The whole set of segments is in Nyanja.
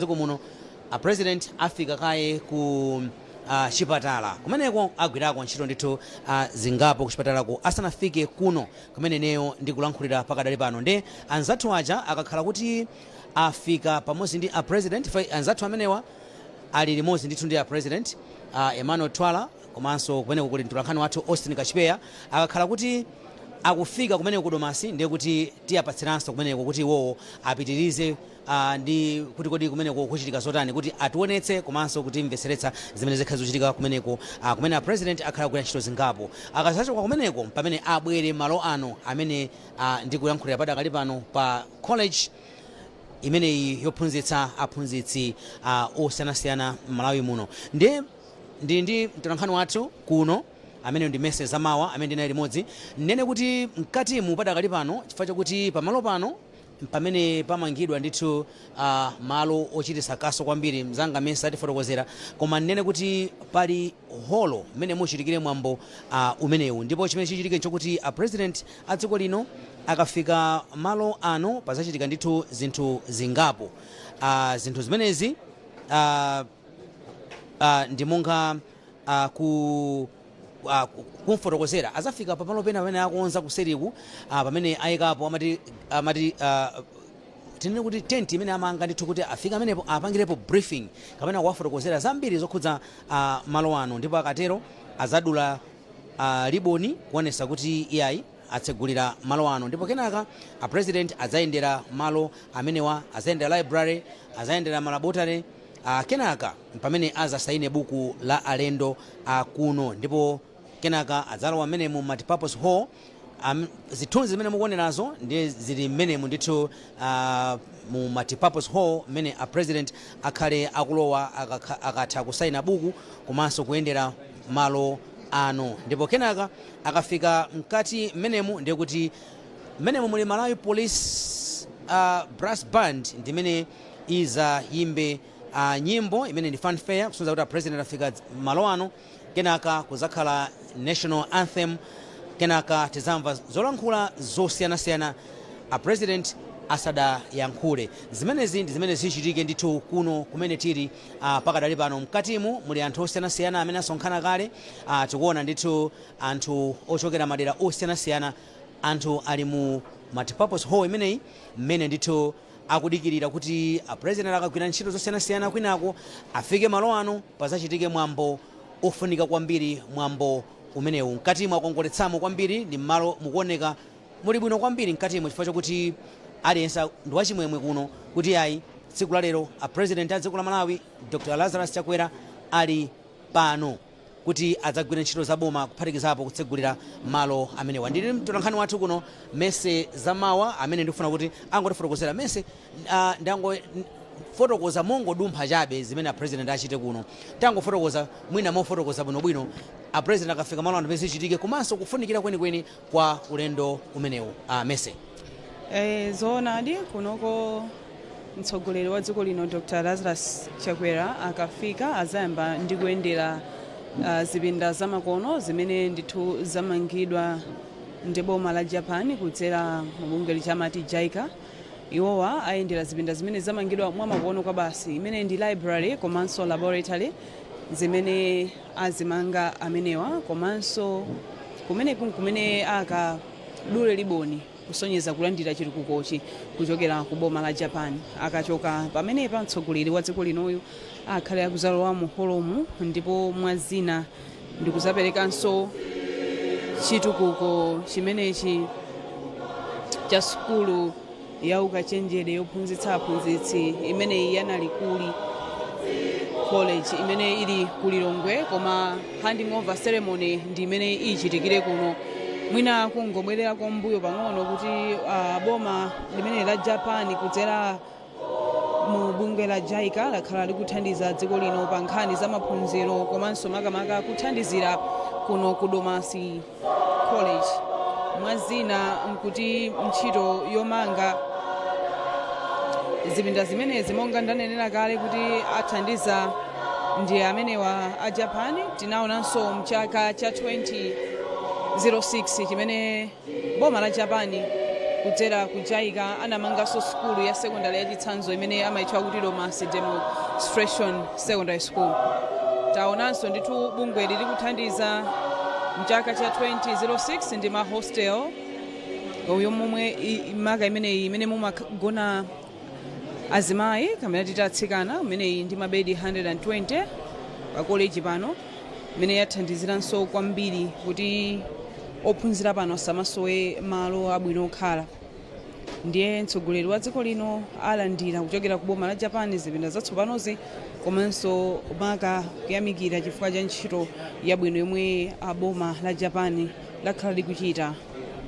Dziko muno a President afika kaye ku chipatala. Kumeneko agwirako ntchito ndithu zingapo kuchipatalako asanafike kuno kumene ineyo ndikulankhulira pakadali pano. Nde anzathu aja akakhala kuti afika pamodzi ndi a President, anzathu amenewa ali limodzi ndithu ndi a President, Emmanuel Twala, komanso kumeneko kuli mtolankhani wathu Austin Kachipeya. Akakhala kuti akufika kumeneko ku Domasi, ndiye kuti tiyapatsiranso kumeneko kuti iwowo apitirize ndi kuti kodi kumeneko kuchitika zotani, kuti ationetse komanso kutimvetseretsa zimene zikhala zikuchitika kumeneko, kumene a President akhala kugwira ntchito zingapo. Akazachoka kumeneko, pamene abwere malo ano amene ndikuyankhulira padakali pano, pa college imeneyi yophunzitsa aphunzitsi osiyanasiyana m'Malawi muno. Ndiye ndili ndi mtolankhani wathu kuno amene ndi Mese Zamawa, amene ndinali limodzi. Nene kuti mkatimu padakali pano, chifukwa chakuti pamalo pano pamene pamangidwa ndithu malo ochititsa kaso kwambiri, mzanga Mese atifotokozera, koma nene kuti pali holo mmene muchitikire mwambo umenewu. Ndipo chimene chichitike nchokuti a President a dziko lino akafika malo ano, pazachitika ndithu zinthu zingapo. Zinthu zimenezi ndi monga ku kumfotokozera. Azafika pamalo pena pamene akonza kuseriku, pamene ayikapo amati tinene kuti tent imene amanga ndithu, kuti afika amenepo apangirepo briefing kapena kuwafotokozera zambiri zokhudza malo ano. Ndipo akatero azadula liboni kuonesa kuti iyayi, atsegulira malo ano. Ndipo kenaka a President adzayendera malo amenewa, azayendera library, azayendera ma laboratory. Kenaka pamene azasaine buku la alendo kuno, ndipo kenaka adzalowa mmenemu multipurpose hall. Zithunzi zimene mukuonerazo ndi zili mmenemu ndithu mu multipurpose hall mmene a President akhale akulowa akatha kusaina buku komanso kuyendera malo ano. Ndipo kenaka akafika mkati mmenemu, ndiye kuti mmenemu muli Malawi Police Brass Band, ndimene izayimbe nyimbo imene ndi fanfare kusonyeza kuti a President afika malo ano. Kenaka kuzakhala national anthem. Kenaka tizamva zolankhula zosiyanasiyana a President asadayankhule. Zimenezi ndi zimene zichitike ndithu kuno kumene tili pakadali pano. Mkatimu muli anthu osiyanasiyana amene asonkhana kale. Tikuona ndithu anthu ochokera madera osiyanasiyana. Anthu ali mu multipurpose hall imeneyi mmene ndithu akudikirira kuti a President akagwira ntchito zosiyanasiyana kwinako, afike malo ano pazachitike mwambo ofunika kwambiri, mwambo umenewu. Mkatimu akongoletsamo kwambiri, ndi mmalo mukuoneka muli bwino kwambiri mkatimu, chifukwa chakuti aliyense ndi wachimwemwe kuno kuti ayi, tsiku la lero a President a dziko la Malawi, Dr Lazarus Chakwera, ali pano kuti adzagwira ntchito za boma, kuphatikizapo kutsegulira malo amenewa. Ndili mtolankhani wathu kuno, Mese Zamawa, amene ndikufuna kuti angotifotokozera. Mese, ndango fotokoza mongodumpha chabe zimene a President achite kuno. Tangofotokoza mwina mofotokoza bwinobwino a President akafika malo ano pamene zichitike, komanso kufunikira kwenikweni kwa ulendo umenewu, Mese. Zoonadi, kunoko mtsogoleri wa dziko lino Dr Lazarus Chakwera akafika azayamba ndi kuyendera zipinda zamakono zimene ndithu zamangidwa ndi boma la Japan kudzera mu bungwe lichamati JICA. Iwowa ayendera zipinda zimene zamangidwa mwamakono kwa basi, imene ndi library komanso laboratory zimene azimanga amenewa. Komanso kumeneku kumene akadule liboni kusonyeza kulandira chitukukochi kuchokera ku boma la Japan. Akachoka pamenepa, mtsogoleri wa dziko linoyu akhale akuzalowa mu holomu, ndipo mwazina ndikuzaperekanso chitukuko chimenechi cha sukulu ya ukachenjede yophunzitsa aphunzitsi imeneyi ya Nalikuli College imene ili ku Lilongwe. Koma handing over ceremony ndi imene ichitikire kuno. Mwina kungobwerera kumbuyo pang'ono kuti boma limene la Japan kudzera mu bungwe la JICA lakhala likuthandiza dziko lino pa nkhani za maphunziro, komanso makamaka kuthandizira kuno ku Domasi College. Mwazina nkuti ntchito yomanga zipinda zimenezi, monga ndanenera kale kuti athandiza ndi amenewa a Japan, tinaonanso mchaka cha 2006 chimene boma la Japan Kudzera ku JICA anamanganso sukulu ya sekondari yachitsanzo imene amayitchula kuti Domasi Demonstration Secondary School. Taonanso ndithu bungweli likuthandiza mchaka cha 2006 ndi ma hostel uyo momwe maka imeneyi imene mumagona azimayi kamene titi atsikana, imeneyi ndi mabedi 120 pa koleji pano, imene yathandiziranso kwambiri kuti ophunzira pano asamasowe malo abwino okhala. Ndiye mtsogoleri wa dziko lino alandira kuchokera ku boma la Japan zipinda zatsopanozi, komanso maka kuyamikira chifukwa cha ntchito yabwino yomwe aboma la Japan lakhala likuchita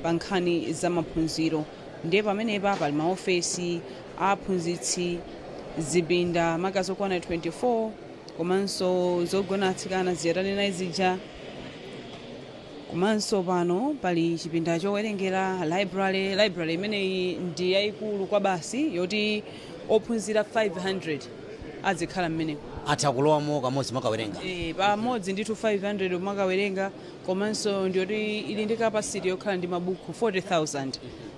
pa nkhani za maphunziro. Ndiye pamenepa pali maofesi aphunzitsi, zipinda maka zokwana 24, komanso zogona atsikana ziyatanena zija, komanso pano pali chipinda chowerengera, library. Library imeneyi ndi yayikulu kwa basi, yoti ophunzira 500 azikhala mmeneko. Atha kulowamo kamodzi makawerenga. E, pamodzi ndithu 500 makawerenga, komanso ndiyoti ili ndi capacity yokhala ndi mabuku 40,000.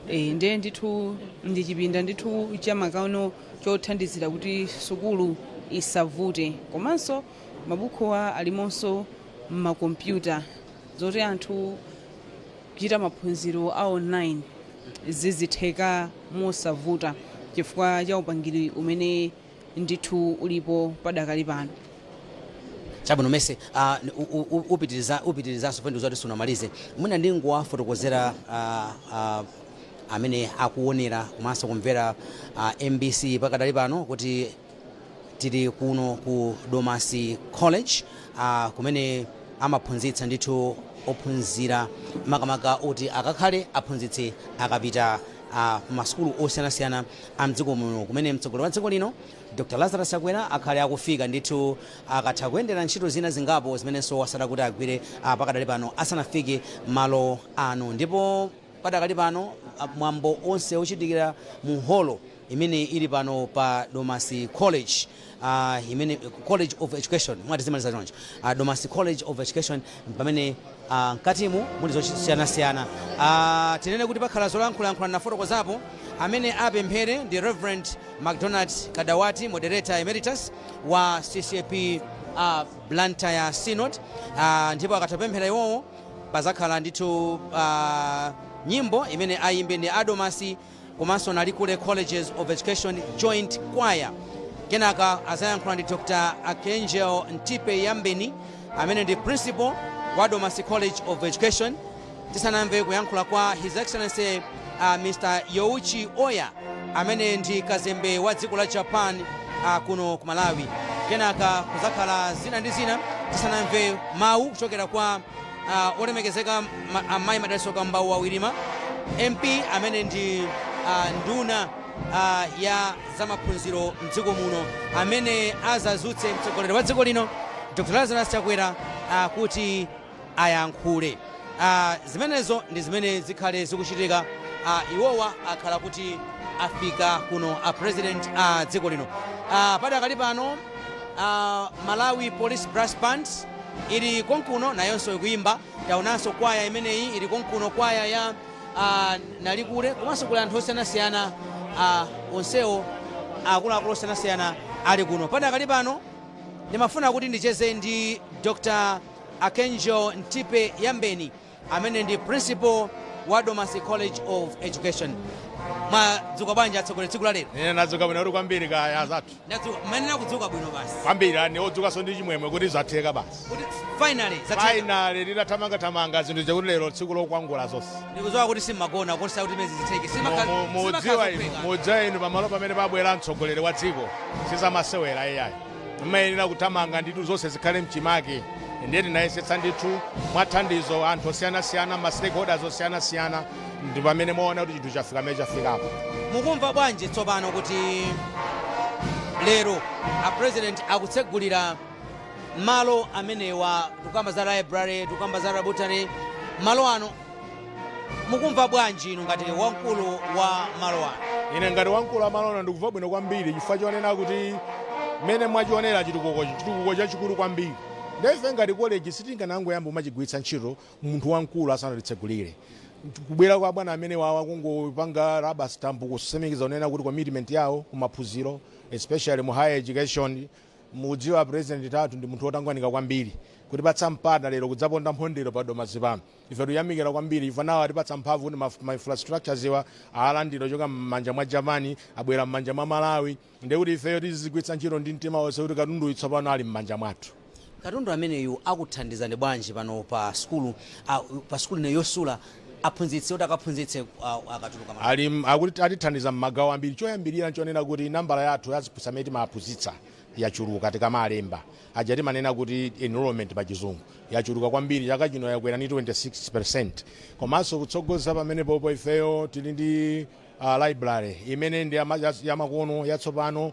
E, ndiye ndithu ndi chipinda ndithu chamakono chothandizira kuti sukulu isavute, komanso mabukuwa alimonso mmakompyuta zoti anthu kuchita maphunziro a online zizitheka mosavuta chifukwa cha upangiri umene ndithu ulipo padakali pano. Chabwino mese, upitirizanso pendo zoti sunamalize. Mwina ndingowafotokozera amene akuonera komanso kumvera MBC pakadali pano kuti tili kuno ku Domasi College, kumene amaphunzitsa ndithu ophunzira makamaka oti akakhale aphunzitsi akapita masukulu osiyanasiyana a mdziko muno, kumene mtsogoleri wa dziko lino Dr Lazarus Chakwera akhale akufika ndithu akatha kuyendera ntchito zina zingapo zimenenso wasala kuti agwire pakadali pano asanafike malo ano. Ndipo padakali pano mwambo onse ochitikira mu holo imene ili pano pa Domasi College, imene College of Education, mwati zimaliza choncho, Domasi College of Education, pamene mkatimu muli zosiyanasiyana. Tinene kuti pakhala zolankhulayankhula nafotokozapo. Amene apemphere ndi Reverend McDonald Kadawati, moderator emeritus wa CCAP Blantyre Synod. Ndipo akatapemphera iwowo pazakhala ndithu nyimbo imene ayimbe ndi a Domasi komanso Nalikule Colleges of Education Joint Choir. Kenaka azayankhula ndi Dr Archangel Ntipe Yambeni amene ndi principal wa Domasi College of Education, tisanamve kuyankhula kwa His Excellency Mr Youchi Oya amene ndi kazembe wa dziko la Japan kuno ku Malawi. Kenaka kuzakhala zina ndi zina tisanamve mawu kuchokera kwa olemekezeka amayi Madalitso Kambauwa Wirima MP amene ndi nduna ya zamaphunziro mdziko muno, amene azazutse mtsogoleri wa dziko lino Dr Lazarus Chakwera kuti ayankhule. Zimenezo ndi zimene zikhale zikuchitika. Iwowa akhala kuti afika kuno a president a dziko lino. Padakali pano Malawi Police Brass Band ili konkuno, nayonso ikuyimba. Taonanso kwaya imeneyi ili konkuno, kwaya ya Nalikule, komanso kuli anthu osiyanasiyana, onsewo akuluakulu osiyanasiyana ali kuno. Padakali pano ndimafuna kuti ndicheze ndi Dr Archangel Ntipe Yambeni amene ndi principal wa Domasi College of Education. Mwadzuka bwanji atsogoleri tsiku la lero? Ine nadzuka bwino kwambiri, kaya zathu? Ndadzuka, mmanena kudzuka bwino basi. Kwambiri, ani odzukanso ndi chimwemwe kuti zatheka basi. Kuti finally zatheka. Finally, litathamangathamanga zinthu chakuti lero tsiku lokwangula zonse. Ndikudziwa kuti simmagona kuonesa kuti imezi zitheke. Mudziwa inu, mudziwa inu, pamalo pamene pabwera mtsogoleri wa dziko sizamasewera iyayi, mmayenera kuthamanga ndithu zonse zikhale mchimake. Ndiye tinayesetsa ndithu mwathandizo anthu osiyanasiyana, ma stakeholders osiyanasiyana, ndi pamene mwaona kuti chinthu chafika mmene chafikapo. Mukumva bwanji tsopano kuti lero a president akutsegulira malo amenewa? Tikukamba za library, tikukamba za laboratory, malo ano mukumva bwanji inu ngati wamkulu wa malo ano? Ine ngati wamkulu wa malo ano ndikumva bwino kwambiri chifukwa chonena kuti mmene mwachionera chitukukochi, chitukuko chachikulu kwambiri. Ndife ngati college sitinganangoyamba umachigwiritsa ntchito munthu wamkulu asanatitsegulire. Kubwera kwa bwana amene wawa kungopanga rubber stamp, kusimikiza unena kuti commitment yawo kumaphunziro, especially mu higher education. Mudziwa President athu ndi munthu wotangwanika kwambiri. Kutipatsa mpata lero kudzaponda mphondero pa Domasi pano, ife tikuyamikira kwambiri. Ife nawo atipatsa mphamvu kuti ma infrastructures iwa alandira choka m'manja mwa Germany, abwera m'manja mwa Malawi. Ndiye kuti ifeyo tizigwiritsa ntchito ndi mtima wonse kuti katundu tsopano ali m'manja mwathu. Katundu ameneyu akuthandizani bwanji pano pa sukulu, pa sukulu ino yosula aphunzitsi oti akaphunzitse akatuluka Ali akuti atithandiza m'magawo ambiri. Choyambirira nchonena kuti nambala yathu ya aziphunzitsi amene timaphunzitsa yachuluka. Tikamalemba aja timanena kuti enrollment pa Chizungu yachuluka kwambiri. Chaka chino yakwera ni 26. Komanso kutsogoza pamenepopo, ifeyo tili ndi library imene ndi yamakono yatsopano.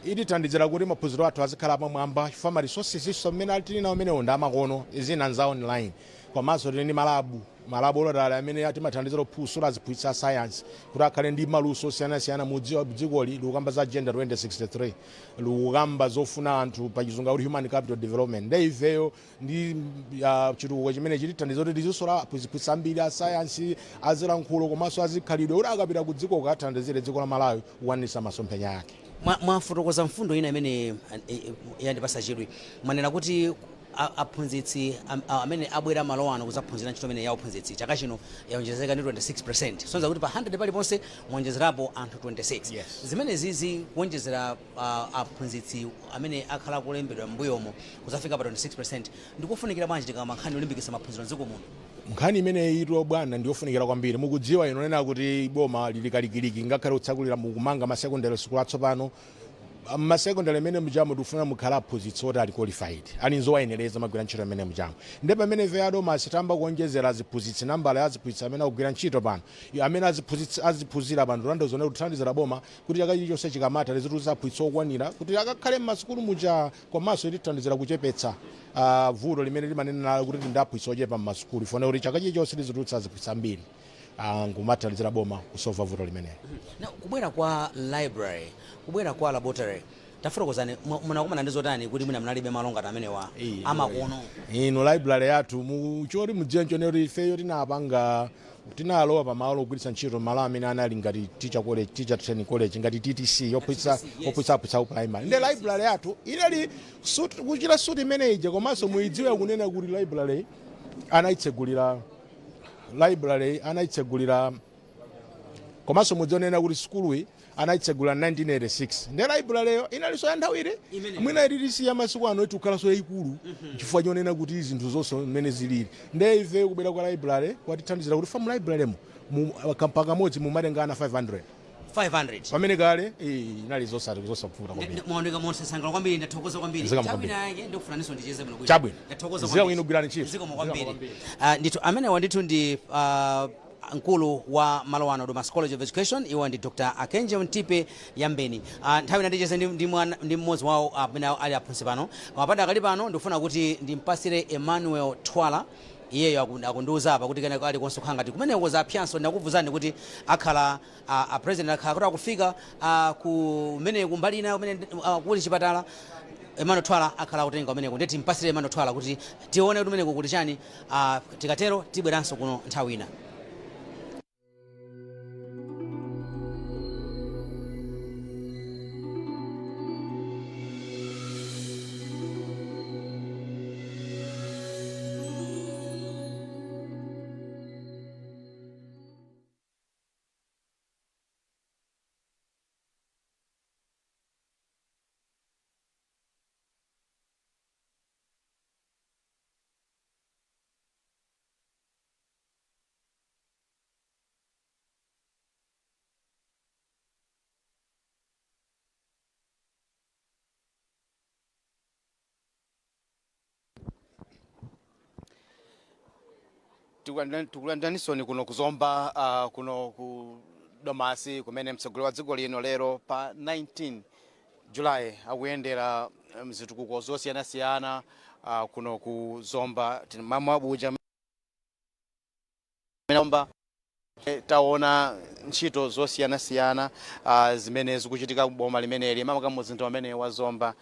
Itithandizira kuti maphunziro athu azikhala pamwamba chifukwa ma resources iso amene tili nawo amenewo ndi amakono, zina nza online. Komanso tili ndi ma laboratory amene timathandizira kuphunzitsa aziphunzitsi a science kuti akhale ndi maluso osiyanasiyana. Mudziwa dzikoli likukamba za Agenda 2063, likukamba zofuna anthu, pachizungu kuti human capital development. Nde ifeyo ndi chitukuko chimene chitithandiza kuti tizisola aphunzitsi ambiri a science, azilankhulo komanso azikhalidwe, kuti akapita ku dziko kukathandizire dziko la Malawi kukwanitsa masomphenya ake. Mwafotokoza mfundo ina imene yandipasa chidwi. Mwanena kuti aphunzitsi amene abwera malo ano kudzaphunzira ntchito imene ya uphunzitsi chaka chino yaonjezeka ndi 26, sonza kuti pa 100 paliponse mwonjezerapo anthu 26. Yes. Zimene zizi kuonjezera aphunzitsi amene akhala kulembedwa m'mbuyomo kudzafika pa 26, ndikufunikira bwanji tikama nkhani yolimbikitsa maphunziro mdziko muno? Nkhani imeneyi ito bwana ndiyofunikira kwambiri. Mukudziwa ino nena kuti boma lili kalikiliki, ngakhale kutsakulira mukumanga ma secondary school atsopano. Ma secondary amene mujamo tikufuna mukhala aphunzitsi oti ali qualified, ali nzowayenereza magwira ntchito amene mujamo. Ndi pamene ife a Domasi tamba kuonjezera aziphunzitsi, nambala ya aziphunzitsi amene akugwira ntchito pano, amene aziphunzitsi aziphunzira pano, tanthauza kuthandizira boma kuti chaka chilichonse chikamatha tizitulutsa aphunzitsi okwanira kuti akakhale m'masukulu muja. Komanso itithandizira kuchepetsa vuto limene limanena nalo kuti ndi aphunzitsi ochepa m'masukulu. Ifuna kuti chaka chilichonse tizitulutsa aziphunzitsi ambiri, ngumathandizira boma kusolva vuto limeneli. Na kubwera kwa library, kubwera kwa laboratory, tafotokozani, munakumana ndi zotani kuti mwina munalibe malo ngati amenewa amakono? Ino library yathu, choti mudziwe nchone kuti ifeyo tinapanga, tinalowa pamalo ogwiritsa ntchito malo amene anali ngati teacher college, teacher training college, ngati TTC yophunzitsa TTC, yes. Yophunzitsa aphunzitsa ku primary. Ndi library yathu inali suit, kuchita suit imene ija. Komanso muidziwe kunena kuti library anayitsegulira, komanso mudzionena kuti sukuluyi anayitsegulira 1986. Ndi library inalinso ya nthawi ire Imene. mwina ililisi masiku ano itikhalanso yayikulu, chifukwa chonena kuti zinthu zonse mmene zilili. Nde ife kubwera kwa library kwatithandizira kuti fa mu library mu pakamodzi mumatenga ana 500. 500. Pamene kale inali zosati zosavuta kwambiri. Mwaoneka mosasangala kwambiri, ndathokoza kwambiri. Zikomo Nthawi kwambiri. ina yake ndikufunaninso ndicheze bwino bwino. Chabwino. Ndathokoza Zikomo kwambiri. inu, gwirani ntchito. Zikomo Zikomo kwambiri. kwambiri. Ndithu amenewa ndithu ndi mkulu wa malo ano, Domasi College of Education. Iwo ndi Dr Akenje Mtipe Yambeni. Nthawi ina ndicheze ndi mmodzi wawo amene ali aphunzitsi pano. Koma padakali pano ndikufuna kuti ndimpasire Emmanuel Twala. Iyeyo akundiuza apa kuti kenako ali konso kukhala ngati kumeneko zapyanso. Ndakuvuzani kuti akhala a president akhala kuti akufika kumeneku mbali ina kumene kuli chipatala. Emmanuel Twala akhala akutenga kumeneko, ndeti timpasire Emmanuel Twala kuti tione kuti kumeneko kuti chani. Tikatero tibweranso kuno nthawi ina. Tikulandanisoni kuno kuzomba, kuno ku Domasi, kumene mtsogoleri wa dziko lino lero pa 19 Julayi akuyendera zitukuko zosiyanasiyana kuno ku Zomba. Mamabuja Zomba, taona ntchito zosiyanasiyana zimene zikuchitika kuboma limeneli, makamaka mzinda umene wa Zomba,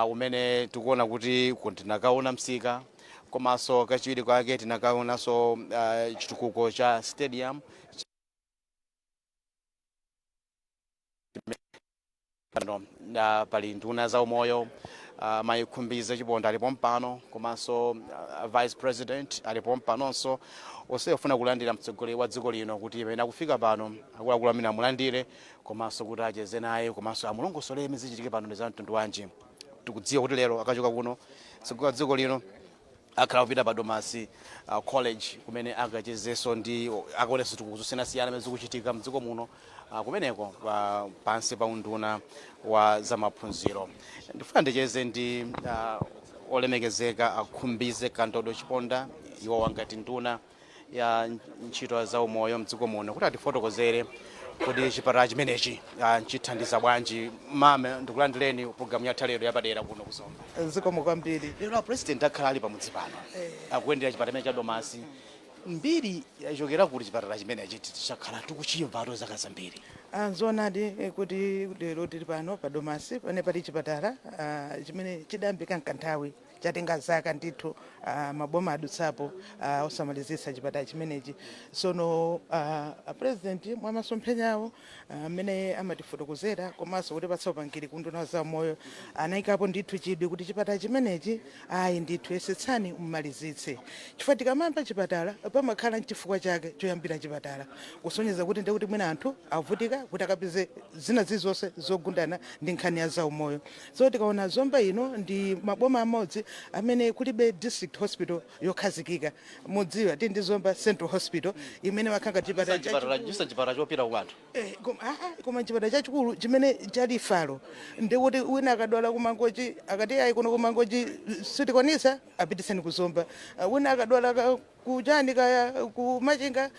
umene tikuona kuti tinakaona msika. Komanso kachiwiri kwake tinakaonanso chitukuko cha stadium pano. Pali nduna za umoyo, Mayi Khumbize Chiponda alipo mpano, komanso Vice President alipo mpanonso, onse ofuna kulandira mtsogoleri wa dziko lino kuti pamene akufika pano akuluakulu amene amulandire, komanso kuti acheze naye, komanso amulongosole zichitike pano ndi za mtundu wanji. Tikudziwa kuti lero akachoka kuno mtsogoleri wa dziko lino akhala kupita pa Domasi College, kumene akachezenso ndi akaonenso zitukuko zosiyanasiyana zimene zikuchitika mdziko muno kumeneko pansi pa unduna wa zamaphunziro. Ndifuna ndicheze ndi olemekezeka Akhumbize Kandodo Chiponda, iwo wangati nduna ya ntchito za umoyo mdziko muno, kuti atifotokozere kuti chipatala chimenechi nchithandiza bwanji. Mame, ndikulandireni programu yathu lero yapadera kuno kuZomba. Zikomo kwambiri. Lero a President akhala ali pamudzi pano akuyendera chipatala chimene cha Domasi. Mbiri yachokera kuti chipatala chimenechi chakhala tikuchimva zaka zambiri? Nzoonadi kuti lero tili pano pa Domasi pane pali chipatala chimene chidayambika mkanthawi, chatenga zaka ndithu, maboma adutsapo osamalizitsa chipatala chimenechi. Sono a President mwa masomphenya awo amene amatifotokozera komanso kutipatsa upangiri ku nduna za moyo, anayikapo ndithu chidwi kuti chipatala chimenechi ayi ndithu yesetsani mmalizitse, chifukwa tikamayamba chipatala pamakhala nchifukwa chake choyambira chipatala, kusonyeza kuti ndekuti mwina anthu avutika kuti akapeze zina zizonse zogundana ndi nkhani ya zaumoyo. So tikaona Zomba ino ndi maboma amodzi amene kulibe district hospital yokhazikika. Mudziwa tili ndi Zomba Central Hospital imene makhanga chipatala chipatala chisa chipatala chopita ku anthu. Koma chipatala chachikulu chimene chali falo ndikuti wina akadwala kuMangochi akati ayi, kuno kuMangochi sitikwanisa, apitiseni kuZomba. Wina akadwala kuchani kaya kuMachinga,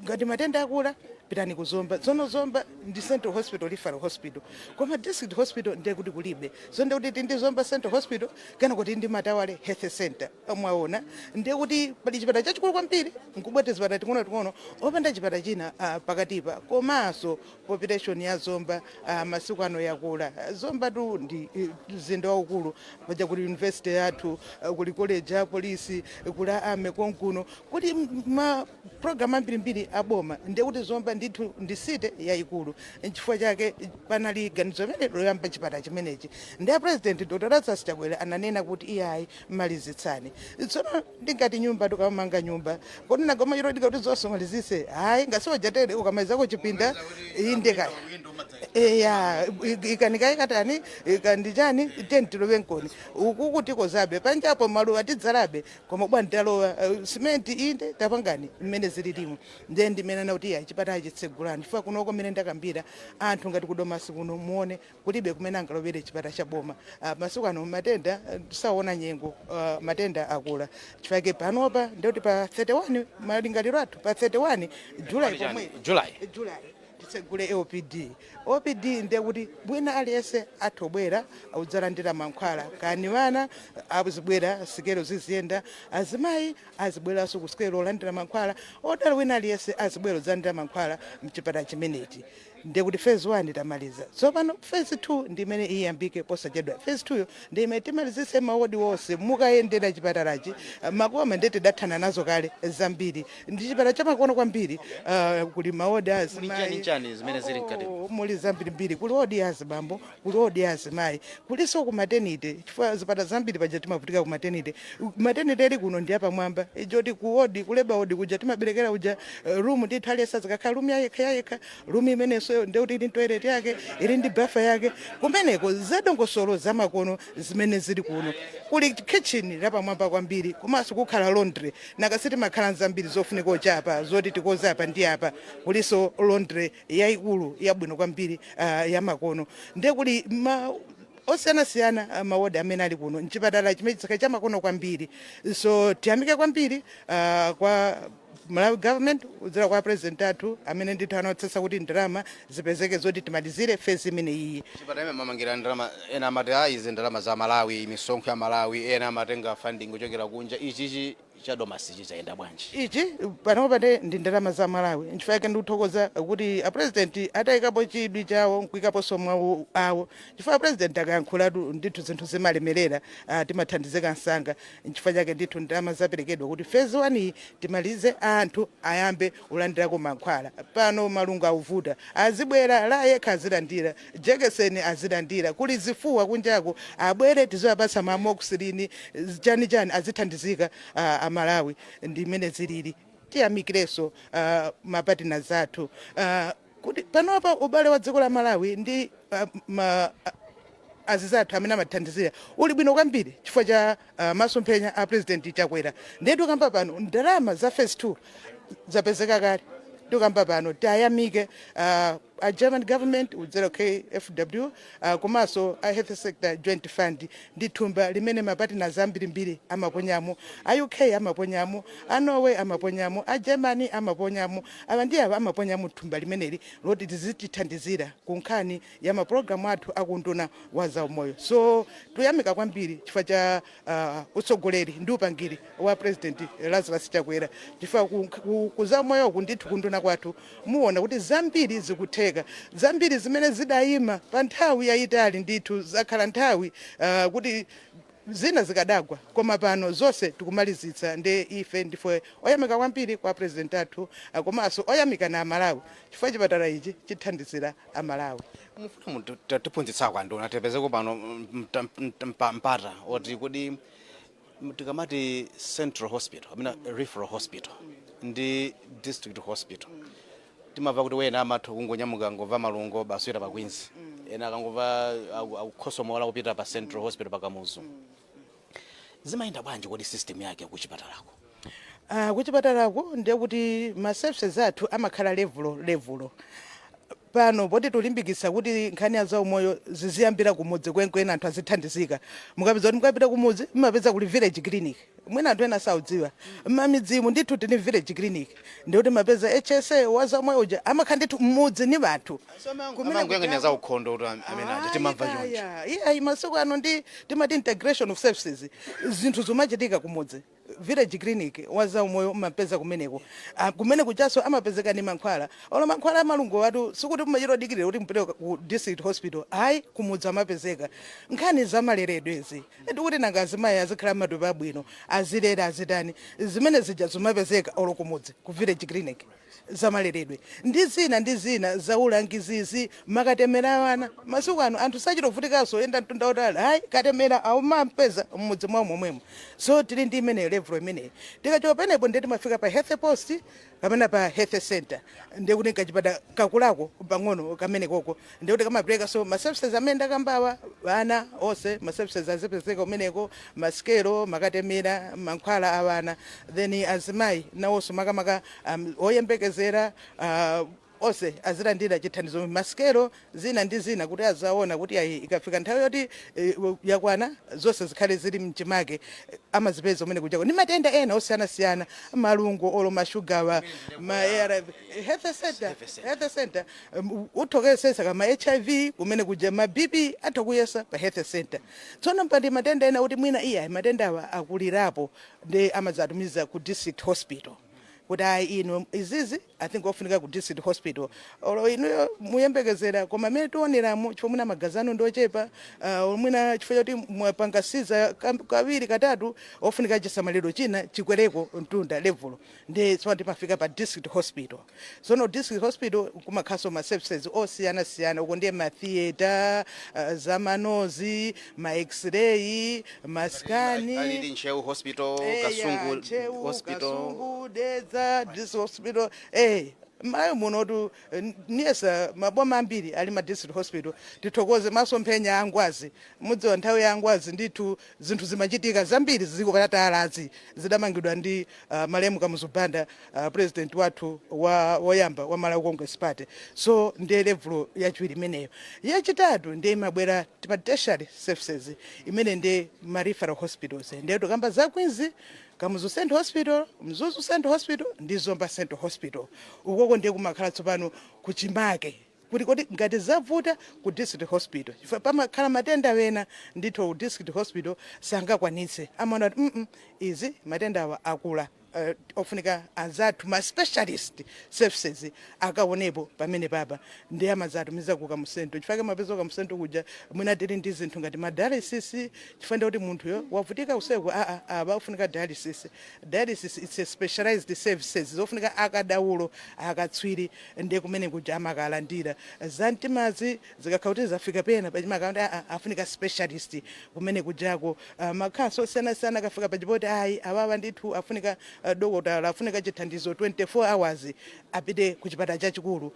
ngati matenda akula, pitani kuZomba. Tsono Zomba ndi Central Hospital, referral hospital, koma district hospital ndiye kuti kulibe. So ndiye kuti ndi Zomba Central Hospital kana kuti ndi Matawale Health Center. Mwaona, ndiye kuti pali chipatala chachikulu kwambiri nkubwete zipatala ting'onoting'ono opanda chipatala china pakatipa. Komanso population ya Zomba masiku ano yakula. Zomba tu ndi mzinda waukulu paja, kuli university yathu, kuli college ya polisi, kuli ame konkuno, kuli ma program ambirimbiri aboma. Ndiye kuti Zomba ndithu ndi city yayikulu. Nchifukwa chake panali ganizo limene loyamba chipatala chimenechi, ndi a President Dr Lazarus Chakwera ananena kuti iyayi, malizitsani. Tsono ndingati nyumba, tikamanga nyumba kodi nagoma chiro ndikati zonse malizise? Hayi, ngasiwajatere ukamalizako chipinda inde kaya eya ikanika ikatani ikandichani tentilowe nkoni uku kutikozabe panjapo maluwa tidzalabe, koma bwana talowa simenti inde tapangani mmene zililimo. Ndiye ndimene kuti iya, chipatala chitsegulani, chifukwa kunoko mmene ndakambira anthu ngati kuDomasi kuno muone kulibe kumene angalowere chipatala cha boma. Masiku ano matenda saona nyengo, matenda akula. Chifukwa panopa ndikuti pa 31, malingaliro athu pa 31 July pomwe. July. July titsegule OPD. OPD ndiye kuti bwina aliyense athobwera udzalandira mankhwala, kani wana azibwera sikelo ziziyenda, azimayi azibweranso ku sikelo olandira mankhwala, odala wina aliyense azibwera udzalandira mankhwala mchipatala chimenechi. Ndiye kuti phase 1 tamaliza. Tsopano phase 2 ndi imene iyambike posachedwa. Phase 2 yo ndi imene timalizise mawodi wonse. Mukayendera chipatalachi, makoma ndiye tidathana nazo kale zambiri. Ndi chipatala chamakono kwambiri. Kuli mawodi Muli azimayi. chani chani zimene zili mkati? Oh, muli zambirimbiri. Kuli wodi ya azibambo, kuli wodi ya azimayi, kulinso ku maternity, chifukwa zipatala zambiri paja timavutika ku maternity. Maternity ili kuno ndi yapamwamba, ijoti ku wodi, ku labour wodi kuja timaberekera kuja, room ndithu aliyense azikakhala room yayekha yayekha. Room imenenso ndekuti ili ndi toilet yake, ili ndi bafa yake. Kumeneko zadongosolo zamakono zimene zili kuno, kuli kitchen lapamwamba kwambiri, komanso kukhala laundry. Nakasi timakhala zambiri zofunika ochapa, zoti tikoze apa ndi apa. Kulinso laundry yayikulu yabwino kwambiri, yamakono. Ndiye kuli ma osiyanasiyana mawodi amene ali kuno mchipatala chimene chikhala chamakono kwambiri. So tiyamike kwambiri kwa Malawi government kudzera kwa President athu amene ndithu anaonetsetsa kuti ndalama zipezeke zoti timalizire phase imene iyi. Chipatala imene mamangira ndalama, ena amati a izi ndalama za Malawi, misonkho ya Malawi, ena amatenga funding kuchokera kunja. Ichichi Cha Domasi chayenda bwanji? Ichi panopa ndi ndalama za Malawi. Nchifukwa chake ndikuthokoza kuti a President atayikapo chidwi chawo nkuikaponso mawu awo, chifukwa President akayankhulatu ndithu zinthu zimalemerera, timathandizika msanga. Nchifukwa chake ndithu ndalama zaperekedwa kuti phase 1 iyi timalize, anthu ayambe kulandirako mankhwala. Pano malungo akuvuta, azibwera la yekha azilandira jekeseni, azilandira. Kuli zifuwa kunjako, abwere tiziwapatsa ma amoxicillin, chani chani, azithandizika Amalawi. Ndi imene zilili. Tiyamikirenso ma partners athu kuti panopa ubale wa dziko la Malawi ndi azinzathu amene amathandizira uli bwino kwambiri chifukwa cha masomphenya a President Chakwera. Ndiye tikamba pano ndalama za phase 2 zapezeka kale. Tikamba pano tayamike a German government kudzera KfW, komanso a Health Sector Joint Fund, ndi thumba limene ma partners ambirimbiri amaponyamo. A UK amaponyamo, a Norway amaponyamo, a Germany amaponyamo, awa ndi awa amaponyamo thumba limeneli loti tizitithandizira ku nkhani ya mapulogalamu athu akunduna wa zaumoyo. So tuyamika kwambiri chifukwa cha utsogoleri ndi upangiri wa President Lazarus Chakwera, chifukwa ku zaumoyoku ndithu kunduna kwathu muona kuti zambiri zikutheka, zambiri zimene zidayima pa nthawi yayitali ndithu zakhala nthawi kuti zina zikadagwa, koma pano zonse tikumalizitsa. Ndi ife ndife oyamika kwambiri kwa President athu, komanso oyamika na Amalawi, chifukwa chipatala ichi chithandizira Amalawi. Mufuna tiphunzitsako anduna, tipezeko pano mpata oti kuti tikamati central hospital amene referral hospital ndi district hospital, timamva kuti wena amatha kungonyamuka ngomva malungo baswera pa Queens, ena akangomva akukhosomola kupita pa central hospital pa Kamuzu. Zimayenda bwanji kodi system yake kuchipatalako? Kuchipatalako ndiye kuti ma services athu amakhala level level. Pano poti tulimbikitsa kuti nkhani ya zaumoyo ziziyambira kumudzi kwenikweni, anthu azithandizika. Mukapeza kuti mukapita kumudzi, mumapeza kuli village clinic. Mwina anthu ena saudziwa, mmamidzimu ndithu tini village clinic, ndikuti mapeza HSA wa zaumoyo uja amakhala ndithu mmudzi ni anthu. Kumene amanguyang'anira za ukhondo kuti amene aja timamva choncho. Iya, masiku ano ndi timati integration of services, zinthu zomachitika kumudzi. Village clinic wa zaumoyo umapeza kumeneko. Kumene kuchaso amapezeka ni mankhwala, olo mankhwala amalungo watu sikuti mumachita dikirira kuti mupite ku district hospital, ayi, kumudzi amapezeka. Nkhani zamaleredwe izi, ndikuti nanga azimayi azikhala matupi abwino, azilera, azitani, zimene zija zimapezeka olo kumudzi ku village clinic, zamaleredwe ndi zina ndi zina, zaulangizizi, makatemera ana. Masiku ano anthu sachitovutikanso yenda mtunda utali, hayi, katemera awumampeza mmudzi mwawo momwemo. So tili ndi imeneyo level imeneyi. Tikachoka penepo ndiye timafika pa health post kapena pa health center, ndiye kuti kachipata kakulako pang'ono kamene koko, ndiye kuti kamapereka so ma services amene ndakambawa. Ana onse ma services azipezeka kumeneko, masikelo, makatemera, mankhwala a ana, then azimayi nawonso makamaka oyembekezera onse azilandira chithandizo, masikelo, zina ndi zina, kuti azaona kuti ayi, ikafika nthawi yoti yakwana, zonse zikhale zili mchimake, amazipeza umene kujako. Ndi matenda ena osiyanasiyana, malungo, olo mashugawa, ma ARV, health center, health center uthokesesa kama HIV kumene kuja, ma BP atha kuyesa pa health center. Tsono pandi matenda ena kuti mwina iya matenda awa akulirapo, ndi amazatumiza ku district hospital kuti ayi, ino izizi I think ofunika ku district hospital, olo inuyo muyembekezera, koma amene tioneramo chifukwa mwina magazi anu ndiochepa, mwina chifukwa choti mwapanga caesar kawiri katatu, ofunika chisamaliro china chikwereko mtunda level, ndi tsono timafika pa district hospital. Tsono district hospital kumakhaso ma services osiyanasiyana uko, ndiye ma theatre, zamanozi, ma x-ray, ma scan. Alili Ntcheu Hospital, Eya, Kasungu Ntcheu, Hospital. Kasungu, Dedza district hospital. Malawi munotu niyesa maboma ambiri ali ma district hospital. Tithokoze masomphenya a Ngwazi. Mudziwa nthawi ya Ngwazi ndithu zinthu zimachitika zambiri zikupatalazi zidamangidwa ndi malemu Kamuzu Banda, president wathu wa woyamba wa Malawi Congress Party. So ndiye level yachiwiri imeneyo. Yachitatu ndiye imabwera tima tertiary services, imene ndi ma referral hospitals. Ndiye tukamba za Queens, Kamuzu Central Hospital, Mzuzu Central Hospital ndi Zomba Central Hospital. Ukoko ndiye kumakhala tsopano kuchimake. Kuti kodi ngati zavuta ku district hospital, chifukwa pamakhala matenda wena ndithu ku district hospital sangakwanitse, amaona kuti izi matenda awa akula, ofunika anzathu ma specialist services akaonepo pamene papa, ndi amazatumiza ku Kamuzu Central. Chifukwa mapeza ku Kamuzu Central kuja mwina tili ndi zinthu ngati ma dialysis, chifukwa ndi kuti munthuyo wavutika usiku, aa, aba ofunika dialysis. Dialysis, it's a specialized services zofunika akadaulo, akatswiri, ndiye kumene kuja amakalandira. Za mtimazi zikakhala kuti zafika pena pachimaka, aa, afunika specialist kumene kujako. Makhaso osiyanasiyana akafika pachipoti, ayi, awawa ndithu afunika dokotala, afunika chithandizo 24 hours, apite ku chipatala chachikulu,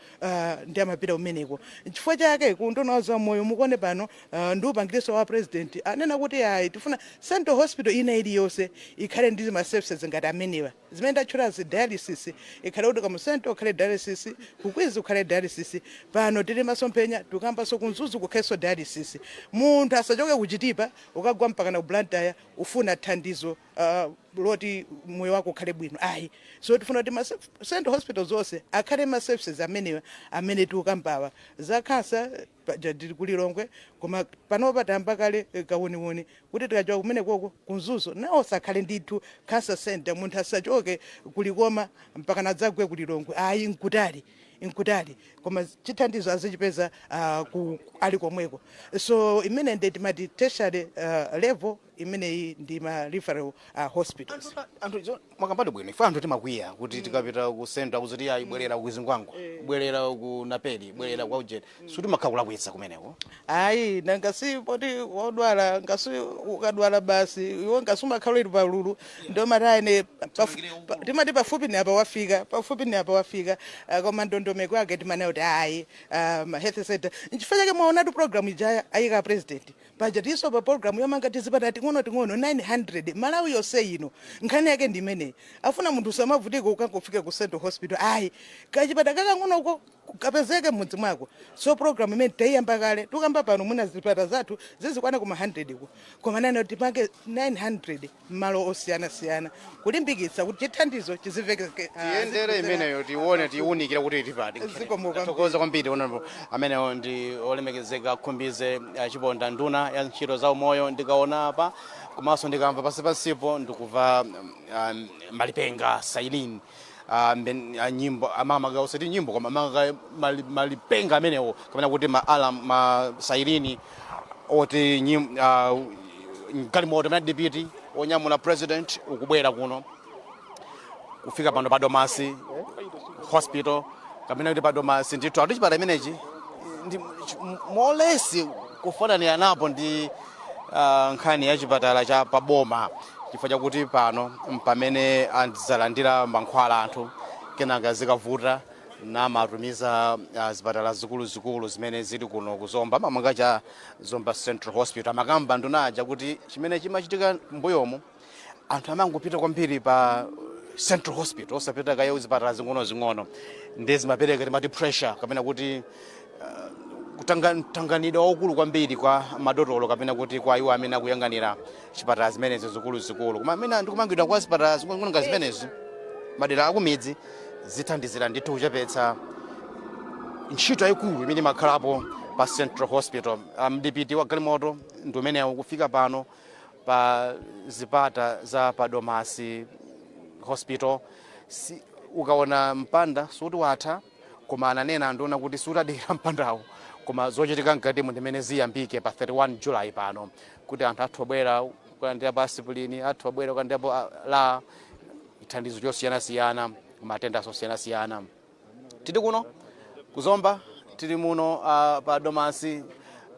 ndi amapita kumeneko. Chifukwa chake kunduna za moyo mukuone pano, ndi upangiritso wa president anena kuti ayi, tifuna central hospital ina iliyonse ikhale ndi ma services ngati amenewa zimene ndatchulazi. Dialysis ikhale kuti Kamuzu Central kukhale dialysis, ku Queens kukhale dialysis. Pano tili masomphenya, tikambanso ku Mzuzu kukhalenso dialysis. Munthu asachoke kuchitipa ukagwa mpaka na ku Blantyre ufuna thandizo loti moyo wako ukhale bwino, ayi. So tifuna kuti ma central hospital zonse akhale ma services amenewa amene tikukambawa. Za khansa tili kulilongwe, koma panopa tayamba kale kawuniwuni kuti tikachoka kumene koko ku Mzuzu nawo sakhale ndithu cancer center. Munthu asachoke kulikoma mpaka nadzagwe kulilongwe, ayi, nkutali, nkutali, koma chithandizo azichipeza ali komweko. So imene ndi timati tertiary level, imeneyi ndi ma referral hospitals. Anthu mwakambadi bwino. Ife anthu timakwiya kuti tikapita ku central akuti ayi, bwerera ku Zingwangwa, bwerera ku Naperi, bwerera kwa ujeni. Sutimakhala kulakwitsa kumeneko? Ayi, nangasi poti wodwala, ngasi ukadwala basi iwe ngasi umakhala uli palulu, ndio mati timati pafupi ni apa wafika, pafupi ni apa wafika. Koma ndondomeko yake timanena kuti ayi, health center, nchifukwa chake mwaonatu program ijaya ayika president paja, tiso pa program yomanga tizipatala ting'ono ting'ono 900 Malawi yonse ino. Nkhani yake ndi imeneyi, afuna munthu usamavutike ukangofika ku central hospital, ayi, kachipatala kakang'onoko kapezeke m'mudzi mwako. So program imene taiyamba kale, tukamba pano mwina zipatala zathu zizikwana kuma 100 ku, koma nane tipange 900 m'malo osiyanasiyana kulimbikitsa kuti chithandizo chiziveke. Tiyendere imeneyo, tione, tiwunikire kuti tipati. Zikomo kwambiri. Tathokoza kwambiri, honorable. Amenewo ndi olemekezeka Khumbize Chiponda, nduna ya ntchito za umoyo. Ndikaona apa komanso ndikamva pansi pansipo, ndikuva malipenga, siren, nyimbo amamaka, usati nyimbo koma amamaka malipenga amenewo kapena kuti ma alarm, ma siren oti galimoto amene dipiti onyamula president ukubwera kuno kufika pano pa Domasi Hospital kapena kuti pa Domasi. Ndithu ati chipatala imenechi ndi molesi kufananira napo ndi nkhani ya chipatala cha paboma, chifukwa chakuti pano mpamene adzalandira mankhwala anthu, kenaka zikavuta namatumiza zipatala zikuluzikulu zimene zili kuno kuzomba, mamanga cha Zomba Central Hospital. Amakamba ndunaja kuti chimene chimachitika mbuyomu, anthu amangopita kwambiri pa central hospital osapita kaye zipatala zing'ono-zing'ono, ndi zimapereka timati pressure kapena kuti kutanganidwa waukulu kwambiri kwa madotolo kapena kuti kwa iwo amene akuyang'anira chipatala zimenezi zikuluzikulu. Koma amene ndikumangidwa kwa zipatala zing'ono ngati zimenezi madera akumidzi zithandizira ndithu kuchepetsa ntchito yayikulu imene imakhalapo pa central hospital. Mdipiti wa galimoto ndi umenewu kufika pano pa zipata za pa Domasi Hospital. Si, ukaona mpanda suti watha, koma ananena andiona kuti sutadera mpandawo, koma zochitika mkatimu ndimene ziyambike pa 31 July pano, kuti anthu athu abwera kulandirapo aspirin, athu abwera kulandirapo la thandizo losiyanasiyana, matenda osiyanasiyana. Tili kuno kuzomba, tili muno pa Domasi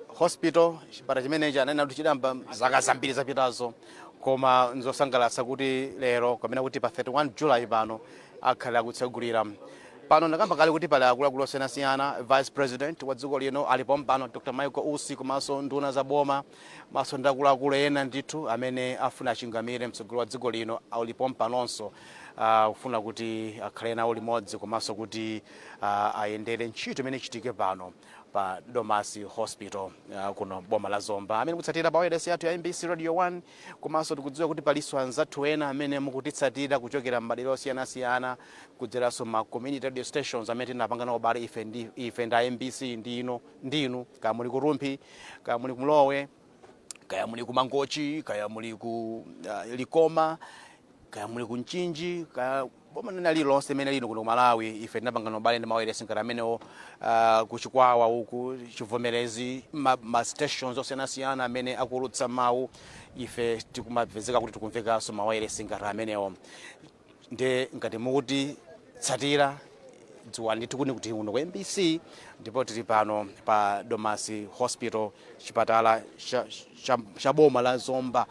Hospital. Chipatala chimenechi ananena kuti chidamba zaka zambiri zapitazo, koma nzosangalatsa kuti lero kapena kuti pa 31 July pano akhale akutsegulira pano. Ndakamba kale kuti pali akuluakulu osiyanasiyana, vice president wa dziko lino alipo mpano, Dr Michael Usi, komanso nduna za boma, maso ndi akuluakulu ena ndithu amene afuna achingamire mtsogoleri wa dziko lino alipo mpanonso, kufuna kuti akhale nawo limodzi komanso kuti ayendere ntchito imene ichitike pano. Pa Domasi Hospital kuno boma la Zomba, amene mukutsatira pa wireless yathu ya MBC Radio 1, komanso tikudziwa kuti palinso anzathu ena amene mukutitsatira kuchokera m'madera osiyanasiyana kudzeranso ma community radio stations amene tinapanga nawo ubale ife ndi MBC ndino ndinu, kaya muli ku Rumphi, kaya muli ku Mlowe, kaya muli ku Mangochi, kaya muli ku Likoma, kaya muli ku Mchinji, kaya boma lina lililonse limene lino kuno ku Malawi, ife tinapangana ubale ndi mawayilesi ngati amenewo, kuchikwawa uku, Chivomerezi, ma stations osiyanasiyana amene akuulutsa mawu, ife tikumapezeka kuti tikumvekanso mawayilesi ngati amenewo. Nde ngati mukuti tsatira, dziwani ndithu kuti kuno ku MBC, ndipo tili pano pa Domasi Hospital, chipatala cha boma la Zomba,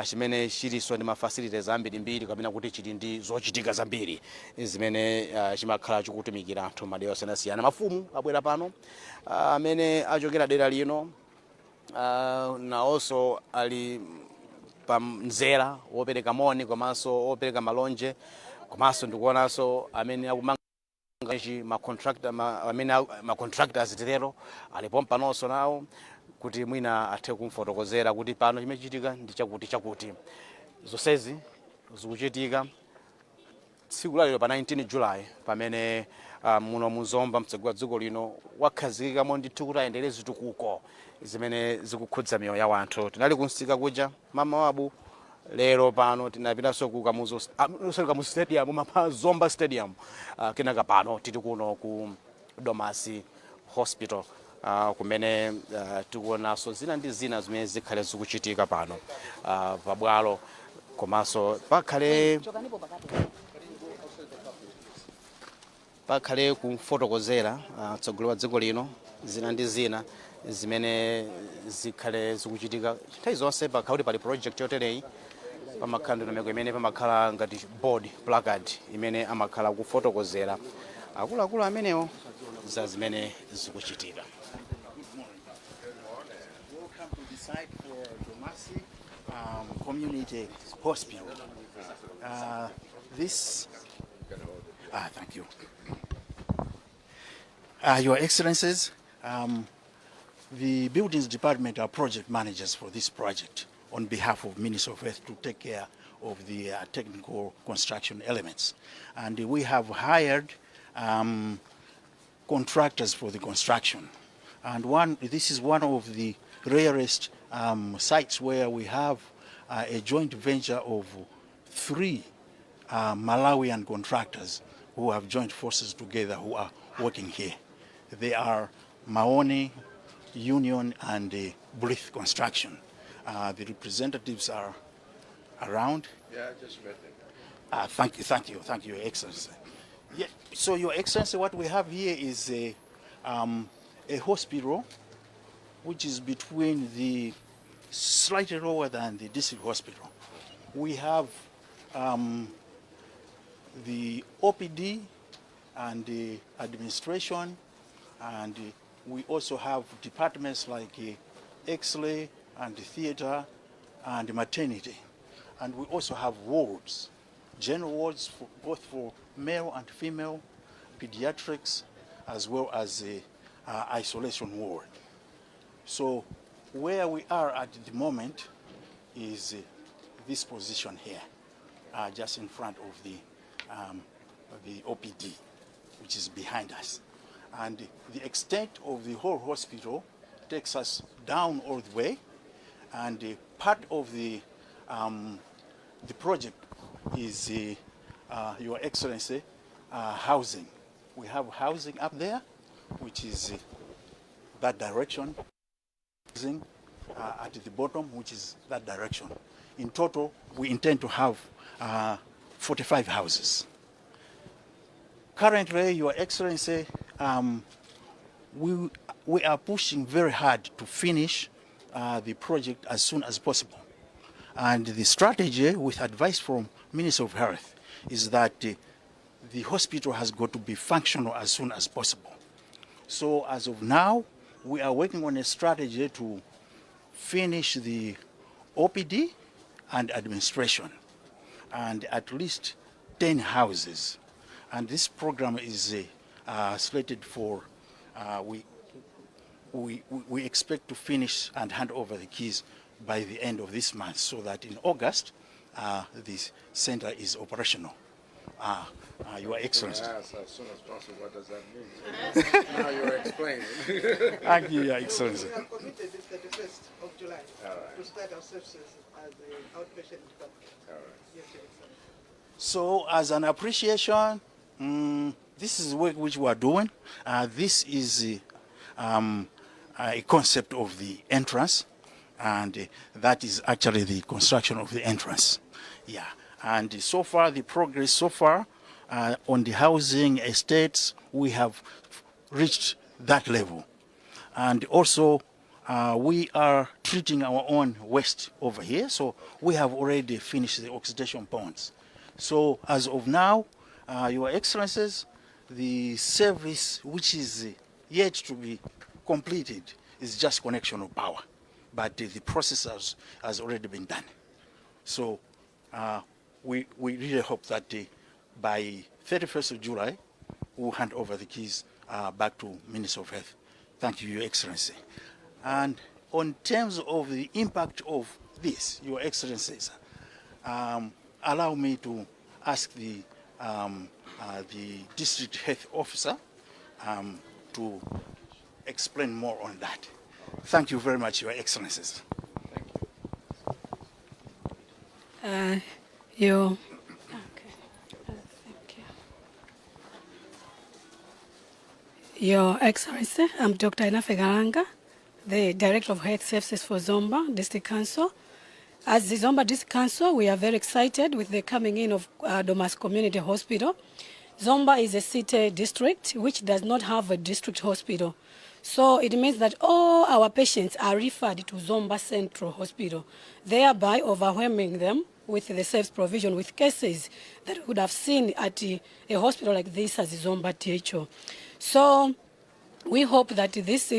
chimene chilinso ndi ma facilities ambirimbiri, kapena kuti chili ndi zochitika zambiri zimene chimakhala chikutumikira anthu madera osiyanasiyana. Mafumu abwera pano amene achokera dera lino, nawonso ali pa mzera wopereka moni komanso wopereka malonje. Komanso ndikuonanso amene akumanga ichi, ma contractor, amene ma contractors titero, alipo mpanonso nawo kuti mwina athe kumfotokozera kuti pano chimene chichitika ndi chakuti chakuti. Zonsezi zikuchitika tsiku lalero pa 19 July, pamene muno muzomba mtsogoleri wa dziko lino wakhazikikamo ndithu kuti ayendere zitukuko zimene zikukhudza miyoyo ya wanthu. Tinali kunsika kuja mama wabu, lero pano tinapitanso ku Kamuzu, sorry, Kamuzu Stadium, mapa Zomba Stadium, kenaka pano tili kuno ku Domasi Hospital, kumene tikuonanso zina ndi zina zimene zikhale zikuchitika pano pabwalo, komanso pakhale kufotokozera mtsogoleri wa dziko lino zina ndi zina zimene zikhale zikuchitika. Nthawi zonse pakhala kuti pali project yotereyi, pamakhala ndondomeko imene pamakhala ngati board placard imene amakhala kufotokozera akuluakulu amenewo za zimene zikuchitika. Welcome to the site for Domasi Community Hospital. Thank you. Your Excellencies, the Buildings Department are project managers for this project on behalf of Ministry of Health to take care of the technical construction elements. And we have hired contractors for the construction. And this is one of the rarest sites where we have a joint venture of three Malawian contractors who have joined forces together who are working here. They are Maoni, Union, and Breath Construction. The representatives are around. Yeah, I just met them. Thank you, thank you, thank you, Your Excellency. Yeah, so, Your Excellency, what we have here is a hospital which is between the slightly lower than the district hospital. We have the OPD and the administration, and we also have departments like X-ray and theater and maternity. And we also have wards, general wards both for male and female, pediatrics, as well as a isolation ward. So where we are at the moment is this position here, just in front of the OPD, which is behind us. And the extent of the whole hospital takes us down all the way, and part of the project is, Your Excellency, housing. We have housing up there, which is that direction. Housing at the bottom, which is that direction. In total, we intend to have 45 houses. Currently, Your Excellency, we are pushing very hard to finish the project as soon as possible. And the strategy, with advice from Minister of Health, is that the hospital has got to be functional as soon as possible. So as of now, we are working on a strategy to finish the OPD and administration and at least 10 houses. And this program is slated for, we, We expect to finish and hand over the keys by the end of this month so that in August, this center is operational. Your Excellency. Ask as soon as possible, what does that mean? Now you're explaining. Thank you, Your Excellency. We have committed this 31st of July to start our services as the outpatient department. Yes, Your Excellency. So, as an appreciation, this is work which we are doing. This is a concept of the entrance, and that is actually the construction of the entrance. Yeah, and so far, the progress so far on the housing estates, we have reached that level. And also, we are treating our own waste over here, so we have already finished the oxidation ponds. So as of now, Your Excellencies, the service which is yet to be completed is just connection of power, but the process has already been done. So we really hope that by 31st of July, we'll hand over the keys back to Minister of Health. Thank you, Your Excellency. And on terms of the impact of this, Your Excellencies, allow me to ask the district health officer to explain more on that. Thank you very much, Your Excellencies. Okay. Thank you. Your Excellency, I'm Dr. Inafe Galanga, the Director of Health Services for Zomba District Council. As the Zomba District Council, we are very excited with the coming in of Domasi Community Hospital. Zomba is a city district which does not have a district hospital. So it means that all our patients are referred to Zomba Central Hospital, thereby overwhelming them with the service provision with cases that we would have seen at a hospital like this as Zomba DHO. So we hope that this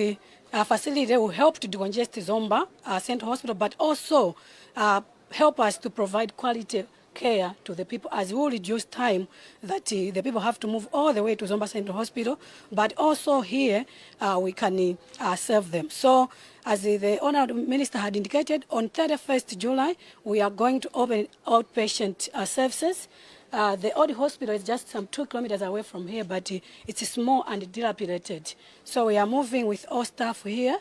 facility will help to decongest Zomba Central Hospital, but also help us to provide quality care to the people, as we will reduce time that the people have to move all the way to Zomba Central Hospital, but also here we can serve them. So, as the Honorable Minister had indicated, on 31st July, we are going to open outpatient services. The old hospital is just some 2 kilometers away from here, but it's small and dilapidated. So we are moving with all staff here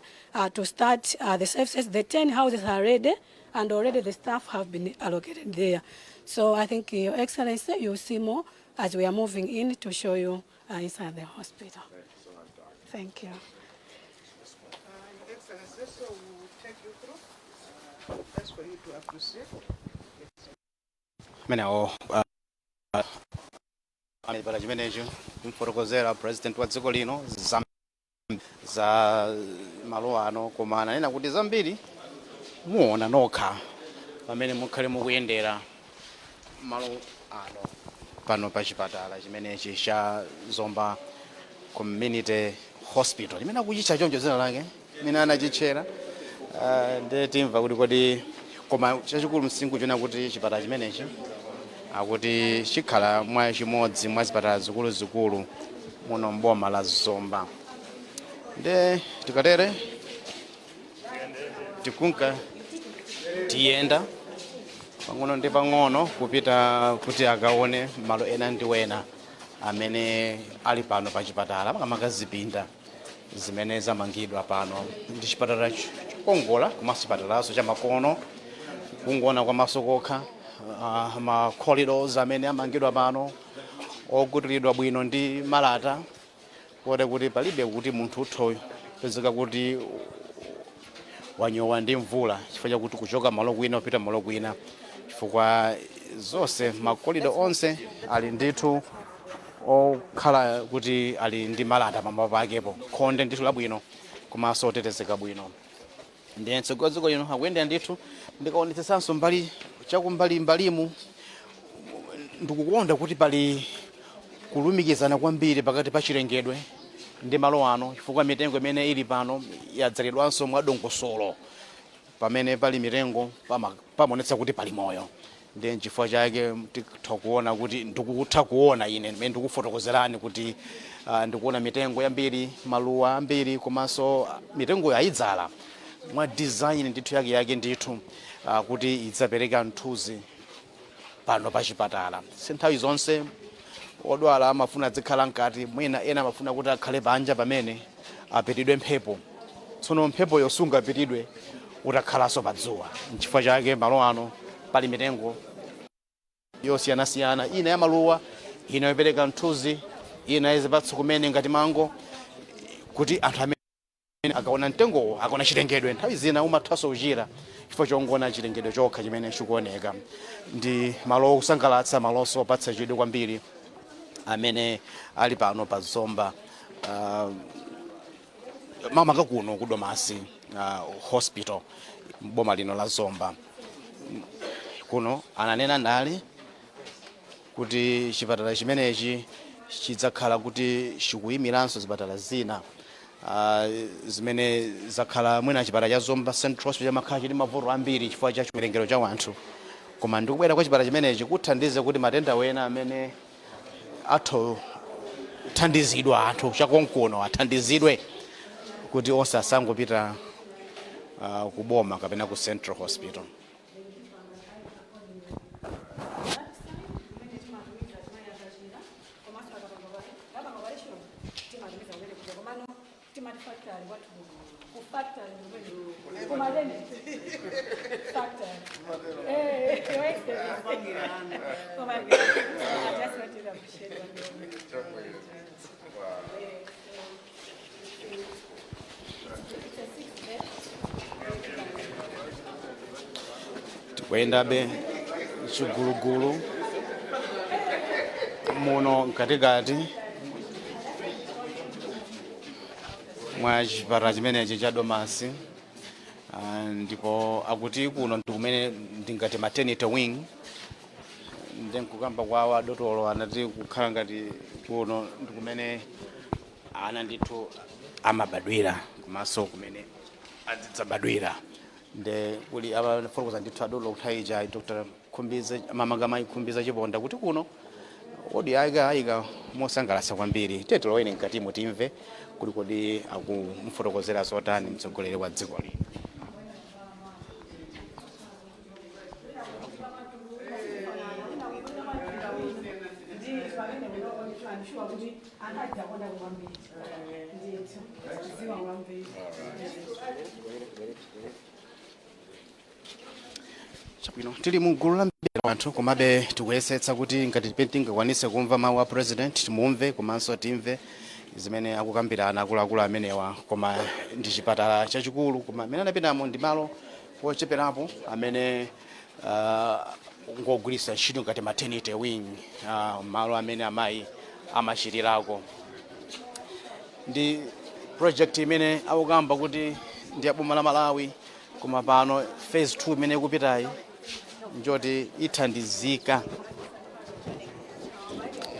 to start the services. The 10 houses are ready, and already the staff have been allocated there. So I think, Your Excellency, you'll see more as we are moving in to show you inside the hospital. Thank you. Your Excellency, so we will take you through. That's for you to appreciate. Amenewo chipatala chimenecho kumfotokozera President wa dziko lino za malo ano, koma ananena kuti zambiri muona nokha pamene mukhale mukuyendera malo ano pano pa chipatala chimenechi cha Zomba Community Hospital, limene akuchitcha choncho dzina lake limene anachitchera. Ndiye timva kuti kodi, koma chachikulu msinkhu chona kuti chipatala chimenechi akuti chikhala mwa chimodzi mwa zipatala zikuluzikulu muno mboma la Zomba. Nde tikatere tikunka tiyenda pang'ono ndi pang'ono kupita kuti akaone malo ena ndi wena amene ali pano pa chipatala, makamaka zipinda zimene zamangidwa pano. Ndi chipatala chokongola komanso chipatalaso chamakono, kungoona kwamaso kokha ma corridors amene amangidwa pano okutiridwa bwino ndi malata, kote kuti palibe kuti munthu utha pezeka kuti wanyowa ndi mvula chifukwa chakuti kuchoka malo kwina kupita malo kwina, chifukwa zonse ma corridor onse ali ndithu okhala kuti ali ndi malata pamwamba pakepo, khonde ndithu labwino komanso otetezeka bwino. Ndiye mtsogoleri wa dziko lino akuyendera ndithu. Ndikaonetsetsanso mbali chakumbali mbalimu, ndikukonda kuti pali kulumikizana kwambiri pakati pa chilengedwe ndi malo ano, chifukwa mitengo imene ili pano yadzalidwanso mwadongosolo. Pamene pali mitengo pamaonetsa kuti pali moyo. Ndiye nchifukwa chake titha kuona kuti, ndikutha kuona ine mmene ndikufotokozerani kuti ndikuona mitengo yambiri, maluwa ambiri, komanso mitengoyo ayidzala mwa design ndithu yake yake ndithu kuti idzapereka mthunzi pano pa chipatala. Si nthawi zonse odwala amafuna adzikhala mkati, mwina ena amafuna kuti akhale panja pamene apitidwe mphepo. Tsono mphepoyo sungapitidwe utakhalanso pa dzuwa. Nchifukwa chake malo ano pali mitengo yosiyanasiyana, ina ya maluwa, ina yopereka mthunzi, ina yazipatso kumene ngati mango, kuti anthu amene akaona mtengowo, akaona chilengedwe, nthawi zina umathanso kuchira chifukwa chongoona chilengedwe chokha chimene chikuoneka. Ndi malo okusangalatsa, malonso opatsa chidwi kwambiri amene ali pano pa Zomba, makamaka kuno ku Domasi Hospital, boma lino la Zomba. Kuno ananena ndale kuti chipatala chimenechi chidzakhala kuti chikuyimiranso zipatala zina zimene zakhala mwina chipatala cha Zomba Central Hospital chamakhala chili mavuto ambiri chifukwa cha chiwerengero cha wanthu, koma ndikubwera kwa chipatala chimenechi kuthandize kuti matenda wena amene atha kuthandizidwa anthu chakonkuno athandizidwe, kuti onse asangopita kuboma kapena ku Central Hospital. Tikuyendabe chigulugulu muno mkatikati mwa chipatala chimenechi cha Domasi. Ndipo akuti kuno ndi kumene ndingati maternity wing. Ndi nkukamba kwawo adotolo anati kukhala ngati kuno ndi kumene ana ndithu amabadwira komanso kumene azidzabadwira. Nde kuli abafotokoza ndithu adotolo kuthaija Dr. Khumbize, mamanga Khumbize Chiponda, kuti kuno odi ayika ayika mosangalatsa kwambiri. Tiye tilowere mkatimo timve kuti kodi akumfotokozera zotani mtsogoleri wa dziko lino. Chabwino, tili mu gulu la mbiri anthu, komabe tikuyesetsa kuti ngati tingakwanise kumva mawu a President timumve, komanso timve zimene akukambirana akuluakulu amenewa. Koma ndi chipatala chachikulu, koma amene anapitamo ndi malo ocheperapo amene ngogwiritsa ntchito ngati maternity wing, malo amene amayi amachirirako. Ndi project imene akukamba kuti ndi ya boma la Malawi, koma pano phase 2 imene ikupitayi njoti ithandizika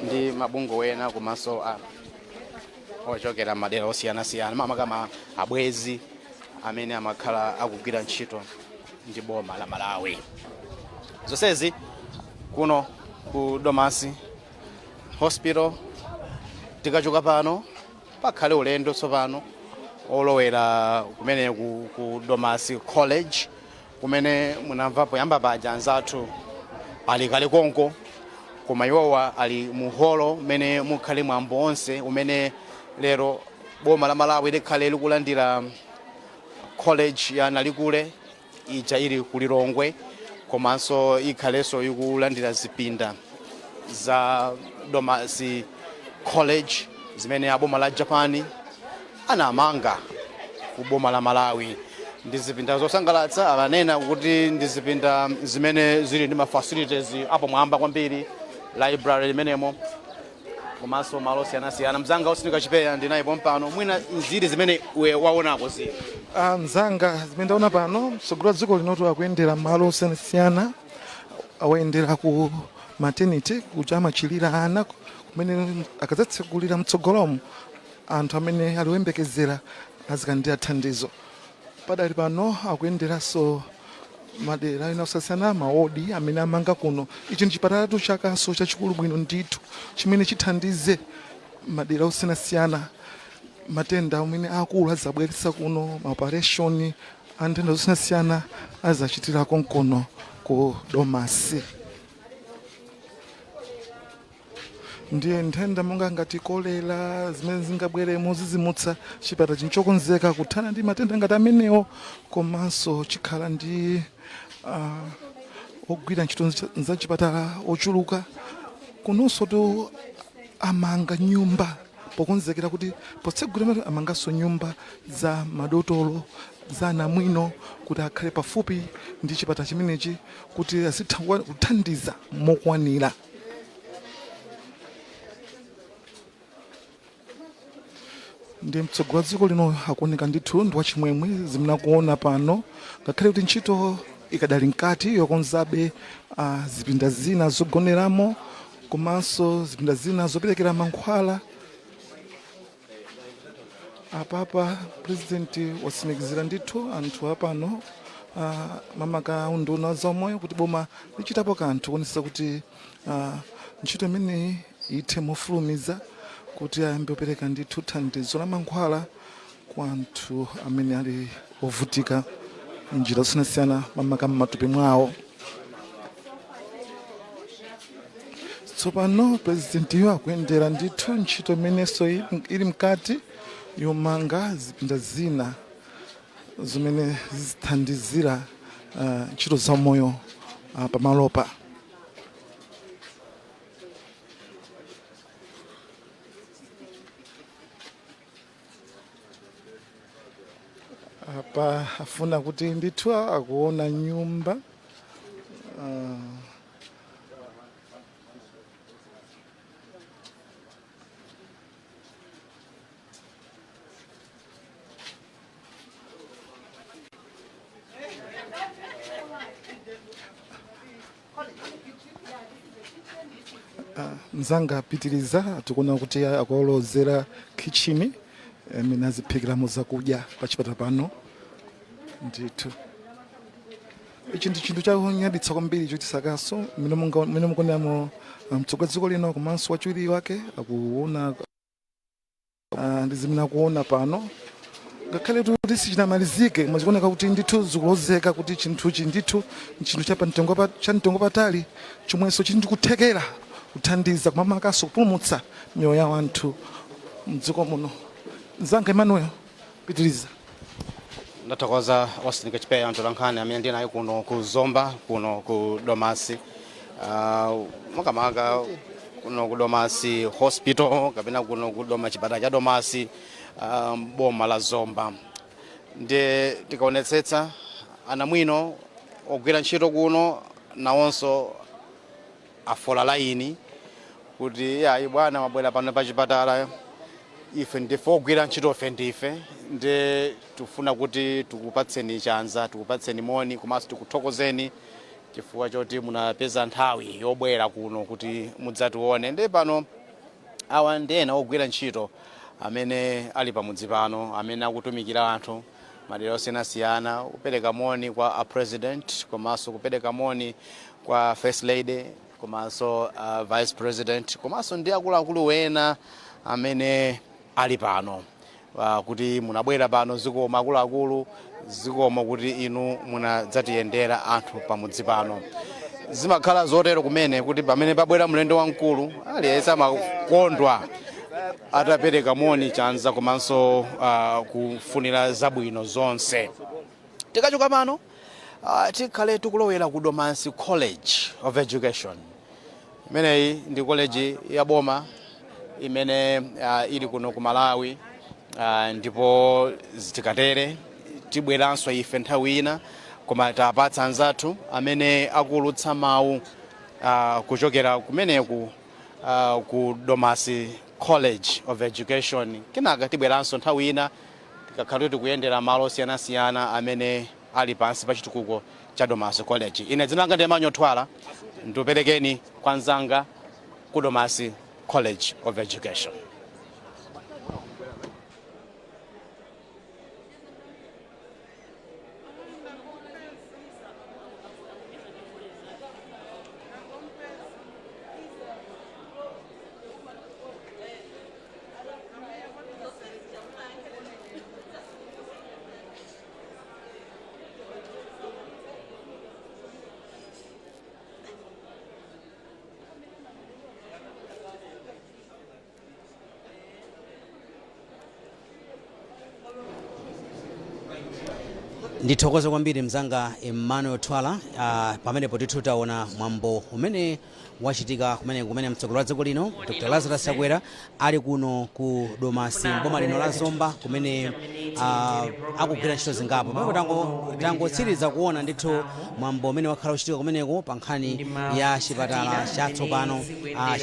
ndi mabungwe wena komanso ochokera madera osiyanasiyana, makamaka abwezi amene amakhala akugwira ntchito ndi boma la Malawi. Zonsezi kuno ku Domasi Hospital. Tikachoka pano pakhale ulendo tsopano olowera kumene ku Domasi College, kumene munamva poyamba paja anzathu ali kale konko, koma iwowa ali mu holo mmene mukhale mwambo onse umene lero boma la Malawi likhale likulandira college ya Nalikule ija ili ku Lilongwe, komanso ikhalenso ikulandira zipinda za Domasi College zimene aboma la Japan anamanga ku boma la Malawi. Ndi zipinda zosangalatsa, amanena kuti ndi zipinda zimene zili ndi ma facilities apamwamba kwambiri, library limenemo komanso malo osiyanasiyana. Mzanga Osindika Chipeya ndinaye pompano, mwina nziri zimene we waonako zili? Ah, mzanga, zimene ndaona pano, mtsogoleri wa dziko linotu akuyendera malo osiyanasiyana. Awayendera ku maternity kuja amachilira ana, kumene akadzatsegulira mtsogolomo anthu amene ali oyembekezera azikalandira thandizo. Padali pano akuyenderanso Madera ena osasiyana, mawodi amene amanga kuno. Ichi ndi chipatalatu chakaso chachikulu bwino ndithu chimene chithandize madera osiyanasiyana. Matenda amene akulu azabweretsa kuno, maoperation a nthenda zosiyanasiyana azachitirako nkono ku Domasi. Ndiye nthenda monga ngati kolera zimene zingabwere mozizimutsa, chipatala chinchokonzeka kuthana ndi matenda ngati amenewo. Komanso chikhala ndi ogwira ntchito za chipatala ochuluka. Kunonso tu amanga nyumba pokonzekera kuti potsegula, amanganso nyumba za madotolo, za anamwino, kuti akhale pafupi ndi chipatala chimenechi kuti azitha kuthandiza mokwanira. Ndi mtsogoleri wa dziko lino akuoneka ndithu ndi wachimwemwe zimene akuona pano, ngakhale kuti ntchito ikadali mkati yokonzabe zipinda zina zogoneramo komanso zipinda zina zoperekera mankhwala. Apapa President watsimikizira ndithu anthu apano, makamaka unduna zaumoyo, kuti boma lichitapo kanthu kuonetsetsa kuti ntchito imeneyi ithe mofulumiza, kuti ayambe kupereka ndithu thandizo la mankhwala kwa anthu amene ali ovutika njira zosiyanasiyana, makamaka m'matupi mwawo. Tsopano Presidentiyo akuyendera ndithu ntchito imenenso ili mkati yomanga zipinda zina zimene zithandizira ntchito zaumoyo pamalopa. Apa afuna kuti ndithu akuona nyumba. Mzanga, pitiriza. Tikuona kuti akulozera kitchen imene aziphikiramo zakudya pachipatala pano. Ndithu ichi ndi chinthu chonyaditsa kwambiri, chotisakaso mmene mukuonamo mtsogoleri dziko lino komanso wachiwiri wake akuona ndi zimene akuona pano, ngakhale kuti sichinamalizike, mazikuoneka kuti ndithu zikulozeka kuti chinthuchi ndithu chinthu cha mtengo patali, chomwenso chili ndikuthekera kuthandiza kumamakaso kupulumutsa miyoyo ya anthu mdziko muno. Mzanga Emmanuel, pitiriza. Ndathokoza Austin Kachipeya, mtolankhani amene ndi naye kuno ku Zomba, kuno ku Domasi, makamaka kuno ku Domasi Hospital kapena kuno ku Doma, chipatala cha Domasi, boma la Zomba. Ndiye tikaonetsetsa anamwino ogwira ntchito kuno nawonso afola laini kuti, "Ayi bwana, mabwera pano pa chipatala, ife ndife ogwira ntchito, ife ndife ndi tifuna kuti tikupatseni chanza, tikupatseni moni komanso tikuthokozeni chifukwa choti munapeza nthawi yobwera kuno kuti mudzatione." Ndi pano awa ndi ena ogwira ntchito amene ali pamudzi pano, amene akutumikira anthu madera osiyanasiyana, kupereka moni kwa a President komanso kupereka moni kwa First Lady komanso Vice President komanso ndi akuluakulu ena amene ali pano, kuti munabwera pano, zikomo akuluakulu, zikomo kuti inu munadzatiyendera anthu pamudzi pano. Zimakhala zotero kumene kuti pamene pabwera mlendo wamkulu, aliyense amakondwa atapereka moni, chanza komanso kufunira zabwino zonse. Tikachoka pano, tikhale tikulowera ku Domasi College of Education. Imeneyi ndi college ya boma imene ili kuno ku Malawi, ndipo tikatere tibweranso ife nthawi ina, koma tapatsa anzathu amene akuulutsa mawu kuchokera kumeneku, ku Domasi College of Education. Kenaka tibweranso nthawi ina tikakhala tikuyendera malo osiyanasiyana amene ali pansi pa chitukuko cha Domasi College. Ine dzina langa ndi Emmanuel Twala, ndikuperekeni kwa mzanga ku Domasi College of Education. Ndithokoze kwambiri mzanga Emmanuel Twala. Pamenepo ndithu taona mwambo umene wachitika kumene mtsogoleri wa dziko lino Dr Lazarus Chakwera ali kuno ku Domasi, boma lino la Zomba, kumene akugwira ntchito zingapo. Pamenepo tangotsiriza kuona ndithu mwambo umene wakhala uchitika kumeneko pa nkhani ya chipatala chatsopano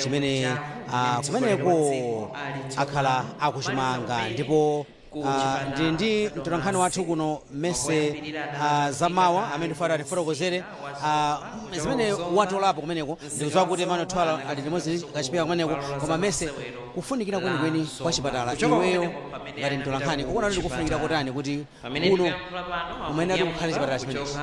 chimene kumeneko akhala akuchimanga. Ndipo ndili ndi mtolankhani wathu kuno, Mese Zamawa, amene ndifuna atifotokozere zimene watolapo kumeneko. Ndikudziwa kuti Emmanuel Twala ali limodzi ndi kachipika kumeneko, koma Mese, kufunikira kwenikweni kwa chipatala, iweyo ngati mtolankhani ukuona kuti kufunikira kotani kuti kuno kumene ati kukhale chipatala chimenechi?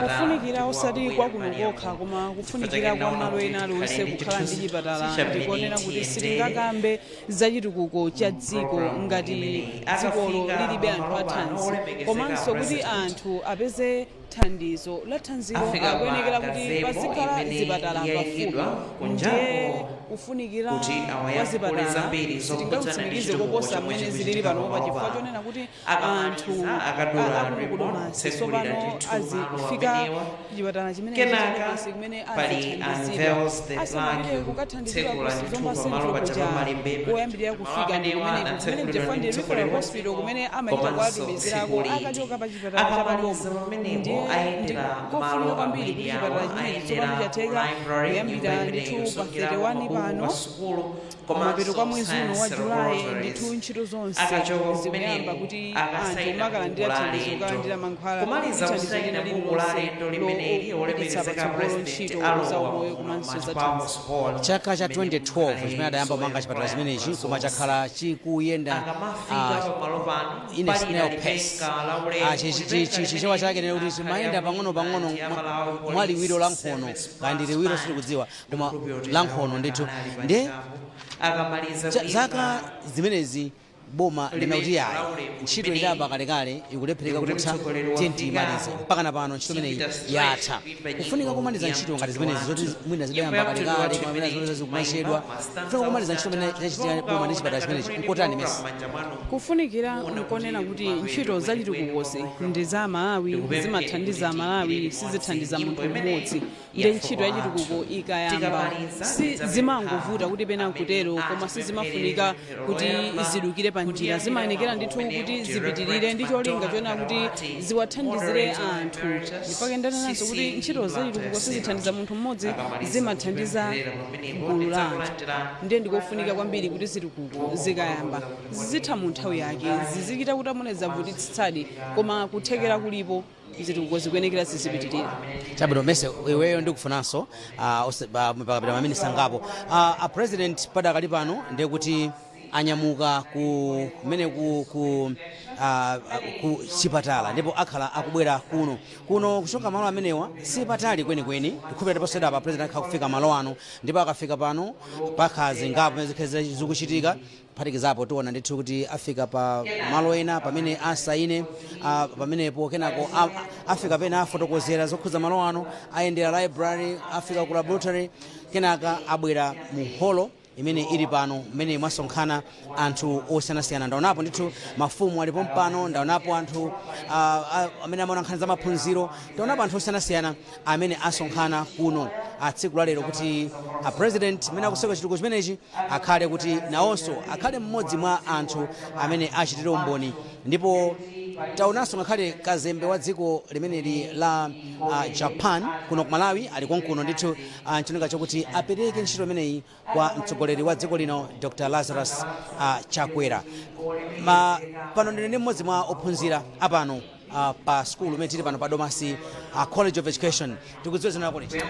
Kufunikira osati kwakuno kokha, koma kufunikira kwa malo ena aliwonse kukhala ndi chipatala, ndikuonera kuti sitingakambe zachitukuko cha dziko ngati dzikolo lilibe anthu athanzi. Komanso kuti anthu apeze thandizo la thanzilo, akuyenekera kuti pazikhala zipatala pafupi. Ndiye kufunikira kwa zipatala sitingakutsimikize koposa mmene zilili panopa, chifukwa chonena kuti anthu akuno ku Domasi tsopano azifika kuchipatala chimene cha Domasi, kumene azithandizidwa asanapite kukathandizidwa ku Zomba Central kuja. Koyambirira kufika ndi kumeneko, kumene mchifukwa ndi referral hospital, kumene amachita kuwatumizirako akachoka pa chipatala cha paboma. Ndiye ndi kofunika kwambiri kuti chipatala chimenechi tsopano chatheka kuyambira ndithu pa 31 pano, kumapeto kwa mwezi uno wa Julayi. Ndithu ntchito zonse zikuyamba kuti anthu makalandira thandizo, kukalandira mankhwala, thandizo lina lililonse lopititsa patsogolo ntchito za umoyo komanso za thanzi. Chaka cha 2012 chimene adayamba kumanga chipatala chimenechi, koma chakhala chikuyenda in a snail pace. Chichewa chake nene kuti chimayenda pang'ono pang'ono mwa liwiro la nkhono, kandi liwiro sitikudziwa, koma la nkhono ndithu. Ndiye zaka zimenezi boma linauti yayi, ntchito idayamba kalekale, ikulephereka kutha, tiye tiyimalize. Mpaka na pano ntchito imeneyi yatha. Kufunika kumaliza ntchito ngati zimenezi zoti mwina zidayamba kalekale, koma mwina zimene zikumachedwa, kufunika kumaliza ntchito imene yachitika boma ndi chipatala chimenechi nkotani, Mesi? Kufunikira nkonena kuti ntchito zachitukukozi ndi za Malawi, zimathandiza Malawi, sizithandiza munthu mmodzi. Ndi ntchito yachitukuko ikayamba si zimangovuta kuti pena nkutero, koma sizimafunika kuti zidukire pa njira. Zimayenekera ndithu kuti zipitirire ndi cholinga chonena kuti ziwathandizire anthu. Ndipake ndanenanso kuti ntchito zachitukuko sizithandiza munthu mmodzi, zimathandiza gulu la anthu. Ndiye ndikofunika kwambiri kuti zitukuko zikayamba zizitha mu nthawi yake, zizichita kuti amune zavutitsitsadi, koma kuthekera kulipo, zitukuko zikuyenekera zizipitirira. Chabwino Mese, iweyo ndikufunanso pakapita maminitsi angapo, a president padakali pano ndiye kuti anyamuka ku kumene ku chipatala, ndipo akhala akubwera kuno kuchoka malo amenewa sipatali kwenikweni. Ndikhulupirira posachedwa pa president akhala kufika malo ano, ndipo akafika pano pakhala zingapo pamene zikhale zikuchitika. Kuphatikizapo tiona ndithu kuti afika pa malo ena pamene asaine pamenepo, kenako afika pena afotokozera zokhudza malo ano, ayendera library, afika ku laboratory, kenaka abwera mu holo imene ili pano mmene mwasonkhana anthu osiyanasiyana. Ndaonapo ndithu mafumu alipo mpano, ndaonapo anthu amene amaona nkhani za maphunziro, ndaonapo anthu osiyanasiyana amene asonkhana kuno tsiku la lero kuti a president amene akuseka chitukuko chimenechi akhale kuti nawonso akhale mmodzi mwa anthu amene achitire umboni. Ndipo taonanso ngakhale kazembe wa dziko limeneli la Japan kuno ku Malawi ali konkuno ndithu, ncholinga chokuti apereke ntchito imeneyi kwa mtsogoleri wa dziko lino Dr Lazarus Chakwera. Pano ndine ndi mmodzi mwa ophunzira apano pa school imene tili pano pa Domasi College of Education. Tikudziwa dzina lako liti?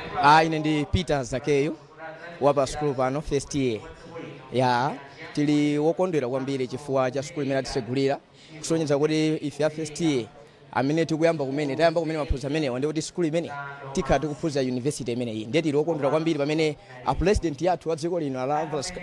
Ine ndi Peter Zakeyo wa pa school pano, first year. Ya, tili wokondwera kwambiri chifukwa cha school imene atisegulira, kusonyeza kuti ife a first year amene tikuyamba kumene, tayamba kumene maphunziro amenewa, ndi kuti school imene tikhala tikuphunzira university imeneyi. Ndiye tili wokondwera kwambiri pamene a president yathu wa dziko lino, Lazarus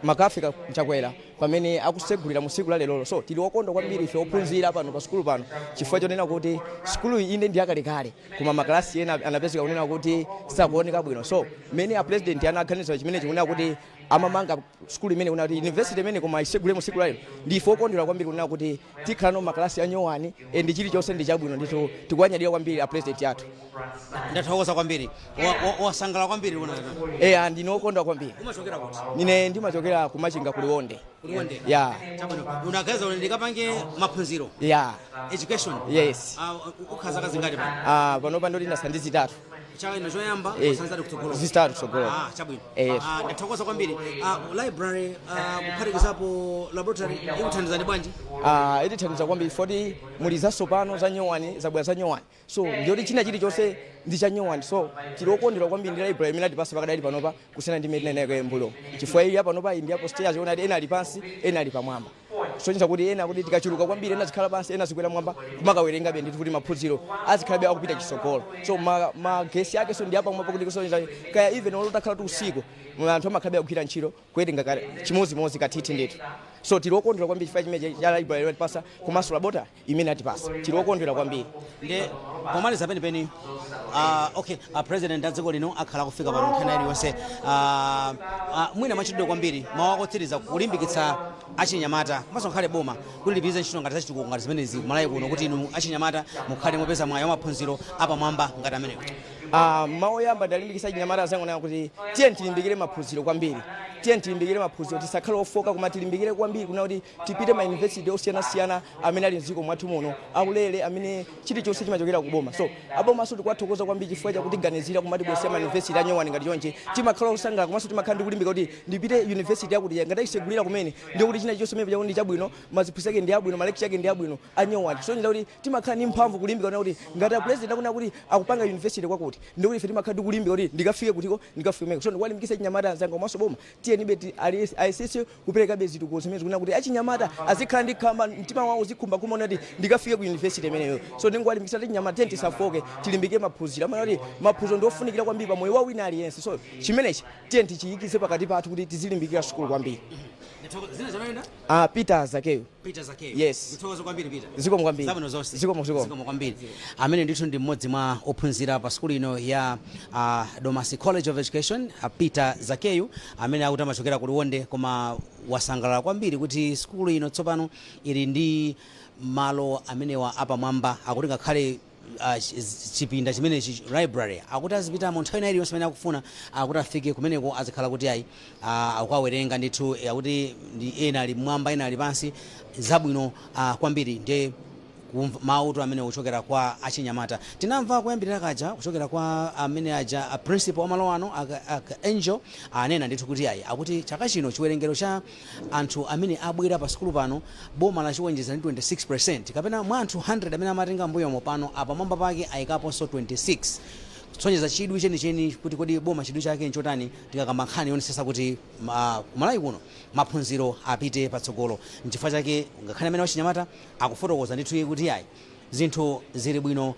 McCarthy Chakwera, pamene akusegulira mu tsiku la lerolo. So tili wokondwa kwambiri ife ophunzira pano pa sukulu pano, chifukwa chonena kuti sukulu iyi inde ndi yakalekale, koma makalasi ena anapezeka kunena kuti sakuoneka bwino. So mmene a president anaganiza chimenechi kunena kuti Amamanga sukulu imene kuna kuti university imene, koma isegule mu siku lalero. Ndife okondwera kwambiri kunena kuti tikhala no makalasi anyowani and chilichonse ndi chabwino ndithu. Tikuwanyadira kwambiri a president athu. Ndathokoza kwambiri. Wasangalala kwambiri kuna? Eya, ndine okondwa kwambiri. Umachokera kuti? Nine ndimachokera kumachinga, kuliwonde. Kuliwonde? Ya. Chabwino, unagaza kuti ndikapange maphunziro? Ya. Education? Yes. Ah, ukhala zaka zingati pano? Ah, panopa ndoti ndasala ndi 3. Chaka ino choyamba? Eh. Wasanzati kutsogolo? 3 kutsogolo. Ah, chabwino. Eh. Ah, ndathokoza kwambiri. Ah, library, kuphatikizapo laboratory, ikuthandizani bwanji? Ah, itithandiza kwambiri foti muli zasopano, za nyowani, zabwera za nyowani, so ndiyoti china chilichonse ndi cha nyowani. So tili okondwera kwambiri ndi library imene atipasa pakadali panopa kusiyana ndi imene tinali mbuyo, chifukwa ili panopa iyi ndi upstairs, yona ena ali pansi, ena ali pamwamba, kusonyeza kuti ena kuti tikachuluka kwambiri, ena zikhala pansi, ena zikwera mwamba kumakawerengabe ndithu, kuti maphunziro azikhalabe akupita chitsogolo. So magesi ake so ndi apamwamba, kuti kusonyeza kaya even olotakhala ti usiku, anthu amakhalabe akugwira ntchito, kuwerenga chimozimozi kathithi ndithu. So tili okondwera kwambiri chifukwa chimene cha library atipasa komanso laboratory imene atipasa. Tili okondwera kwambiri. Nde pomaliza penipeni, okay, president a dziko lino akhala kufika pano nkhani iliyonse, mwina mwachidule kwambiri, mawu akotsiriza kulimbikitsa achinyamata komanso ngakhale boma kuti lipitirize ntchito ngati zachitukuko ngati zimenezi kumalawi kuno, kuti inu achinyamata mukhale mopeza mwayi wa maphunziro apamwamba ngati amenewo. Ah, mawu oyamba, ndalimbikitsa achinyamata azangu kuti tiye tilimbikire maphunziro kwambiri, tiye tilimbikire maphunziro, tisakhale ofoka, koma tilimbikire kwambiri kuna kuti tipite ma university osiyanasiyana amene ali mdziko mwathu muno, aulere, amene chilichonse chimachokera kuboma. So abomaso tikuwathokoza kwambiri chifukwa chakutiganizira kumatibwesera ma university anyowani ngati chonchi. Timakhala osangalala komanso timakhala ndi kulimbika kuti ndipite university yakuti ngati ayisegulira kumene, ndiye kuti china chilichonse chimene chakuti ndi chabwino, maziphunzitso ake ndi abwino, ma lecture ake ndi abwino, anyowani. So njira kuti timakhala ndi mphamvu kulimbika kuna kuti ngati a president akuna kuti akupanga university kwakuti, ndikuti ife timakhala tikulimbika kuti ndikafike kutiko, ndikafike kumeko. So ndikuwalimbikitsa chinyamata anzanga komanso boma, tiyenibe ayesese kuperekabe zitukuko zimene zikunena kuti achinyamata azikhala ndi khama, mtima wawo uzikhumba kumaona kuti ndikafike ku university imeneyo. So ndinguwalimbikitsa kuti chinyamata, tiye tisafoke, tilimbike maphunziro, amene kuti maphunziro ndi ofunikira kwambiri pa moyo wa wina aliyense. So chimenechi tiye tichiyikize pakati pathu kuti tizilimbikira sukulu kwambiri. Zina zanoenda? Ah, Peter Zakeyo. Peter Zakeyo. Yes. Ndithokoza kwambiri, Peter. Zikomo kwambiri. Zabwino zonse. Zikomo, zikomo. Zikomo kwambiri. Amene ndithu ndi mmodzi mwa ophunzira pa sukulu ino ya Domasi College of Education, Peter Zakeyu, amene akuti amachokera ku Liwonde, koma wasangalala kwambiri kuti sukulu ino tsopano ili ndi malo amenewa apamwamba. Akuti ngakhale chipinda chimenechi, library, akuti azipitamo nthawi ina iliyonse imene akufuna, akuti afike kumeneko, azikhala kuti ayi, akukawerenga ndithu. Akuti ndi ena ali mmwamba, ena ali pansi. Zabwino kwambiri. Ndiye mawu amene kuchokera kwa achinyamata tinamva kuyambirira kaja kuchokera kwa amene aja a principal amalo ano, aka Angel, anena ndithu kuti ayi, akuti chaka chino chiwerengero cha anthu amene abwera pa sukulu pano boma lachiwonjezera ndi 26%, kapena mwa anthu 100 amene amatenga mbuyomo, pano apamwamba pake ayikaponso 26, kusonyeza chidwi chenicheni kuti kodi boma chidwi chake nchotani tikakamba nkhani yonesesa kuti kumalawi kuno maphunziro apite patsogolo. Nchifukwa chake ngakhale amene wachinyamata akufotokoza ndithu iye kuti ayi, zinthu zili bwino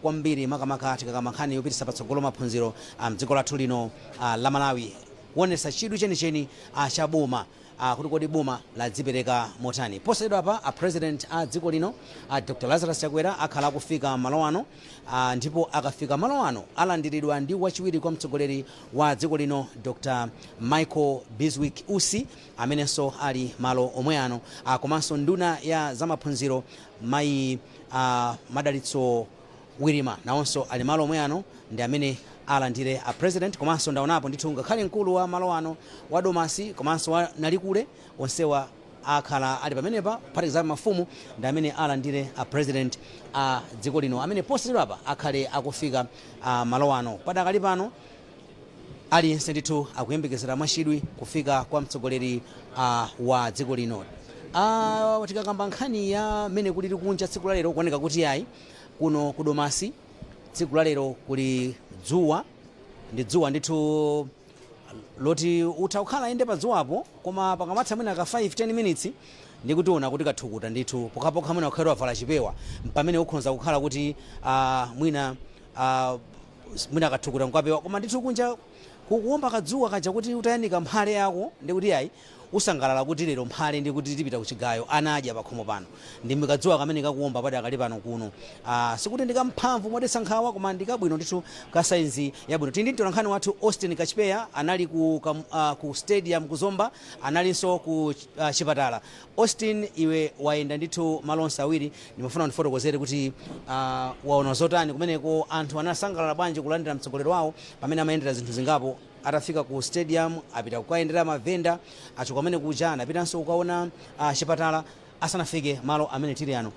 kwambiri, makamaka tikakamba nkhani yopitisa patsogolo maphunziro mdziko lathu lino la Malawi, kuonesa chidwi chenicheni cha boma, kuti kodi boma ladzipereka motani. Posachedwa pa a president a dziko lino, Dr Lazarus Chakwera, akhala akufika malo ano, ndipo akafika malo ano alandiridwa ndi wachiwiri kwa mtsogoleri wa dziko lino, Dr Michael Bizwick Usi, amenenso ali malo omwe ano, komanso nduna ya zamaphunziro, mayi Madalitso Wirima, nawonso ali malo omwe ano, ndi amene alandire a president. Komanso ndaonapo ndithu ngakhale mkulu wa malo ano wa Domasi komanso wa Nalikule, onsewa akhala ali pamenepa, kuphatikizapo mafumu, ndi amene alandire a president a dziko lino amene posachedwapa akhale akufika malo ano. Padakali pano aliyense ndithu akuyembekezera mwachidwi kufika kwa mtsogoleri wa dziko lino. Tikakamba nkhani ya mmene kulili kunja tsiku la lero, kuoneka kuti ayi, kuno ku Domasi tsiku la lero kuli dzuwa, ndi dzuwa ndithu loti utha kukhala inde pa dzuwapo, koma pakamatha mwina ka 5 10 minutes ndikutiona kuti kathukuta ndithu. Pokhapokha mwina kukhala wavala chipewa, pamene ukhonza kukhala kuti mwina kathukuta nkukapewa. Koma ndithu kunja kukuwomba kadzuwa kaja kuti utayanika mphale yako ndikuti ayi, Usangalala kuti lero mphale ndi kuti tipita kuchigayo, ana adya pakhomo pano. Ndi mikadziwa kamene kakuomba padakali pano kuno. Sikuti ndikamphamvu modetsa nkhawa, koma ndikabwino ndithu, ka saizi yabwino. Tili ndi mtolankhani wathu Austin Kachipeya, anali ku stadium kuzomba, analinso ku chipatala. Austin, iwe wayenda ndithu malo onse awiri. Ndimafuna undifotokozere kuti waona zotani kumeneko, anthu anasangalala bwanji kulandira mtsogoleri wawo pamene amayendera zinthu zingapo. Atafika ku stadium, apita kukayendera mavenda, achoka kumene kuja anapitanso kukaona chipatala asanafike malo amene tili ano.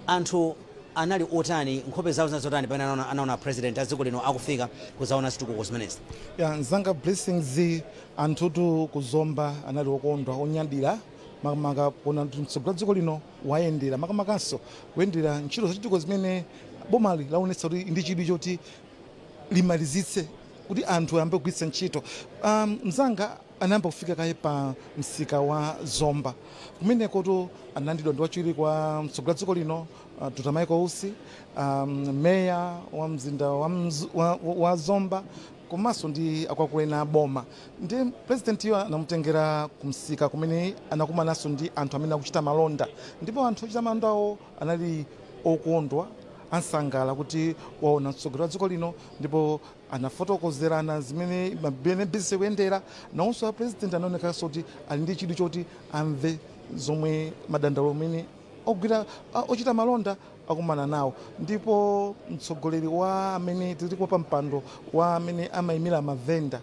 Anthu anali otani? Nkhope zawo zinali zotani pamene anaona president a dziko lino akufika kuzaona zitukuko zimenezi? Ya, mzanga Blessings, anthutu kuzomba anali okondwa, onyadira, makamaka kuona kuti mtsogoleri wa dziko lino wayendera, makamakanso kuyendera ntchito zachitukuko zimene bomali laonetsa kuti ndi chidwi choti limalizitse kuti anthu ayambe kugwiritsa ntchito. Mzanga, anayamba kufika kaye pa msika wa Zomba. Kumenekotu analandiridwa ndi wachiwiri kwa mtsogoleri wa dziko lino, Dr Michael Usi, meya wa mzinda wa Zomba, komanso ndi akuluakulu ena a boma. Ndi president iyo anamutengera kumsika kumene anakumananso ndi anthu amene akuchita malonda, ndipo anthu ochita malondawo anali okondwa, ansangala kuti waona mtsogoleri wa dziko lino, ndipo anafotokozerana zimene mabene business kuyendera. Nawonso a president anaonekanso kuti ali ndi chidwi choti amve zomwe madandaulo amene ogwira ochita malonda akumana nawo. Ndipo mtsogoleri wa amene tili pa mpando wa amene amayimira mavenda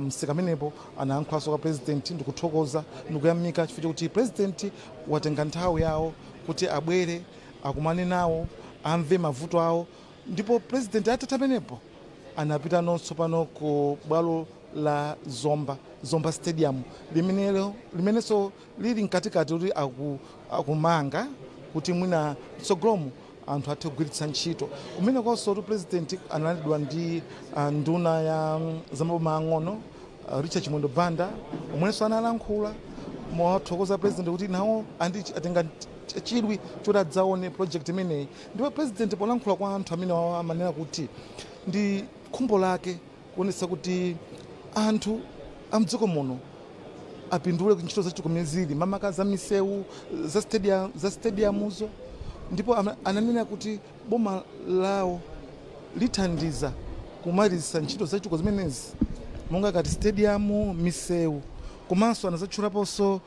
msika amenepo anayankhulanso kwa president ndikuthokoza ndikuyamika chifukwa chokuti president watenga nthawi yawo kuti abwere akumane nawo, amve mavuto awo. Ndipo president atatha pamenepo anapita nonso pano ku bwalo la Zomba, Zomba Stadium, limenelo limenenso lili mkatikati kuti akumanga kuti mwina mtsogolomo anthu athe kugwiritsa ntchito. Kumenekonso tu president analandiridwa ndi nduna ya zamaboma ang'ono, Richard Chimwendo Banda, omwenso analankhula mowathokoza president kuti nawo atenga chidwi choti adzaone project imeneyi. Ndipo president polankhula kwa anthu amene wawo amanena kuti ndi khumbo lake kuonetsa kuti anthu amdziko muno apindule ntchito zachitukuko zili mamaka za misewu, za stadium, za stadiumuzo. Ndipo ananena kuti boma lawo lithandiza kumaliza ntchito zachitukuko zimenezi monga ngati stadium, misewu, komanso anazatchulaponso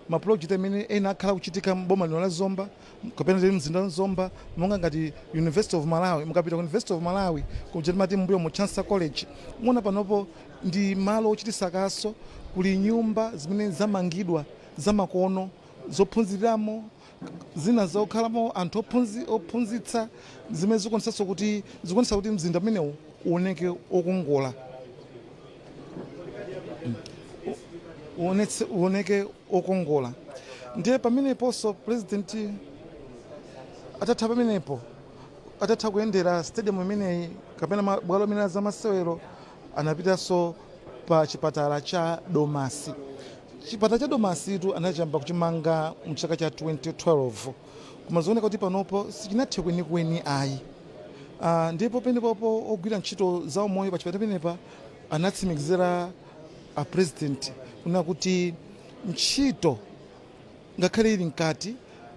maproject amene ena akhala kuchitika mboma lino la Zomba kapena tili mzinda wa Zomba, monga ngati University of Malawi. Mukapita ku University of Malawi kuja timati mbuyo mu Chancellor College, muona panopo ndi malo ochititsa kaso. Kuli nyumba zimene zamangidwa zamakono zophunziriramo, zina zokhalamo anthu ophunzitsa, zimene zikuonetsa kuti mzinda umenewu uoneke okongola, uoneke okongola. Ndiye pameneponso president atatha pamenepo, atatha kuyendera stadium imeneyi kapena bwalo limene la zamasewero, anapitanso pa chipatala cha Domasi. Chipatala cha Domasi tu anachiyamba kuchimanga mchaka cha 2012, koma zioneka kuti panopo sichinathe kwenikweni ayi. Ndipo penepopo ogwira ntchito za umoyo pa chipatala penepa anatsimikizira a president kunena kuti ntchito ngakhale ili mkati,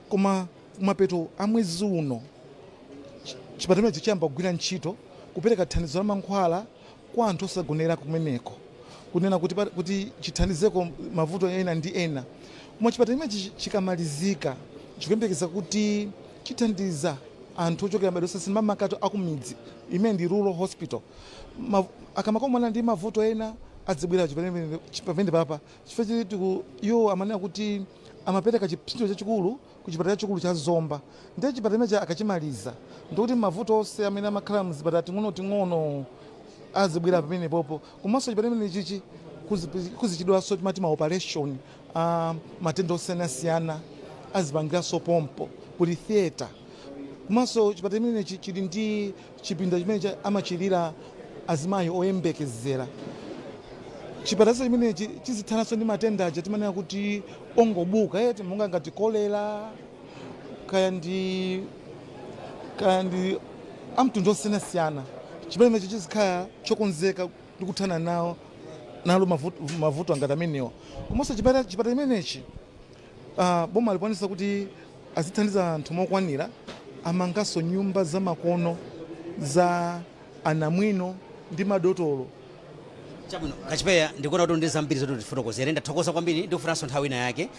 koma kumapeto a mwezi uno chipatala chimenechi chiyamba kugwira ntchito kupereka thandizo la mankhwala kwa anthu osagonera kumeneko, kunena kuti chithandizeko mavuto ena ndi ena. Koma chipatala chimenechi chikamalizika, chikuyembekeza kuti chithandiza anthu ochokera madera osiyanasiyana, makamaka akumidzi imene ndi rural hospital. Akamakumana ndi mavuto ena adzibwera pamene papa, chifukwa chiti iwo amanena kuti amapereka chipsinjo chachikulu ku chipatala chachikulu cha Zomba. Ndiye chipatala chimenechi akachimaliza, ndikuti mavuto onse amene amakhala mzipatala ting'onoting'ono azibwera pamene popo. Komanso chipatala chimene chichi kuzichidwanso timati ma operation a matenda osiyanasiyana azipangiranso pompo, kuli theatre. Komanso chipatala chimenechi chili ndi chipinda chimene amachilira azimayi oyembekezera. Chipatala chimenechi chizithananso ndi matenda aja timanena kuti ongobuka eti, monga ngati kolera, kaya ndi amtundu osiyanasiyana. Chipatala chimenechi chizikhala chokonzeka ndi kuthana nawo. nalo mavuto angati amenewa. Komanso chipatala chimenechi, boma likwanisa kuti azithandiza anthu mokwanira. Amanganso nyumba zamakono za anamwino ndi madotolo. Chabwino, Kachipeya, ndikuona kuti ndi zambiri zoti tifotokozere. Ndathokoza kwambiri, ndikufunanso nthawi ina yake.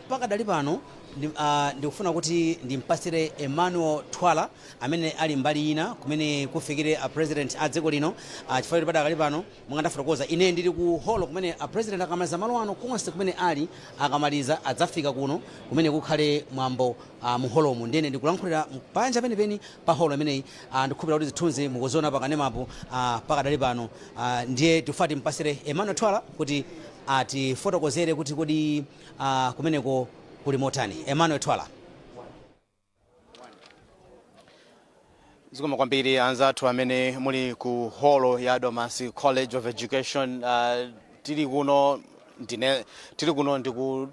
Pakadali pano ndikufuna kuti ndimpasire Emmanuel Twala amene ali mbali ina kumene kufikire a President a dziko lino, chifukwa kuti padakali pano, monga ndafotokoza, ine ndili ku holo kumene a President akamaliza malo ano konse kumene ali, akamaliza adzafika kuno kumene kukhale mwambo mu holomu. Ndene ndikulankhulira panja penipeni pa holo imeneyi. Ndikukhulupirira kuti zithunzi mukuziona pakanemapo pakadali pano. Ndiye tifuna timpasire Emmanuel Twala kuti atifotokozere kuti kodi kumeneko kuli motani. Emmanuel Twala. Zikomo kwambiri anzathu amene muli ku holo ya Domasi College of Education. Tili kuno, ndine tili kuno ndi ku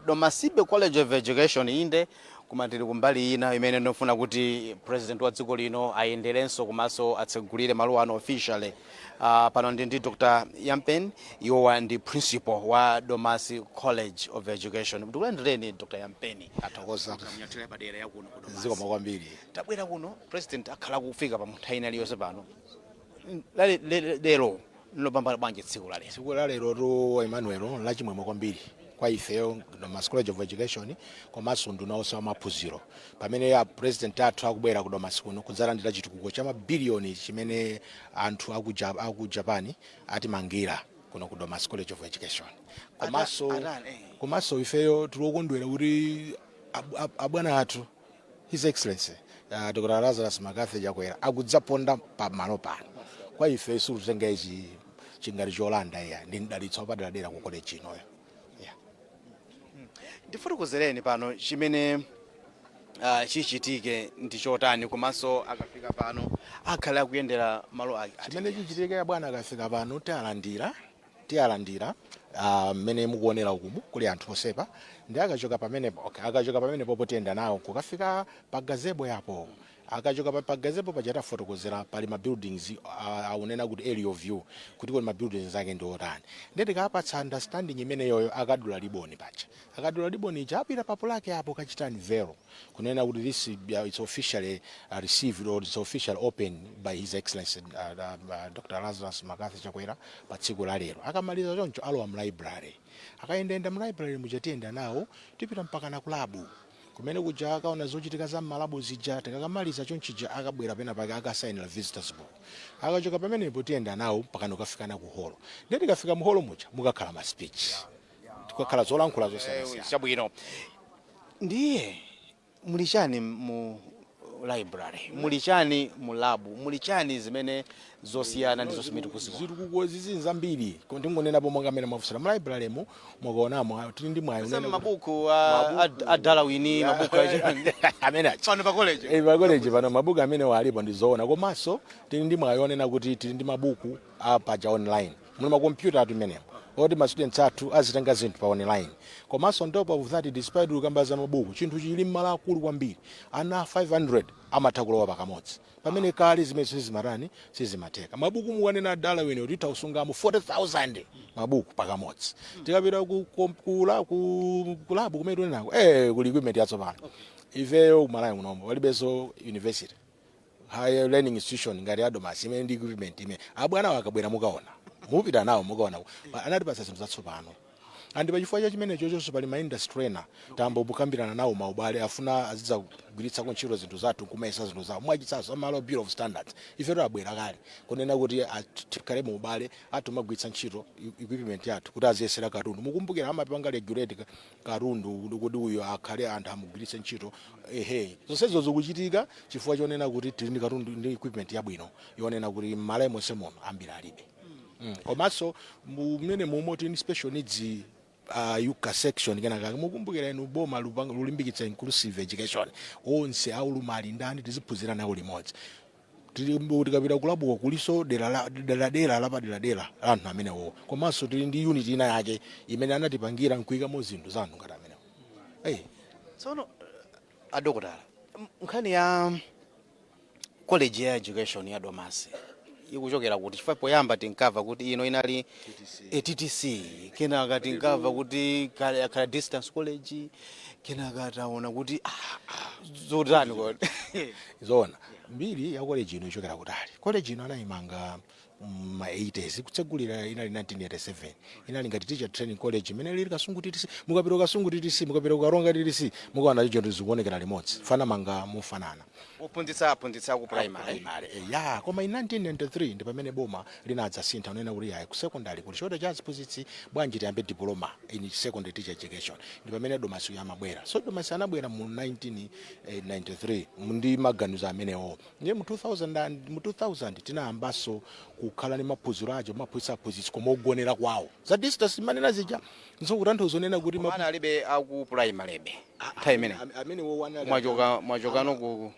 Domasibe College of Education, inde, koma tili kumbali ina imene ndofuna kuti President wa dziko lino ayenderenso komanso atsegulire malo ano officially. Pano ndi Dr Yampen, iwowa ndi principal wa Domasi College of Education. Ndikulandireni, Dr Yampeni. Athokoza. Mnyathira padera ya kuno ku Domasi. Zikomo kwambiri. Tabwera kuno, President akhala kufika pa nthawi ina iliyonse pano. Lero lopambana bwanji tsiku la lero? Tsiku la lero tu, Emmanuel, lachimwemwe kwambiri kwa ifeyo Domasi College of Education komanso nduna onse wa maphunziro, pamene a President athu akubwera ku Domasi kuno kudzalandira chitukuko cha mabiliyoni chimene anthu aku Japan atimangira kuno ku Domasi College of Education. Komanso Atani. Komanso ifeyo tili okondwera kuti abwana athu, His Excellency Dr Lazarus McCarthy Chakwera, akudzaponda pamalo pano. Kwa ife sikutenga ichi chingati cholanda iya, ndi mdalitso wapaderadera ku college inoyo, yeah. Ndifotokozereni pano chimene chichitike ndi chotani, komanso akafika pano akhale akuyendera malo ake ati? Chimene chichitike, bwana akafika pano tialandira mmene mukuonera ukumu kuli anthu osepa. Ndi akachoka pamenepo, okay, akachoka pamenepo potiyenda nawo kukafika pa gazebo yapo. Akachoka pa gazebo paja tafotokozera pali ma buildings, aunena kuti aerial view, kuti kodi ma buildings ake ndi otani. Ndiye tikapatsa understanding imeneyoyo, akadula liboni paja. Akadula liboni ija, apita pa plaque apo kachita unveil, kunena kuti this it's officially received or it's officially open by His Excellency Dr Lazarus McCarthy Chakwera pa tsiku la lero. Akamaliza choncho, alowa mu library, akayendayenda mu library muja, tiyenda nawo, tipita mpaka na ku lab kumene kuja, akaona zochitika za m'ma lab zija. Tikakamaliza chonchija, akabwera pena pake akasayinira visitors book. Akachoka pamenepo, tiyenda nawo mpaka nokafika ku holo. Ndiye tikafika mu holo muja mukakhala ma speech, tikakhala zolankhula zosiyanasiyana. Chabwino, ndiye muli chani mu library, muli chani mu lab, muli chani zimene zosiyana ndi zonse zimene tikuziona? Zitukuko zizi zambiri. Ndingonenapo monga mmene mwafusira, mu library mu mukaonamo tili ndi mwayi unena kuti- Mabuku a Darwin, mabuku a amene achi pano pa college. Eh, pa college pano mabuku amene walipo, ndizoona. Komanso tili ndi mwayi onena kuti tili ndi mabuku a paja online, muli makompyuta athu imenemo oti ma students athu azitenga zinthu pa online. Komanso on top of that, despite kukamba za mabuku, chinthu chili mmalo akulu kwambiri, ana 500 amatha kulowa pakamodzi, pamene kale zimene sizimatani, sizimatheka. Mabuku mukanena Darwin, titha kusungamo 40,000 mabuku pakamodzi. Tikapita ku lab kumene tunenako, kuli equipment yatsopano. Ifeyo kumalawi kunombo palibenso university, higher learning institution ngati ya Domasi imene ndi equipment imene abwana akabwera mukaona, mupita nawo mukaona. Anatipatsa zinthu zatsopano. And pachifukwa cha chimene chochonso pali ma industry ena tambo kukambirana nawo maubale, afuna azidzagwiritsako ntchito zinthu zathu kumayesa zinthu zawo. Mwachitsanzo, amalo Bureau of Standards, ife abwera kale kunena kuti tikhale mu ubale athu magwiritsa ntchito equipment yathu kuti aziyesera katundu. Mukumbukira amapanga regulate katundu kuti uyo akhale anthu amugwiritse ntchito. Ehe, zonsezo zikuchitika chifukwa chonena kuti tili ndi katundu ndi equipment yabwino yonena kuti m'malawi monse muno ambiri alibe. Komanso mmene mumo tili ndi special needs yuka section kenakake. Mukumbukira inu boma lulimbikitsa inclusive education, onse aulumali ndani tiziphunzira nawo limodzi. Tikapita ku lab ko kuliso dera dera lapaderadera la anthu amenewo. Komanso tili ndi unit ina yake imene anatipangira nkuyikamo zinthu za anthu ngati amenewo, hey. Tsono adokotala, nkhani ya college ya education ya Domasi Ikuchokera kuti? Chifukwa poyamba tinkamva kuti ino inali TTC, kenaka tinkamva kuti kale yakhala distance college, kenaka taona kuti zotani kodi? Zoona, mbiri ya college ino ichokera kutali. College ino anayimanga ma 80s, kutsegulira inali 1987. Inali ngati teacher training college imene lili Kasungu TTC. Mukapita ku Kasungu TTC, mukapita ku Karonga TTC, mukaona icho zikuonekera limodzi, fana manga mofanana. Ophunzitsa aphunzitsa ku primary. Primary, ya. Koma in 1993 ndi pamene boma linadzasintha unena kuti yayi, ku secondary kuli shortage cha aziphunzitsi, bwanji tiyambe diploma in secondary teacher education? Ndi pamene Domasi amabwera. So Domasi anabwera mu 1993 ndi maganizo amenewo. Ndiye mu 2000 mu 2000 tinayambanso kukhala ndi maphunziro aja, maphunzitsa aphunzitsi koma ogonera kwawo, za distance manena zija. Nso kutanthauza onena kuti Ana alibe aku primary be nthawi imene amene wo anali mwachoka mwachokano ku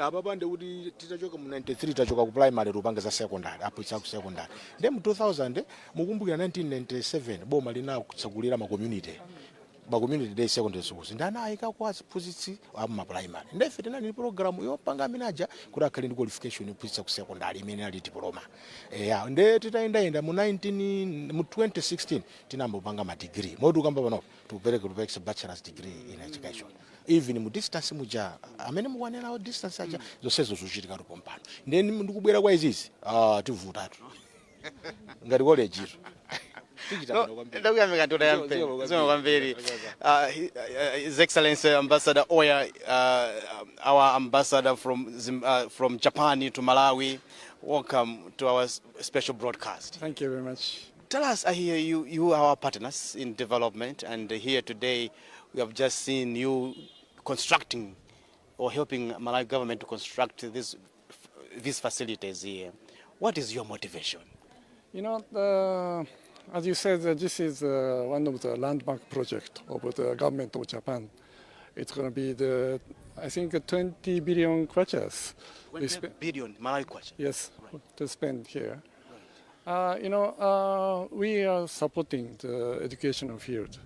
Apapa ndi kuti titachoka mu 93, tachoka ku primary, tupanga za secondary, aphunzitsa ku secondary. Ndiye mu 2000, mukumbukira 1997 boma linakutsegulira ma community day secondary schools, ndi anayikako aziphunzitsi ama primary. Ndefe tinali ndi program yopanga amene aja kuti akhale ndi qualification yophunzitsa ku secondary imene ali diploma, eya. Nde titayendayenda, mu 19 mu 2016 tinayamba kupanga ma degree, moti ukamba panopo tikupereka bachelor's degree in education, even mu distance muja amene mukuwanena distance aja. Zonsezo zikuchitika pompano. Ndiye ndikubwera kwa izizi, tivutatu ngati college ito. Tichita bwino kwambiri. Ndakuyamika Zikomo kwambiri. Zikomo kwambiri. His Excellency Ambassador Oya, our ambassador from Japan to Malawi, welcome to our special broadcast. Thank you very much. Tell us, I hear you are our partners in development, and here today we have just seen you constructing or helping Malawi government to construct these facilities here. What is your motivation? As you said, this is one of the landmark project of the government of Japan. It's going to be the, I think, 20 billion kwachas. We 20 billion Malawi kwacha. Yes, to spend here. We are supporting the educational field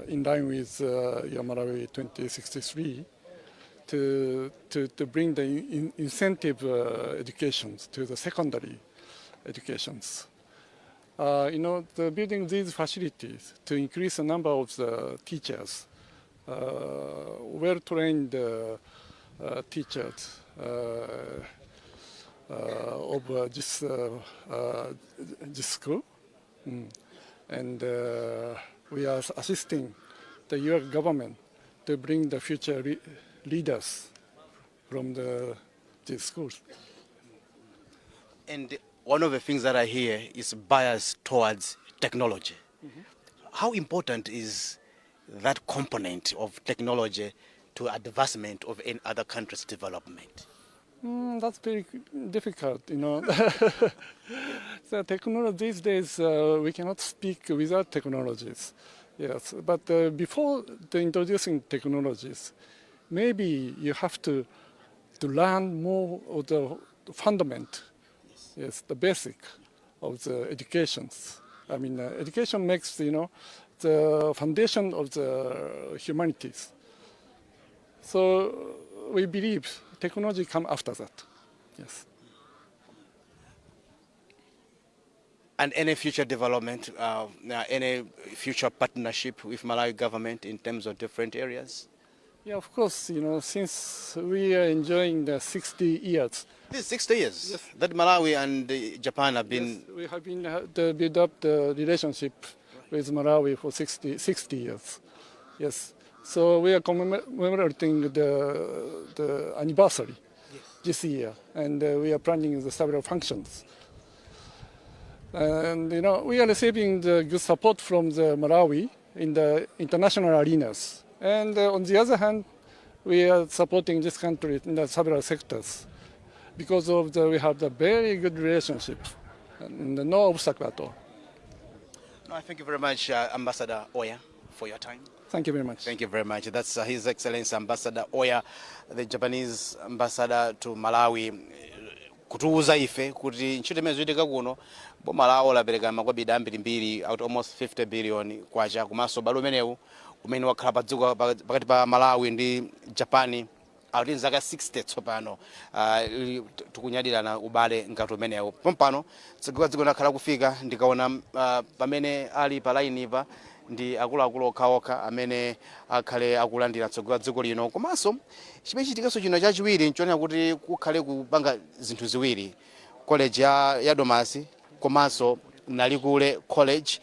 in line with your Malawi 2063 to bring the incentive educations to the secondary educations. The building these facilities to increase the number of the teachers, well-trained teachers of this school. And we are assisting the US government to bring the future leaders from these schools. And one of the things that I hear is bias towards technology. How important is that component of technology to advancement of any other country's development? That's very difficult. The technology these days, we cannot speak without technologies. Yes, but before the introducing technologies, maybe you have to learn more of the fundament. Yes, the basic of the educations. I mean, education makes the foundation of the humanities. So we believe technology come after that. Yes. And any future development, any future partnership with Malawi government in terms of different areas? Yeah, of course, since we are enjoying the 60 years. This is 60 years that Malawi and Japan have been. Yes, we have been to build up the relationship with Malawi for 60 years. Yes. So we are commemorating the anniversary this year, and we are planning the several functions. And we are receiving the good support from the Malawi in the international arenas. And on the other hand, we are supporting this country in the several sectors because of the, we have the very good relationship and no obstacle at all. No, thank you very much, Ambassador Oya, for your time. Thank you very much. Thank you very much. That's His Excellency Ambassador Oya, the Japanese ambassador to Malawi, kutiuza ife kuti ntchito imene zikuchitika kuno, boma lawo lapereka makobidi ambirimbiri, out almost 50 billion kwacha, komanso ubale umenewu umene wakhala pa dziko pakati pa Malawi ndi Japan. Akuti zaka 60 tsopano tikunyadirana ubale ngati umenewu. Pompano mtsogoleri wa dziko nakhala kufika, ndikaona pamene ali pa line pa ndi akuluakulu okhaokha amene akhale akulandira mtsogoleri wa dziko lino. Komanso chimene chitikanso chino chachiwiri nchonena kuti kukhale kupanga zinthu ziwiri, college ya Domasi komanso Nalikule College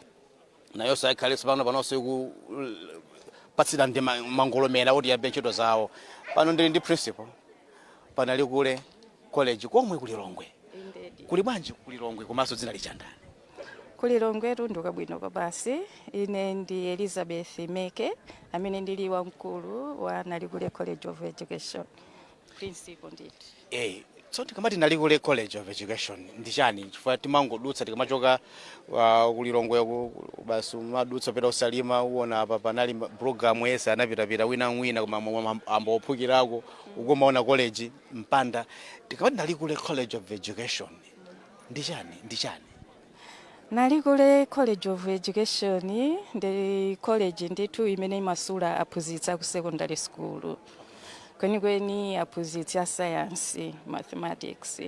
nayonso ayikhalenso pano panonso ikupatsira ndi mangolomera kuti yambe ntchito zawo. Pano ndili ndi principal pa Nalikule College komwe kuLilongwe. Kuli bwanji kuLilongwe, komanso dzina lichandani? KuLilongwetu ndikabwino basi. Ine ndi Elizabeth Meke, amene ndili wamkulu wa Nalikule College of Education, principal ndithu. So tikamati Nalikule College of Education ndi chani? Chifukwa timangodutsa tikamachoka kuLilongwe basi umadutsa pita usalima, uona apa panali program yese anapitapita wina wina koma ambophukirako ukumaona college mpanda. Tikamati Nalikule College of Education ndi chani, ndi chani? Nalikule College of Education ndi college ndithu imene imasula aphunzitsi aku secondary school, kwenikweni aphunzitsi a science, mathematics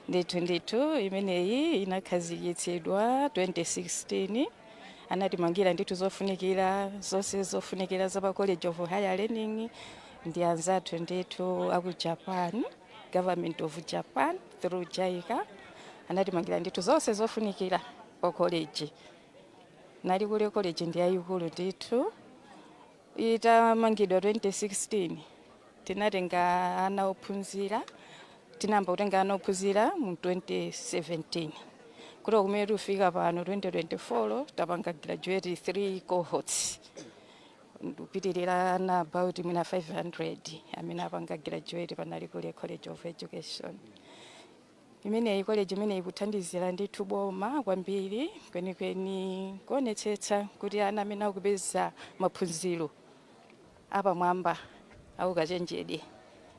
ndithu. Ndithu imeneyi inakhazikitsidwa 2016. Anatimangira ndithu zofunikira zonse zofunikira za pa College of Higher Learning ndi anzathu ndithu aku Japan, Government of Japan through JICA. Anatimangira ndithu zonse zofunikira pa college. Nalikule College ndi yayikulu ndithu. Itamangidwa 2016, tinatenga ana ophunzira, tinayamba kutenga ana ophunzira mu 2017 kuti kumene tikufika pano 2024 tapanga graduate 3 cohorts, ndikupitirira ana about mwina 500 amene apanga graduate pa Nalikule College of Education. Imeneyi college imeneyi ikuthandizira ndithu boma kwambiri, kwenikweni kuonetsetsa kuti ana amene akupeza maphunziro apamwamba aukachenjede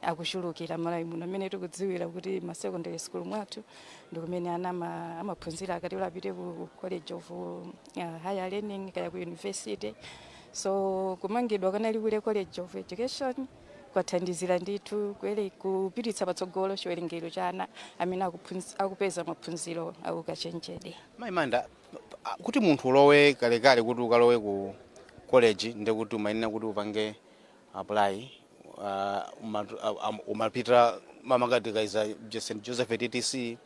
akuchulukira Malawi muno, amene tikudziwira kuti ma secondary school mwathu ndi kumene ana amaphunzira akati apite ku college of higher learning kaya ku university. So kumangidwa kwa Nalikule College of Education kwathandizira ndithu kupititsa patsogolo chiwerengero cha ana amene akupeza maphunziro aukachenjede. Mayi Manda, kuti munthu ulowe, kalekale kuti ukalowe ku college ndekuti umayenera kuti upange apply, umapita mamakatikaiza St Joseph TTC,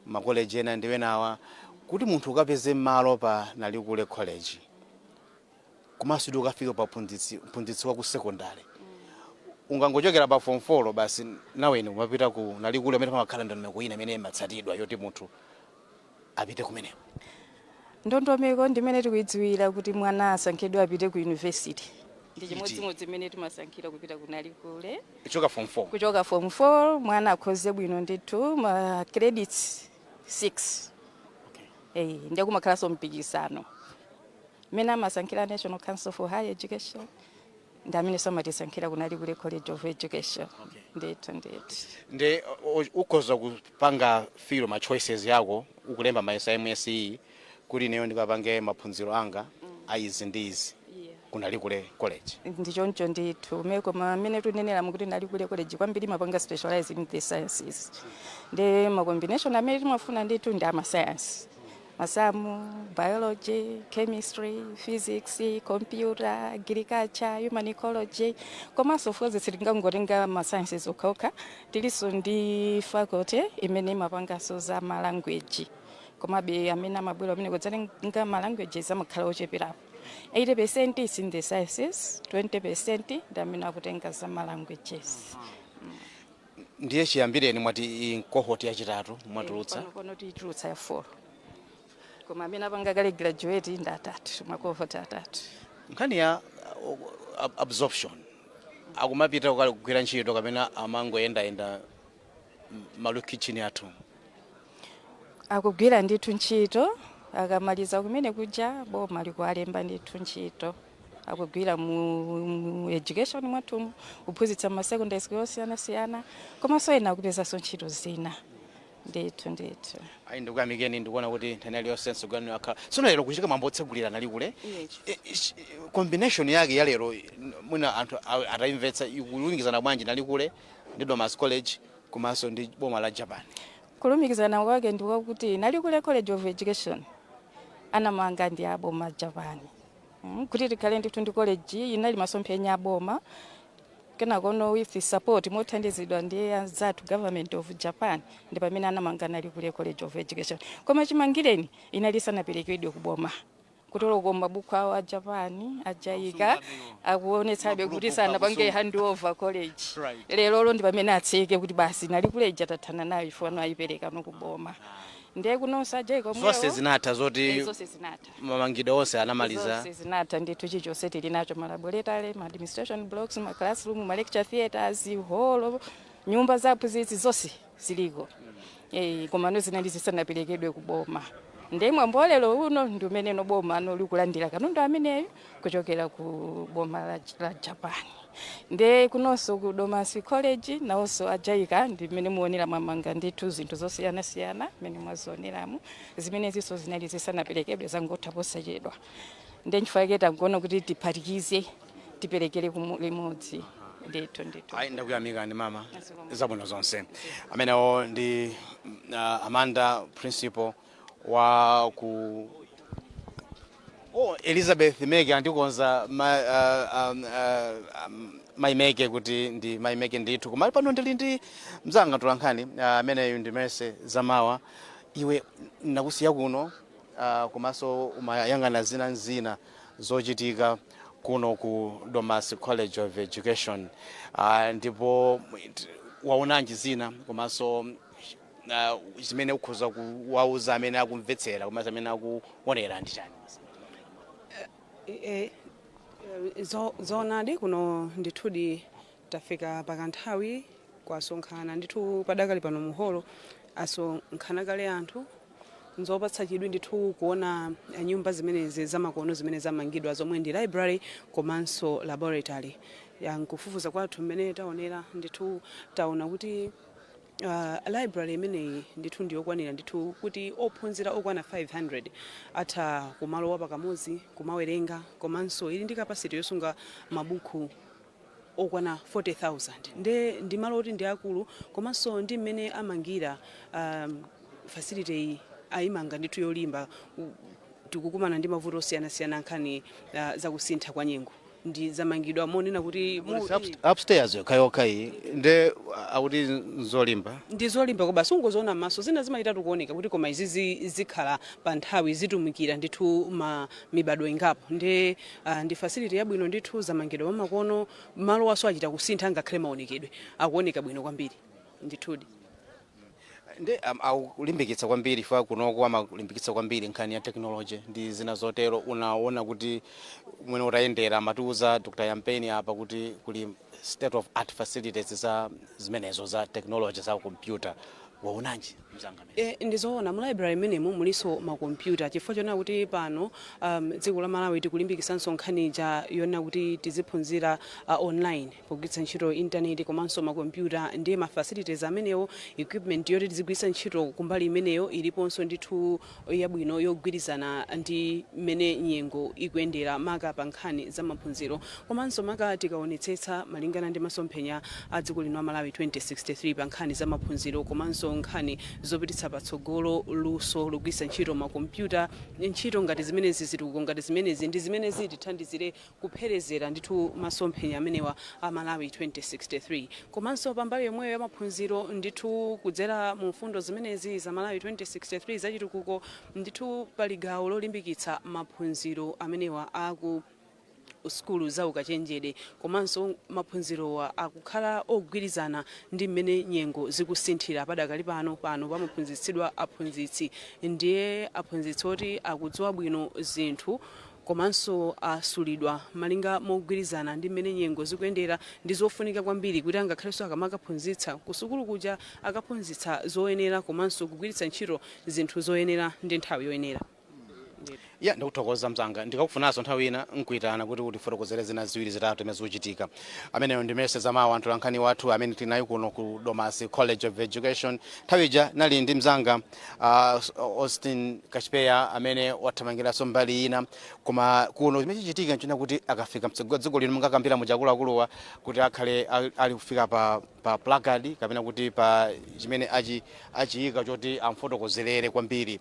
makoleji ena ndi enawa, kuti munthu ukapeze malo pa Nalikule College komanso kuti ukafike pa mphunzitsi wa ku secondary, ungangochokera pa form 4 basi naweni umapita ku Nalikule, amene pamakhala ndondomeko ina imene imatsatidwa yoti munthu apite kumeneko? Ndondomeko ndimene tikuidziwira kuti mwana asankhidwe apite ku university ndi chimodzimodzi imene timasankhira kupita ku Nalikule. Kuchoka form 4? Kuchoka form 4, mwana akhoze bwino ndithu ma credits 6. Ndiye kumakhalanso mpikisano mmene amasankhira National Council for Higher Education ndi amene samatisankhira ku Nalikule College of Education ndithu ndithu. Ndi ukhoza kupanga fill ma choices yako ukulemba mayeso a MSCE kuti ineyo ndikapange maphunziro anga a izi ndi izi ku Nalikule College? Ndichoncho ndithu me, koma amene tunenera mukuti Nalikule College kwambiri mapanga specialize in the sciences, ndi ma combination amene timafuna ndithu ndi ama science, masamu, biology, chemistry, physics, computer, agriculture, human ecology. Komanso of course sitingangotenga ma sciences okhaokha, tilinso ndi faculty imene imapanganso za ma language, komabe amene amabwera amene kudzatenga ma languages amakhala ocheperapo. 80% is in the sciences, 20% ndi amene akutenga za ma languages. Ndiye chiyambireni mwati iyi cohort yachitatu mwatulutsa? Pano titulutsa ya 4, koma amene apanga kale graduate ndi atatu, ma cohort atatu. Nkhani ya absorption, akumapita kukali kugwira ntchito kapena amangoyendayenda malu kitchen athu? Akugwira ndithu ntchito. Akamaliza kumene kuja, boma likuwalemba ndithu ntchito. Akugwira mu education mwathumu, kuphunzitsa ma secondary school osiyanasiyana, komanso ena akupezanso ntchito zina. Ndithu ndithu. Ayi, ndikuyamikeni. Ndikuona kuti nthani iliyonse mtsogolani akhala. Tsono lero kuchitika mwambo otsegulira Nalikule. Combination yake ya lero, mwina anthu atayimvetsa, ikulumikizana bwanji Nalikule ndi Domasi College komanso ndi boma la Japan? Kulumikizana kwake ndikwakuti Nalikule College of Education anamanga ndi aboma Japan. Kuti tikhale ndithu ndi college inali masomphenya aboma. Kenakono with support, mothandizidwa ndi anzathu government of Japan, ndi pamene anamanga Nalikule College of Education. Koma chimangireni inali isanaperekedwe kuboma kutoloko. Mabuku awo a Japan a JICA akuonetsabe kuti sanapange hand over college. Lerolo ndi pamene atseke kuti basi, Nalikule ija tathana nayo, ifano ayipereka no kuboma. Ndiye kunonso a JICA omwewo. Zonse zinatha zoti Zonse zinatha. Mamangidwe onse anamaliza. Zonse zinatha ndithu. Chilichonse tili nacho: ma laboratory, ma administration blocks, ma classroom, ma lecture theaters, hall, nyumba za aphunzitsi, zonse ziliko. Komano zinali zisanaperekedwe kuboma. Ndiye mwambo lero uno ndi umene no boma ano likulandira katundu ameneyo kuchokera ku boma la Japan. Ndiye kunonso ku Domasi College nawonso a JICA ndi mmene muonera mwamanga ndithu zinthu zosiyanasiyana mmene mwazioneramu. Zimene zinso zinali zisanaperekedwe, zangotha posachedwa. Ndiye nchifukwa chake tangoona kuti tiphatikize, tiperekere limodzi ndithu ndithu. Ayi, ndakuyamikani mama, zabwino zonse. Amenewo ndi Amanda, principal wa ku, oh, Elizabeth Meke. Andikonza ma, mayi Meke kuti ndi mayi Meke ndithu. Koma pano ndili ndi mzanga tolankhani ameneyu ndi Mercy Zamawa. Iwe nakusiya kuno, komanso umayang'ana zina nzina zochitika kuno ku Domasi College of Education, ndipo waonanji zina komanso zimene ukhoza kuwauza amene akumvetsera komanso amene akuonera ndi chani? Zoonadi, kuno ndithudi tafika pakanthawi kwasonkhana ndithu. Padakali pano muholo asonkhana kale anthu. Nzopatsa chidwi ndithu kuona nyumba zimenezi zamakono zimene zamangidwa, zomwe ndi library komanso laboratory. Ya, nkufufuza kwathu mmene taonera ndithu, taona kuti library imeneyi ndithu ndiyokwanira ndithu kuti ophunzira okwana 500 atha kumalowa pakamodzi kumawerenga, komanso ili ndi capacity yosunga mabuku okwana 40,000. Nde ndi malo oti ndi akulu, komanso ndi mmene amangira facility iyi, ayimanga ndithu yolimba. Tikukumana ndi mavuto osiyanasiyana, nkhani zakusintha kwa nyengo, ndi zamangidwa monena kuti Upstairs yokhayokha iyi nde akuti nzolimba. Ndi zolimba koma sungoziona m'maso, zina zimayitatu kuoneka kuti, koma izi zikhala pa nthawi, zitumikira ndithu ma mibado ingapo. Ndi ndi facility yabwino ndithu, zamangidwa mwamakono. Malo aso achita kusintha, ngakhale maonekedwe akuoneka bwino kwambiri ndithudi. Ndi akulimbikitsa kwambiri fa kunoko amakulimbikitsa kwambiri nkhani ya technology ndi zina zotero. Unaona kuti mwene utayendera, amatiuza Dr Yampeni apa kuti kuli state of art facilities za zimenezo za technology, za computer. Waonanji mzanga amene? E, ndizoona, mu library imenemu muliso makompyuta, chifukwa chonena kuti pano dziko la Malawi tikulimbikisanso nkhani ija yonena kuti tiziphunzira online pogwiritsa ntchito intaneti komanso makompyuta. Ndiye ma facilities amenewo, equipment yoti tizigwiritsa ntchito kumbali imeneyo iliponso ndithu yabwino, yogwirizana ndi mmene nyengo ikuyendera, maka pa nkhani za maphunziro, komanso maka tikaonetsetsa malingana ndi masomphenya a dziko lino a Malawi 2063 pa nkhani za maphunziro komanso nkhani zopititsa patsogolo luso logwiritsa ntchito makompyuta. Ntchito ngati zimenezi, zitukuko ngati zimenezi ndi zimene zitithandizire kupherezera ndithu masomphenya amenewa a Malawi 2063. Komanso pambali yomweyo ya maphunziro ndithu, kudzera mu mfundo zimenezi za Malawi 2063 zachitukuko ndithu, pali gawo lolimbikitsa maphunziro amenewa aku sukulu za ukachenjede, komanso maphunzirowa akukhala ogwirizana ndi mmene nyengo zikusinthira. Padakali pano pamaphunzitsidwa aphunzitsi, ndiye aphunzitsi oti akudziwa bwino zinthu komanso asulidwa malinga mogwirizana ndi mmene nyengo zikuyendera. Ndi zofunika kwambiri kuti angakhalenso akamakaphunzitsa ku sukulu kuja, akaphunzitsa zoyenera komanso kugwiritsa ntchito zinthu zoyenera ndi nthawi yoyenera. Ya, ndikuthokoza mzanga. Ndikakufunanso nthawi ina nkuitana kuti utifotokozere zina ziwiri zitatu zimene zikuchitika. Ameneyo ndi Mercy Zamawa, mtolankhani wathu amene tili naye kuno ku Domasi College of Education. Nthawi ija nali ndi mzanga Austin Kachipeya amene wathamangiranso mbali ina. Koma kuno chimene chichitika nchina kuti akafika mtsogoleri wa dziko lino, mungakambira mujakuluakuluwa kuti akhale ali kufika pa placard kapena kuti pa chimene achiyika choti amfotokozerere kwambiri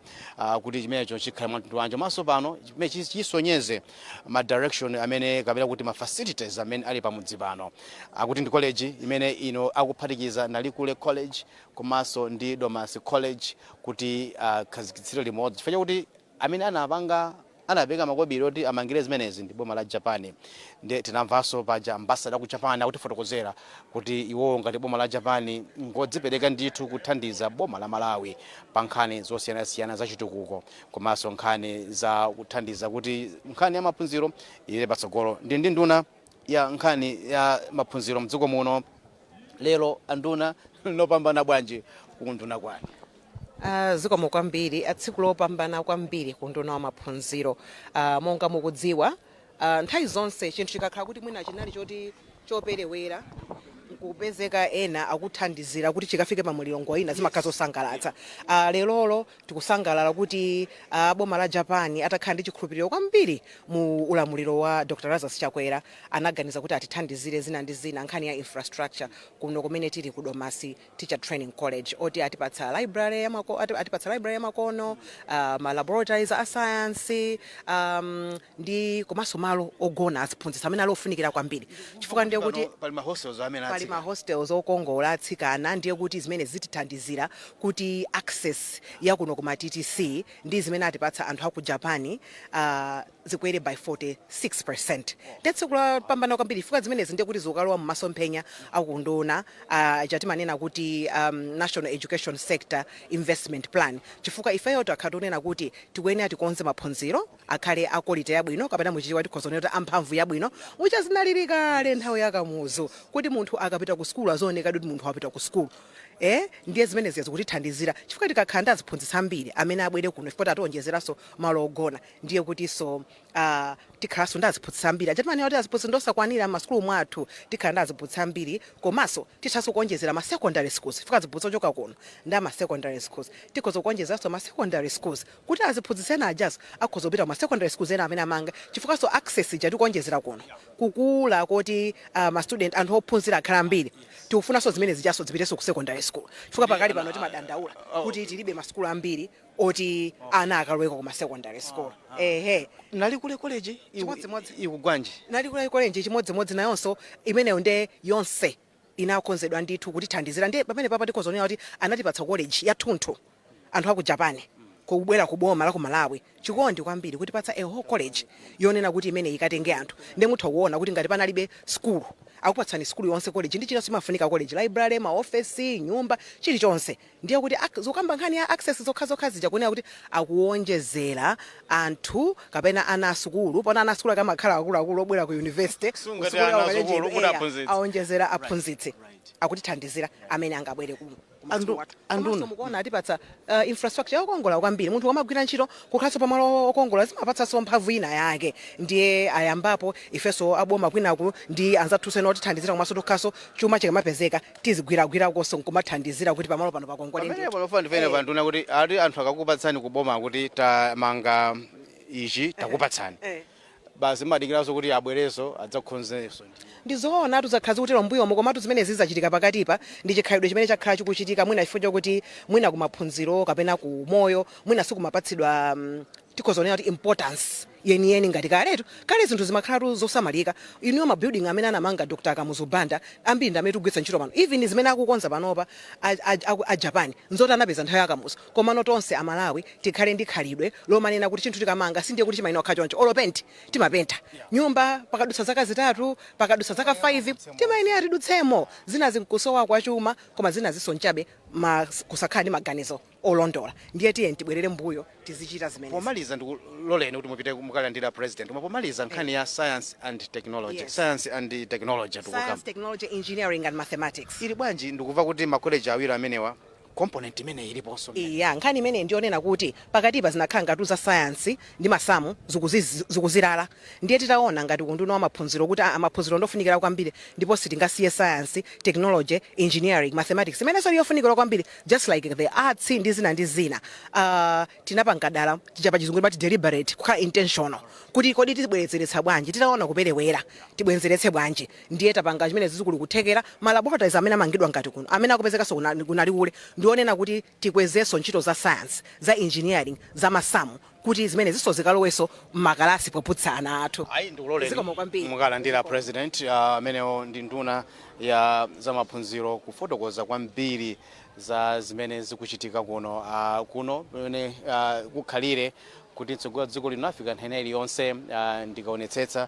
kuti chimenecho chikhale mwamtundu wanji, komanso pano chimene chisonyeze ma direction amene kapena kuti ma facilities amene ali pamudzi pano. Akuti ndi college imene ino akuphatikiza Nalikule College komanso ndi Domasi College kuti akhazikitsire limodzi, chifukwa chakuti amene anapanga, anapereka makobiri oti amangire zimenezi ndi boma la Japan. Ndi tinamvanso paja ambassador ku Japan akutifotokozera kuti iwowo ngati boma la Japan ngodzipereka ndithu kuthandiza boma la Malawi pa nkhani zosiyanasiyana za chitukuko komanso nkhani za kuthandiza kuti nkhani ya maphunziro ili patsogolo. Ndi nduna ya nkhani ya maphunziro mdziko muno lero. Anduna, lopambana bwanji kunduna kwanu? Zikomo kwambiri. Tsiku lopambana kwambiri ku nduna wa maphunziro. Monga mukudziwa, nthawi zonse chinthu chikakhala kuti mwina chinali choti choperewera, kupezeka ena akuthandizira kuti chikafike pa mulongo ina, zimakhala zosangalatsa. Lerolo tikusangalala kuti boma la Japan atakhala ndi chikhulupiriro kwambiri mu ulamuliro wa Dr Lazarus Chakwera, anaganiza kuti atithandizire zina ndi zina, nkhani ya infrastructure kuno kumene tili ku Domasi Teacher Training College, oti atipatsa library ya makono, ma laboratories a science, ndi komanso malo ogona aziphunzitsi amene ali ofunikira kwambiri, chifukwa ndiye kuti pali ma hostels amene pali atsika. Ma hostels okongola atsikana. Ndiye kuti zimene zitithandizira kuti access ya kuno kuma TTC ndi zimene atipatsa anthu aku Japan zikwere by 46. Ndiye tsiku lopambana kwambiri chifukwa zimenezi ndiye kuti zikukalowa mmasomphenya akunduna chatimanena kuti National Education Sector Investment Plan, chifukwa ifeyo takhala tikunena kuti tikuyenera tikonze maphunziro akhale a quality yabwino, kapena muchichewa tikhoza kunena kuti amphamvu yabwino, mucha zinalili kale nthawi yakamuzu, kuti munthu akapita ku sukulu azioneka kuti munthu wapita ku sukulu. Ndiye zimenezi zikutithandizira chifukwa tikakhala ndi aziphunzitsi ambiri amene abwere kuno, chifukwa tationjezeranso malo ogona, ndiye kutinso tikhalanso ndi aziphunzitsi ambiri. Achatimanena kuti aziphunzitsi ndosakwanira m'masukulu mwathu, tikhala ndi aziphunzitsi ambiri, komanso tithanso kuonjezera ma secondary schools, chifukwa aziphunzitsi ochoka kuno ndi ama secondary schools. Tikhoza kuonjezeranso ma secondary schools kuti aziphunzitsi ena ajaso akhoza kupita kuma secondary schools ena amene amanga, chifukwanso access ija tikuonjezera kuno kukula koti ma student, anthu ophunzira akhala ambiri. Tikufunanso zimene zijaso zipitenso ku secondary school, chifukwa pakali pano timadandaula kuti tilibe masukulu ambiri oti ana akaloweko kuma secondary school, ehe. Nalikule College Chimodzimodzi. Ikugwanji? Nalikule College chimodzimodzi nayonso imeneyo, nde yonse inakonzedwa ndithu kutithandizira. Ndiye pamene papa tikhoza kunena kuti anatipatsa college yathunthu anthu aku Japan kubwera ku boma la ku Malawi, chikondi kwambiri kutipatsa a whole college yonena kuti imene ikatenge anthu. Ndiye mutha kuona kuti ngati panalibe school, akupatsani school yonse, college ndi chinanso imafunika college, library, maofesi, nyumba, chilichonse. Ndiye kuti zokamba nkhani ya access zokhazokha zija, kunena kuti akuwonjezera anthu kapena ana asukulu pano, ana asukulu akamakhala akuluakulu obwera ku university. Sungati kusukulu ana yawo asukulu kachenjero, kuti eya, aphunzitsi. Awonjezera aphunzitsi, akutithandizira amene angabwere ku Andu- anduna. Komanso mukuona atipatsa infrastructure yokongola kwambiri. Munthu wamagwira ntchito kukhalanso pamalo okongola zimapatsanso mphamvu ina yake. Ndiye ayambapo, ifenso aboma kwinaku ndi anzathu ena otithandizira, komanso tokhaso chuma chikamapezeka tizigwiragwirakonso nkumathandizira kuti pamalo pano pakongole Pamene ndithu. panofa ndifene panduna kuti ati anthu akakupatsani kuboma kuti tamanga ichi, takupatsani, basi madikiranso kuti abwerenso adzakhonzenso. Ndizoona, tuzakhala zikutero mbuyomo, komatu zimene zizachitika pakatipa ndi chikhalidwe chimene chakhala chikuchitika, mwina chifukwa chokuti mwina kumaphunziro kapena ku moyo mwina sikumapatsidwa tikhoza kunena kuti importance yeniyeni ngati kaletu. Kale zinthu zimakhalatu zosamalika. Inuyo, ma building amene anamanga Dr Kamuzu Banda ambiri ndi amene tikugwiritsa ntchito pano. Even zimene akukonza panopa a Japan nzoti anapeza nthawi ya Kamuzu. Komano tonse Amalawi tikhale ndi khalidwe lomanena kuti chinthu tikamanga sindiye kuti chimayenera kukhala choncho. Olo penti, timapenta nyumba pakadutsa zaka 3, pakadutsa zaka 5 timayenera tidutsemo. Zina zinkusowa kwa chuma, koma zina zisonchabe kusakhala ndi maganizo olondola. Ndiye tiye tibwerere mbuyo, tizichita zimenezi. Pomaliza, ndikuloleni kuti mupite mukalandira president, koma pomaliza nkhani ya science and technology. Science and technology Science, tikukamba technology, engineering and mathematics. Ili bwanji? Ndikuva kuti makoleji awiri amenewa, Component imene iliponso. Iya, nkhani imene ndionena kuti pakatipa zinakhala ngati za sayansi ndi masamu zikuzilala. Ndiye titaona ngati kunduna wa maphunziro kuti maphunziro ndofunikira kwambiri, ndipo sitingasiye science, technology, engineering, mathematics imenenso yofunikira kwambiri, just like the arts ndi zina ndi zina, tinapanga dala tichapa Chizungu timati deliberate, kukhala intentional kuti kodi tibwezeretsa bwanji? Titaona kuperewera, tibwenzeretse bwanji? Ndiye tapanga chimene zizikuli kuthekera ma laboratories amene amangidwa ngati kuno, amene akupezekanso kunali kule, ndionena kuti tikwezenso ntchito za science, za engineering, za masamu, kuti zimene ziso zikalowenso mmakalasi poputsa ana athu. Ayi, ndikuloleni. Zikomo kwambiri. Mukalandira president. Amenewo ndi nduna ya zamaphunziro kufotokoza kwambiri za zimene zikuchitika kuno pamene kukhalire kuti mtsogoleri wa dziko lino afika nthawi iliyonse. Ndikaonetsetsa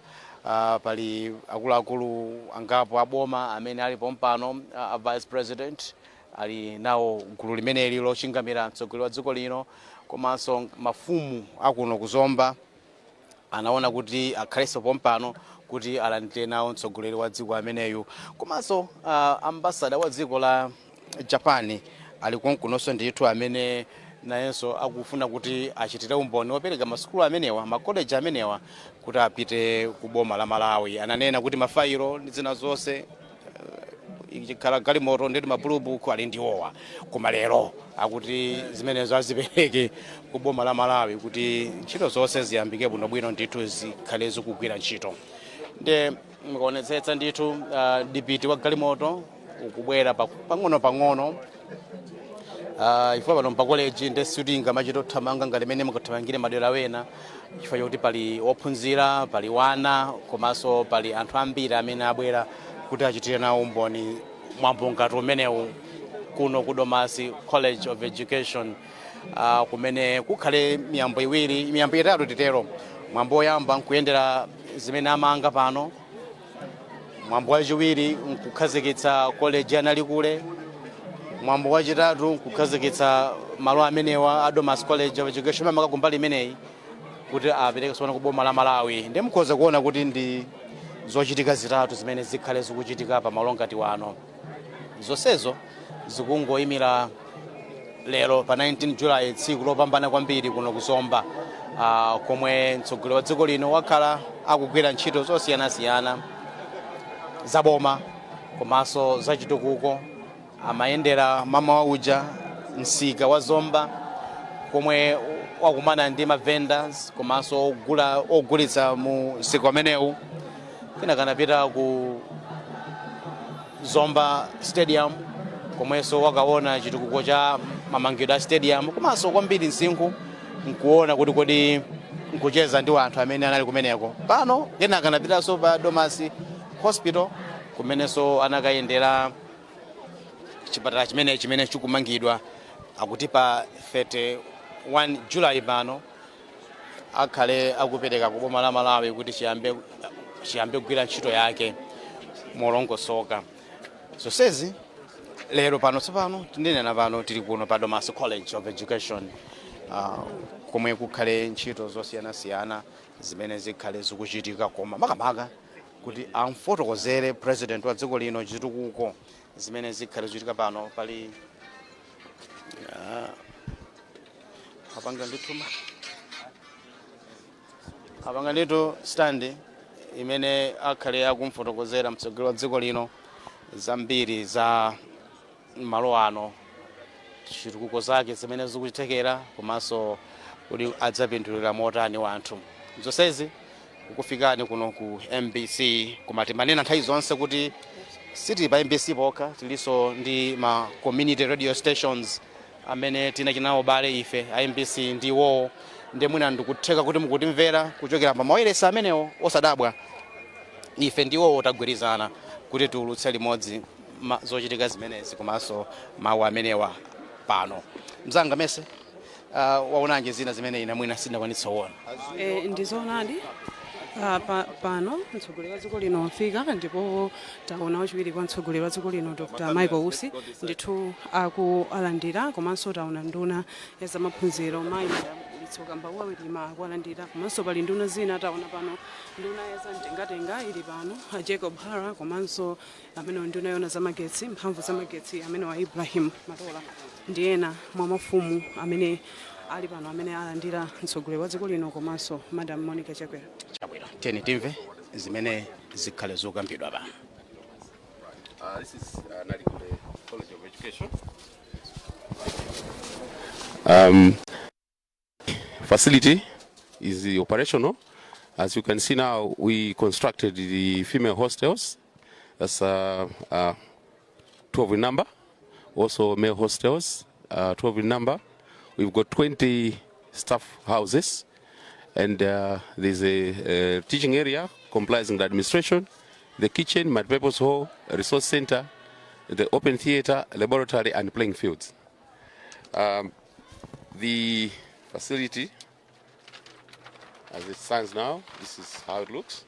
pali akuluakulu angapo aboma amene alipo mpano. A vice president ali nawo gulu limeneli lochingamira mtsogoleri wa dziko lino, komanso mafumu akuno kuzomba anaona kuti akhalenso pompano kuti alandire nawo mtsogoleri wa dziko ameneyu. Komanso ambassador wa dziko la Japan ali konkunonso ndithu, amene nayenso akufuna kuti achitire umboni wopereka masukulu amenewa, makoleji amenewa, kuti apite ku boma la Malawi. Ananena kuti mafailo ndi zina zonse ikhala galimoto ndeti ma blue book ali ndiwowa, koma lero akuti zimenezo azipereke ku boma la Malawi kuti ntchito zonse ziyambike bwinobwino ndithu, zikhale zikugwira ntchito. Nde mukaonetsetsa ndithu dipiti wa galimoto ukubwera pang'ono pang'ono. Chifukwa pano pa college nde sitinga machito thamanga ngati mene mukathamangire madera wena, chifukwa chokuti pali ophunzira, pali wana, komanso pali anthu ambiri amene abwera kuti achitire nawo umboni mwambo ngati umenewu kuno ku Domasi College of Education, kumene kukhale miyambo iwiri, miyambo itatu titero. Mwambo woyamba nkuyendera zimene amanga pano, mwambo wachiwiri nkukhazikitsa college ya Nalikule, mwambo wachitatu nkukhazikitsa malo amenewa a Domasi College of Education amaka kumbali imeneyi kuti apereke sona ku boma la Malawi. Ndi mukhoza kuona kuti ndi zochitika zitatu zimene zikhale zikuchitika pa malo ngati wano, zonsezo zikungoyimira lero pa 19 July, tsiku lopambana kwambiri kuno kuzomba, komwe mtsogoleri wa dziko lino wakhala akugwira ntchito zosiyanasiyana zaboma komanso zachitukuko. Amayendera mamawa uja msika wa Zomba, komwe wakumana ndi ma vendors komanso ogula, ogulitsa mu msika umenewu. Kena kanapita ku Zomba Stadium, komwenso wakaona chitukuko cha mamangidwe a stadium, komanso kwambiri msinkhu nkuona kuti kodi nkucheza ndi anthu amene anali kumeneko pano. Kenaka anapitanso pa Domasi Hospital, kumenenso anakayendera chipatala chimene chimene chikumangidwa. Akuti pa 31 July pano akhale akupereka ku boma la Malawi kuti chiyambe kugwira ntchito yake molongosoka. Zonsezi lero pano tsopano tindinena pano tili kuno pa Domasi College of Education, komwe kukhale ntchito zosiyanasiyana zimene zikhale zikuchitika, koma makamaka kuti amfotokozere president wa dziko lino chitukuko zimene zikhale zikuchitika pano. Pali apanga ndithu stand imene akhale akumfotokozera mtsogoleri wa dziko lino zambiri za malo ano, chitukuko zake zimene zikuchitekera, komanso kuti adzapindulira motani wanthu. Zonsezi kukufikani kuno ku MBC, koma timanena nthawi zonse kuti sitili pa MBC pokha, tilinso ndi ma community radio stations amene tinachinawo bale ife a MBC ndi iwowo. Ndi mwina ndikutheka kuti mukutimvera kuchokera pa mawayilesi amenewo, osadabwa, ife ndiwowo tagwirizana kuti tiulutse limodzi zochitika zimenezi komanso mawu amenewa pano. Mzanga Mese, waonanje zina zimene ine mwina sindinakwanitsa kuona? Ndizoonadi. Pano mtsogoleri wa dziko lino wafika, ndipo taona wachiwiri kwa mtsogoleri wa dziko lino, Dr Michael Usi, ndithu akualandira, komanso taona nduna ya zamaphunziro, mayi Madalitso Kambauwa Wirima akuwalandira. Komanso pali nduna zina, taona pano nduna ya zamtengatenga ili pano, a Jacob Hara, komanso amene nduna yona zamagetsi, mphamvu zamagetsi, amene wa Ibrahim Matola, ndi ena mwa mafumu amene ali pano amene alandira mtsogoleri wa dziko lino komanso Madam Monica Chakwera. Chabwino, tiyeni timve zimene zikhale zokambidwa pano. This is Nalikule College of Education. Facility is operational. As you can see now, we constructed the female hostels. That's 12 in number. Also male hostels, 12 in number. We've got 20 staff houses. And there's a teaching area comprising the administration, the kitchen, multipurpose hall, resource center, the open theater, laboratory, and playing fields. The facility, as it stands now, this is how it looks.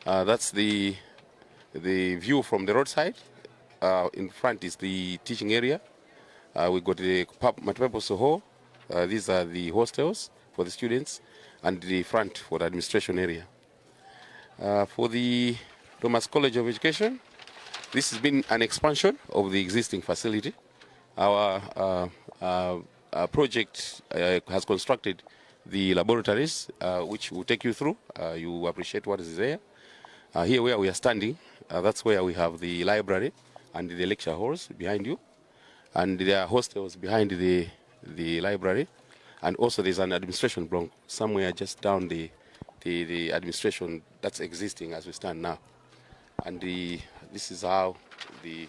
That's the view from the roadside. In front is the teaching area. We got the multipurpose hall. These are the hostels for the students, and the front for the administration area. For the Domasi College of Education, this has been an expansion of the existing facility. Our project has constructed the laboratories, which will take you through. You appreciate what is there. Here where we are standing, that's where we have the library and the lecture halls behind you. And there are hostels behind the library. And also there's an administration block somewhere just down the administration that's existing as we stand now. And this is how the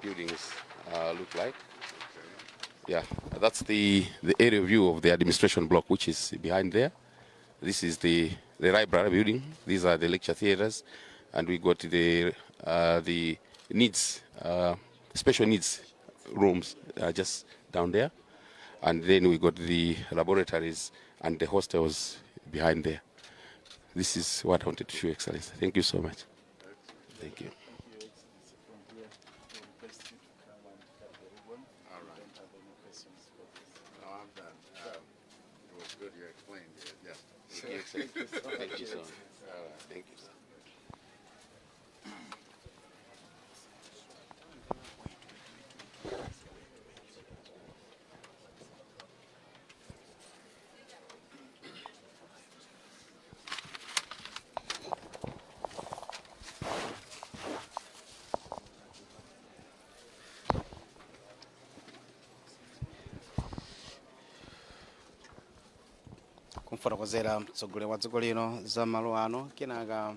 buildings look like. Yeah, that's the area view of the administration block, which is behind there. This is the library building. These are the lecture theaters. And we got the special needs rooms just down there. And then we got the laboratories and the hostels behind there. This is what I wanted to show you, Excellency. Thank you so much. Thank you. All right. No, I'm done. It was good you explained it, yes. Thank you, Excellency. Thank you so much. Thank you, sir. Kumfotokozera mtsogoleri wa dziko lino za malo ano. Kenaka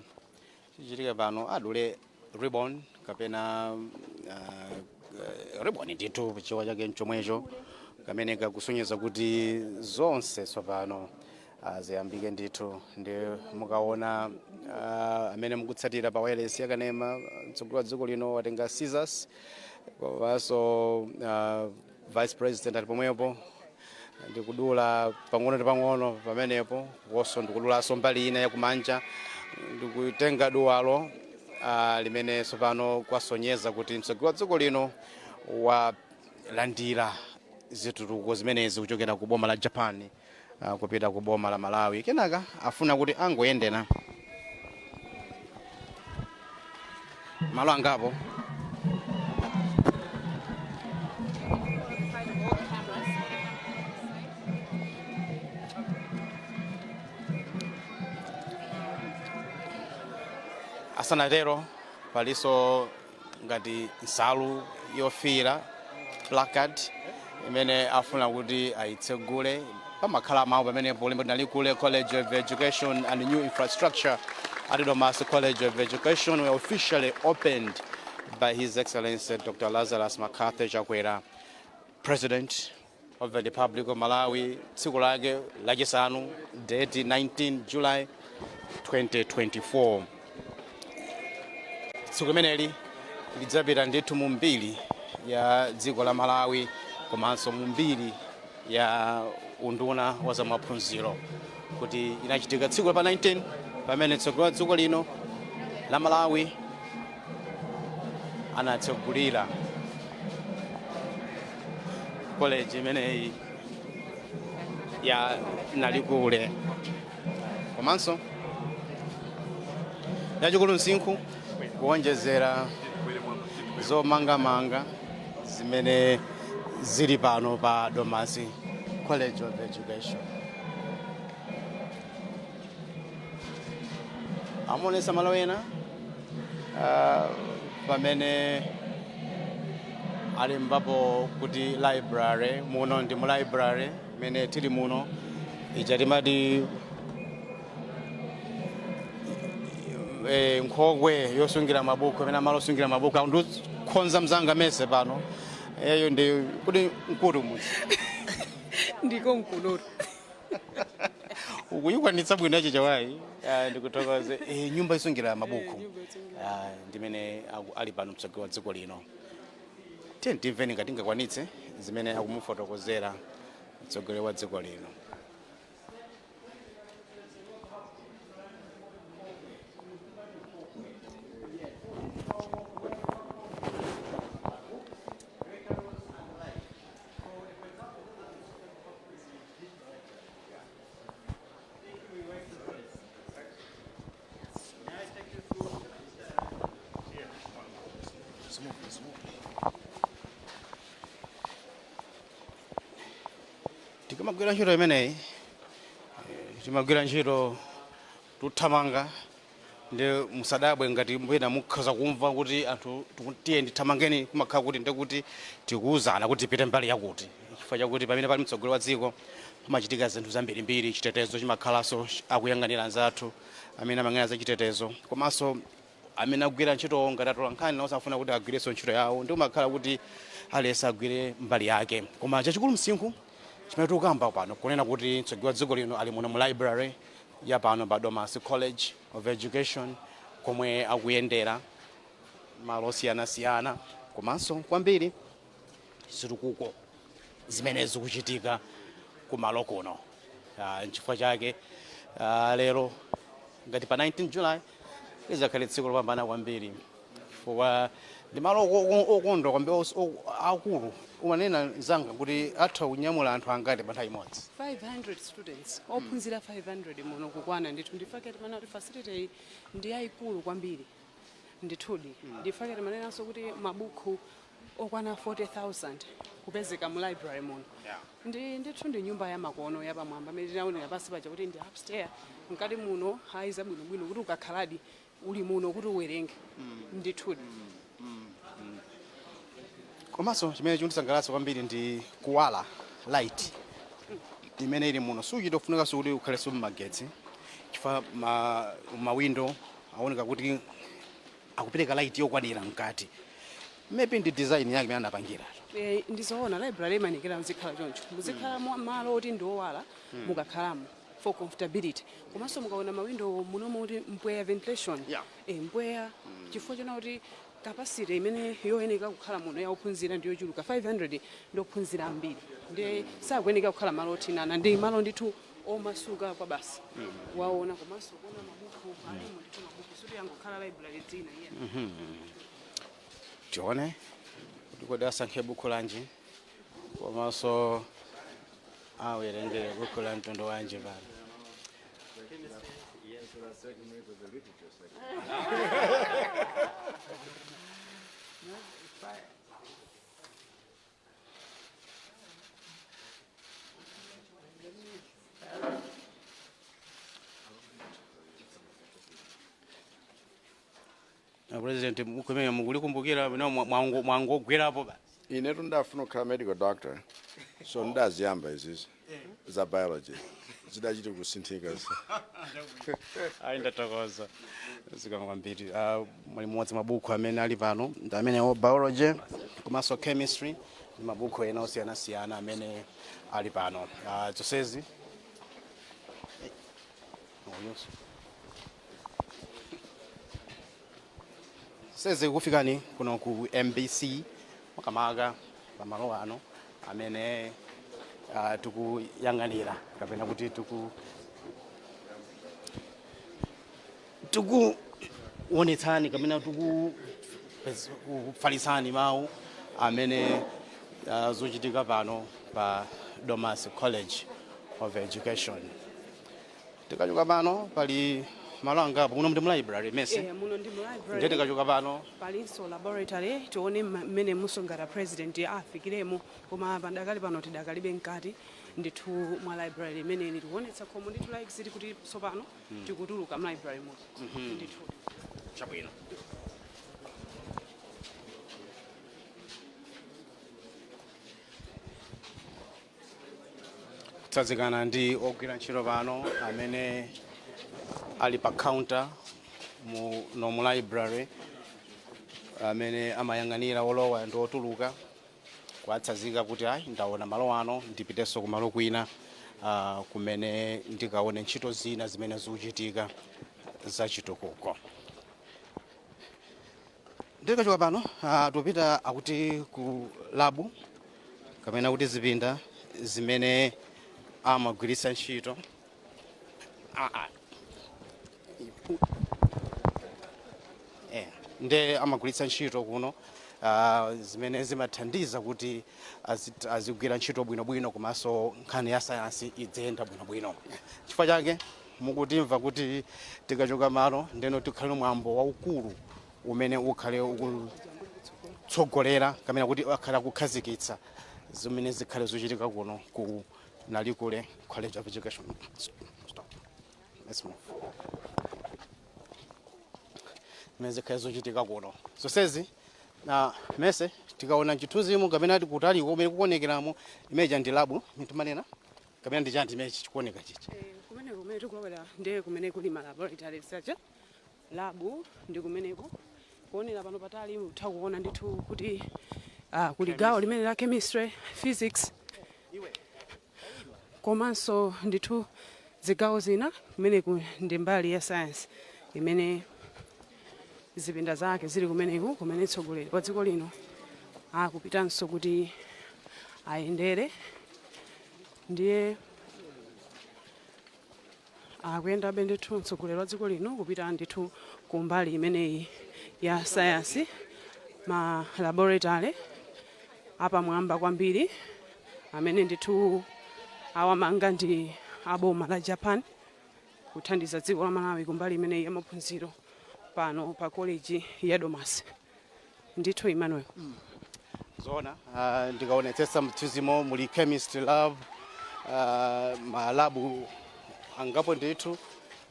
chichitika pano, adule ribbon kapena ribbon ndithu, chiwa chake nchomwecho, kamene kakusonyeza kuti zonse tsopano ziyambike ndithu. Ndi mukaona amene mukutsatira pa wireless yakanema, mtsogoleri wa dziko lino watenga scissors, komanso vice president ali pomwepo, ndikudula pang'ono ndi pang'ono pamenepo. Koso ndikudulanso mbali ina yakumanja, ndikutenga duwalo limene tsopano kwasonyeza kuti mtsogoleri wa dziko lino walandira zitukuko zimenezi kuchokera ku boma la Japan kupita ku boma la Malawi. Kenaka afuna kuti angoyendera malo angapo. Asanatero, palinso ngati nsalu yofiira, placard, imene afuna kuti ayitsegule. Pamakhala mawu pamenepo limbo Nalikule College of Education and new infrastructure at Domasi College of Education were officially opened by His Excellency Dr. Lazarus McCarthy Chakwera, President of the Republic of Malawi, tsiku lake lachisanu, date 19 July 2024. Tsiku limeneli lidzapita ndithu mu mbiri ya dziko la Malawi komanso mu mbiri ya unduna wa zamaphunziro, kuti inachitika tsiku pa 19 pamene mtsogoleri wa dziko lino la Malawi anatsegulira college imeneyi. Ya Nalikule komanso yachikulu msinkhu, kuonjezera zomangamanga zimene zili pano pa Domasi College of Education. Amuonesa malo ena pamene alembapo kuti library. Muno ndi mu library mene tili muno. Ija timati nkhokwe yosungira mabuku amene amalo osungira mabuku ndikukhonza mzanga mese pano eyo ndi kuti mkuti mudzi. Ndiko mkunoto. Ukuyikwanitsa bwino yachi chawayi. Ndikuthokoze. Nyumba isungira mabuku ndimene ali pano mtsogoleri wa dziko lino. Tiye timveni ngati tingakwanitse zimene akumufotokozera mtsogoleri wa dziko lino. Tikamagwira ntchito imeneyi, timagwira ntchito tuthamanga, ndi musadabwe ngati mwina mukhoza kumva kuti anthu tiye ndithamangeni. Kumakhala kuti ndikuti tikuwuzana kuti tipite mbali yakuti, chifukwa chakuti pamene pali mtsogoleri wa dziko pamachitika zinthu zambirimbiri. Chitetezo chimakhalanso akuyang'anira anzathu amene amayang'anira za chitetezo, komanso amene akugwira ntchito ngati atola nkhani nawo safuna kuti agwirenso ntchito yawo, ndi umakhala kuti aliyense agwire mbali yake. Koma chachikulu msinkhu chimene tikukamba pano kunena kuti mtsogoleri wa dziko lino ali muno mu library ya pano pa Domasi College of Education, komwe akuyendera malo osiyanasiyana komanso kwambiri zitukuko zimene zikuchitika kumalo kuno. Nchifukwa chake lero ngati pa 19 July lizakhale tsiku lopambana kwambiri, chifukwa ndi malo okondwa kwambiri, akulu. Umanena zanga kuti atha kunyamula anthu angati pa nthawi imodzi? 500 students, ophunzira 500 muno kukwana ndithu. Ndifake timanena kuti facility iyi ndi yayikulu kwambiri ndithudi. Ndifake timanenanso kuti mabuku okwana 40,000 kupezeka mu library muno. Ndi ndithu ndi nyumba ya makono yapamwamba imene tinaonera pansi paja kuti ndi upstairs. Mkati muno hayi, zabwinobwino kuti ukakhaladi uli muno kuti uwerenge ndithudi. Komanso chimene chikundisangalatsa kwambiri ndi kuwala, light imene ili muno. Suchita kufunikanso kuti ukhalenso mmagetsi, chifukwa mawindo aoneka kuti akupereka light yokwanira mkati. Maybe ndi design yake imene anapangira. Ndizoona, library imanikira muzikhala choncho, muzikhala malo oti ndi owala mukakhalamo for comfortability. Komanso mukaona mawindo munomo kuti mpweya, ventilation, mpweya, chifukwa chona kuti capacity imene yoyeneka kukhala muno yaophunzira ndi yochuluka. 500 ndi ophunzira ambiri, ndi sakuyeneka kukhala malo othinana. Ndi malo ndithu omasuka kwa basi waona. Komanso kuona mabuku alimo ndithu, mabuku suti yangokhala library dzina iya. Tione kuti kodi asankhe buku lanji, komanso awerenge buku la mtundu wanji pano. Yes, so that's certainly to the literature section. Na President, buku imene mukulikumbukira bwino, mwangogwerapo basi? Inetu ndafuna kukhala medical doctor, so ndaziyamba izizi za biology zidachiti kusinthika. Ayi, ndathokoza, zikomo kwambiri. Muli mmodzi mabuku amene ali pano ndi amene o biology komanso chemistry ndi mabuku ena osiyanasiyana amene ali pano. Zonsezi uyonso sezi kufikani kuno ku MBC, makamaka pamalo ano amene tikuyang'anira kapena kuti tikuonetsani kapena tikufalitsani mawu amene zochitika pano pa Domasi College. of Education. Tikachoka pano pali malo angapo. Muno ndi mu library mese? Eh, muno ndi mu library. Ndiye tikachoka pano palinso laboratory. Tione mmene musongata president afikiremo, koma padakali pano tidakalibe mkati ndithu mwa library imeneni. Tikuonetsa khomo ndithu la exit kuti tsopano tikutuluka mu library muno ndithu. Chabwino. Kutsazikana ndi ogwira ntchito pano amene ali pa counter mu no mu library, amene amayang'anira olowa ndi otuluka, kuwatsazika kuti ayi, ndaona malo ano, ndipitenso kumalo kwina kumene ndikaone ntchito zina zimene zikuchitika zachitukuko. Ndikachoka pano tupita akuti ku lab kapena kuti zipinda zimene amagwiritsa ntchito. Nde amagwiritsa ntchito kuno zimene zimathandiza kuti azigwira ntchito bwinobwino, komanso nkhani ya sayansi idziyenda bwinobwino. Chifukwa chake mukutimva kuti tikachoka malo ndeno tikhale mwambo waukulu umene ukhale ukutsogolera kapena kuti akhala kukhazikitsa zimene zikhale zochitika kuno ku Nalikule College of Education. Stop. Let's move. Zimene zikhale zochitika kuno zonsezi na mese tikaona chithunzimu kapena tikutaliko kumene kukuonekeramo, imeja ndi lab timanena kapena ndi chani chimene chikuoneka chichi? Kumene kumene tikulowera ndiye kumene kuli ma laboratory research lab. Ndi kumeneko kuonera pano patali mutha kuona ndithu kuti kuli gawo limene la chemistry, physics, komanso ndithu zigawo zina. Kumeneku ndi mbali ya science imene zipinda zake zili kumeneku, kumene mtsogoleri wa dziko lino akupitanso kuti ayendere. Ndiye akuyendabe ndithu mtsogoleri wa dziko lino kupita ndithu ku mbali imeneyi ya sayansi, ma laboratory apamwamba kwambiri amene ndithu awamanga ndi aboma la Japan kuthandiza dziko la Malawi kumbali imeneyi ya maphunziro pano pa college ya Domasi ndithu, Emmanuel. Zoona, ndikaonetsetsa mthunzimo muli chemistry lab, ma lab angapo ndithu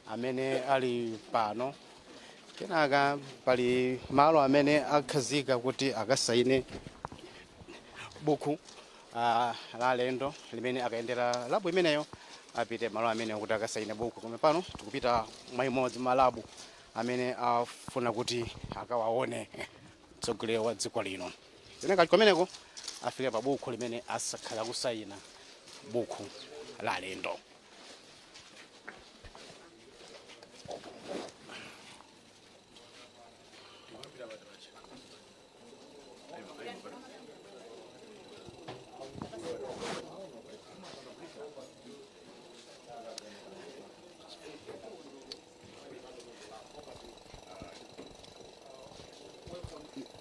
amene ali pano. Kenaka pali malo amene akhazika kuti akasaine buku la alendo limene akayendera lab imeneyo, apite malo amene kuti akasaine buku. Koma pano tikupita mwa imodzi ma lab amene afuna kuti akawaone mtsogoleri wa dziko lino. Kenaka kumeneko afike pa buku limene asakhala kusayina buku la alendo.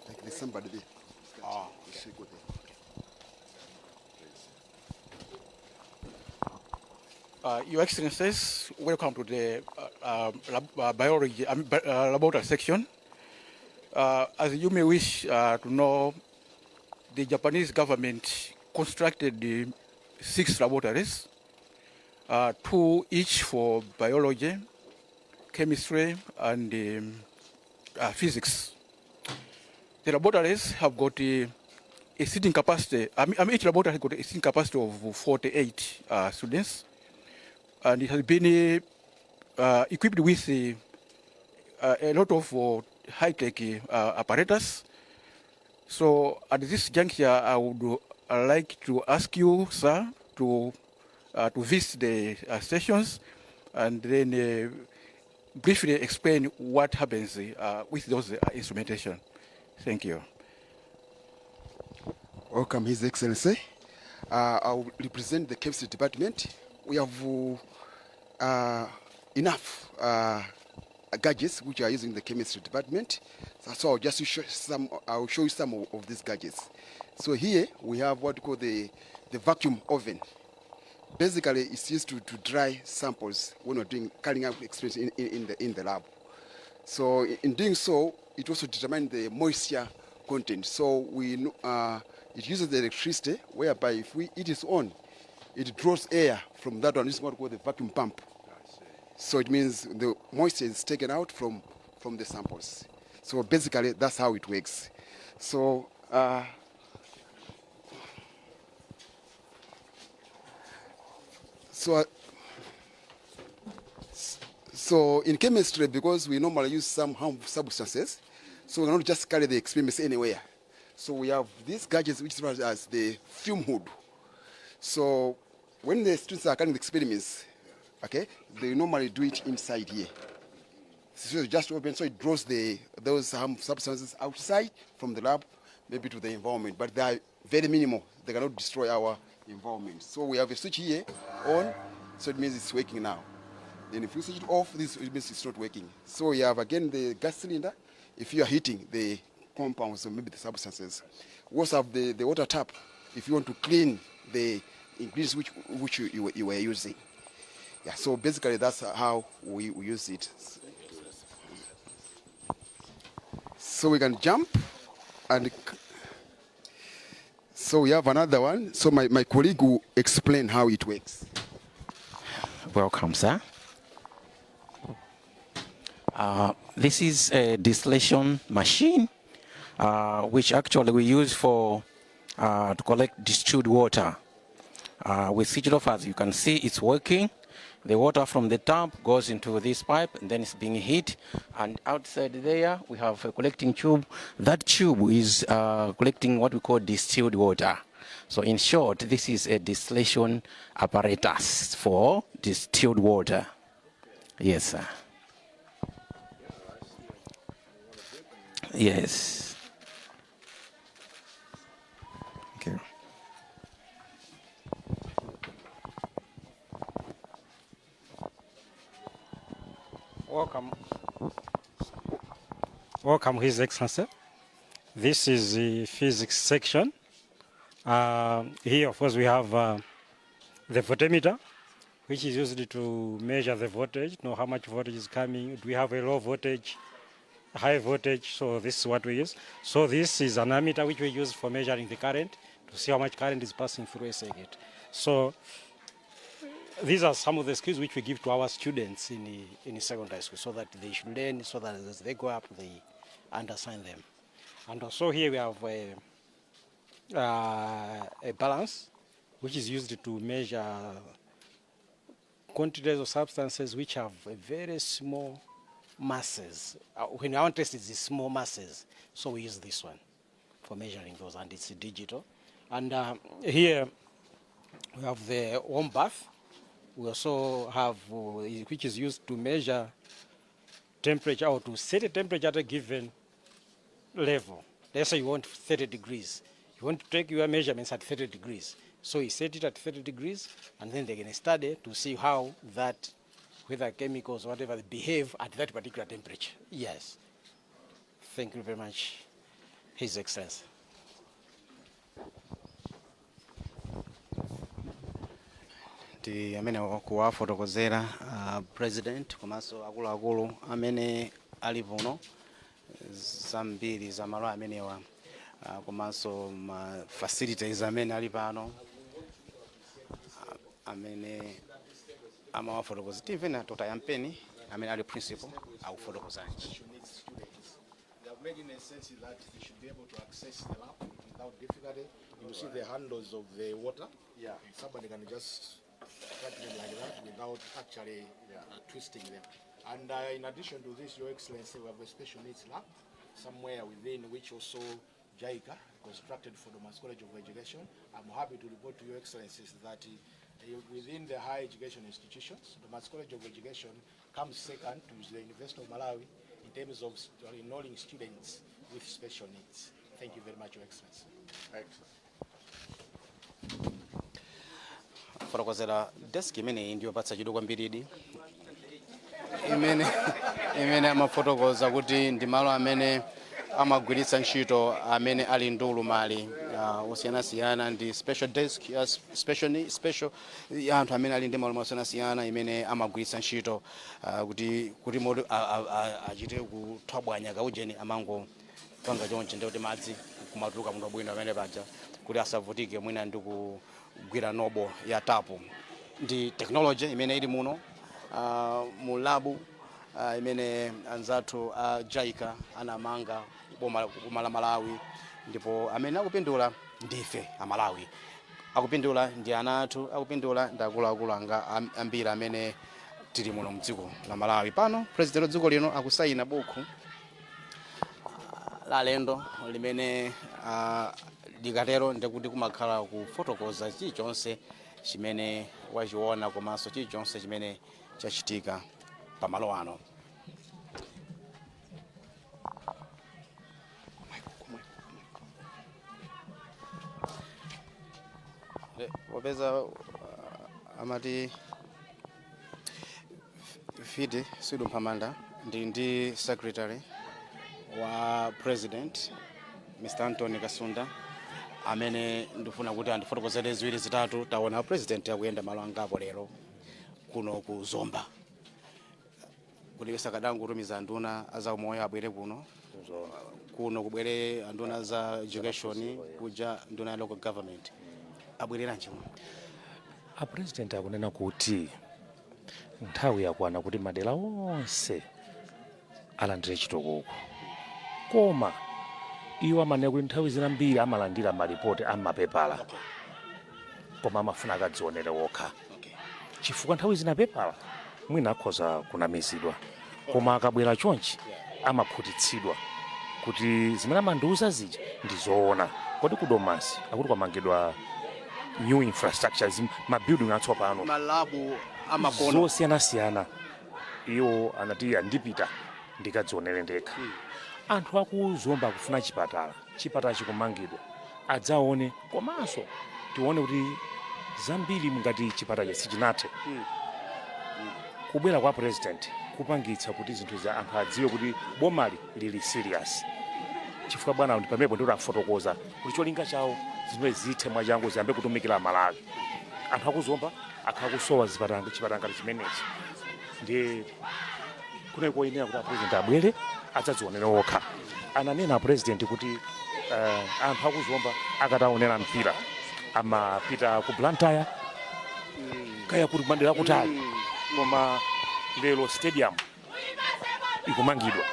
Like there's somebody there. Ah. You should go there. Your Excellencies, welcome to the biology laboratory section. As you may wish to know, the Japanese government constructed the six laboratories, two each for biology, chemistry, and physics. The laboratories have got a seating capacity, I mean, each laboratory has got a seating capacity of 48 students, and it has been equipped with a lot of high-tech apparatus. So at this juncture, I would like to ask you, sir, to visit the stations and then briefly explain what happens with those instrumentation. Thank you. Welcome, His Excellency. I will represent the chemistry department. We have enough gadgets which are using the chemistry department. So I'll just show some. I'll show you some of these gadgets. So here we have what we call the vacuum oven. Basically, it's used to dry samples when we're doing carrying out experiments in the lab. So in doing so, it also determines the moisture content. So it uses the electricity, whereby if it is on, it draws air from that one. This is what we call the vacuum pump. So it means the moisture is taken out from the samples. So basically, that's how it works. So in chemistry, because we normally use some harmful substances, so we cannot just carry the experiments anywhere. So we have these gadgets which is as the fume hood. So when the students are carrying the experiments, okay, they normally do it inside here. So it's just open, so it draws those harmful substances outside from the lab, maybe to the environment, but they are very minimal. They cannot destroy our environment. So we have a switch here on, so it means it's working now. Then if you switch it off, this it means it's not working. So we have again the gas cylinder. If you are heating the compounds or maybe the substances. We also have the water tap if you want to clean the ingredients which you were using. Yeah, so basically that's how we use it. So we can jump and so we have another one. So my colleague will explain how it works. Welcome, sir. This is a distillation machine, which actually we use for to collect distilled water. We switch it off, as you can see, it's working. The water from the tap goes into this pipe and then it's being heat. And outside there, we have a collecting tube. That tube is collecting what we call distilled water. So in short, this is a distillation apparatus for distilled water. Yes, sir. Yes. Thank you. Welcome. Welcome, His Excellency. This is the physics section. Here, of course, we have the voltmeter, which is used to measure the voltage, know how much voltage is coming. Do we have a low voltage, high voltage? So this is what we use. So this is an ammeter which we use for measuring the current, to see how much current is passing through a circuit. So these are some of the skills which we give to our students in the secondary school so that they should learn, so that as they go up, they understand them. And also here we have a balance, which is used to measure quantities of substances which have a very small masses. When our interest is the small masses, so we use this one for measuring those, and it's digital. And here we have the warm bath. We also have, which is used to measure temperature or to set a temperature at a given level. Let's say you want 30 degrees. You want to take your measurements at 30 degrees. So you set it at 30 degrees, and then they can study to see how that, whether chemicals or whatever, they behave at that particular temperature. Yes. Thank you very much, His Excellency. Ndi amene kuwafotokozera president komanso akuluakulu amene ali kuno zambiri za malo amenewa, komanso ma facilities amene ali pano, amene amawafotokoza. Timve na Dr. Yampeni amene ali principal akufotokozanji. They have made in a sense that they should be able to access the lab without difficulty. You see the handles of the water. Somebody can just touch them like that without actually twisting them. And in addition to this, Your Excellency, we have a special needs lab somewhere within which also JICA constructed for the Domasi College of Education. I'm happy to report to Your Excellencies that within the higher education institutions, the Domasi College of Education comes second to the University of Malawi in terms of enrolling students with special needs. Thank you very much, Your Excellency. Excellent. Fotokozera desk imeneyi ndiyopatsa chidwi kwambiridi, imene amafotokoza kuti ndi malo amene amagwiritsa ntchito amene ali ndi ulumali. Osiyanasiyana ndi special desk ya special, special ya anthu amene ali ndi maluma osiyanasiyana imene amagwiritsa ntchito kuti moti achite kuthwabwanya kaujeni, amango panga chonchi ndikuti madzi kumatuluka munthu bwino amene paja, kuti asavutike mwina ndi kugwira knob ya tapu. Ndi technology imene ili muno mu lab imene anzathu a JICA anamanga boma la Malawi, ndipo amene akupindula ndife Amalawi, akupindula ndi ana athu, akupindula ndi akuluakulu anga ambiri amene tili muno mdziko la Malawi. Pano president wa dziko lino akusayina buku la alendo limene likatero ndikuti kumakhala kufotokoza chilichonse chimene wachiona komanso chilichonse chimene chachitika pamalo ano. Popeza amati fiti sidumpha manda, ndi secretary wa president, Mr Anthony Kasunda, amene ndifuna kuti andifotokozere ziwiri zitatu. Taona president akuyenda malo angapo lero kuno ku Zomba, kuti sakadangu kutumiza nduna azaumoyo abwere kuno, kuno kubwere anduna za education, kuja nduna ya local government. Abwereranji kuno? A president akunena kuti nthawi yakwana kuti madera onse alandire chitukuko, koma iwo amanena kuti nthawi zina mbiri amalandira malipoti amapepala, koma amafuna akadzionere wokha, chifukwa nthawi zina pepala mwina akhoza kunamizidwa, koma akabwera chonchi amakhutitsidwa kuti zimene amandiuza zija ndi zoona. Kodi ku Domasi akuti kwamangidwa new infrastructures, ma building atsopano, ma lab amakono zosiyanasiyana. Iwo anati andipita ndikadzionere ndekha. Anthu akuzomba akufuna chipatala, chipatala chikumangidwa, adzaone, komanso tione kuti zambiri ngati chipatala sichinathe. Kubwera kwa president kupangitsa kuti zinthu za anthu adziwe kuti bomali lili serious, chifukwa bwana ndi pamenepo ndikuti afotokoza kuti cholinga chawo zinthu zithe mwachangu, ziyambe kutumikira Malawi. Anthu akuzomba akhala kusowa zipatala, chipatala ngati chimenechi, ndiye kunali koyenera kuti a president abwere adzadzionere okha. Ananena a president kuti anthu akuzomba akataonera mpira amapita ku Blantyre kaya kuti madera akutali, koma lero stadium ikumangidwa,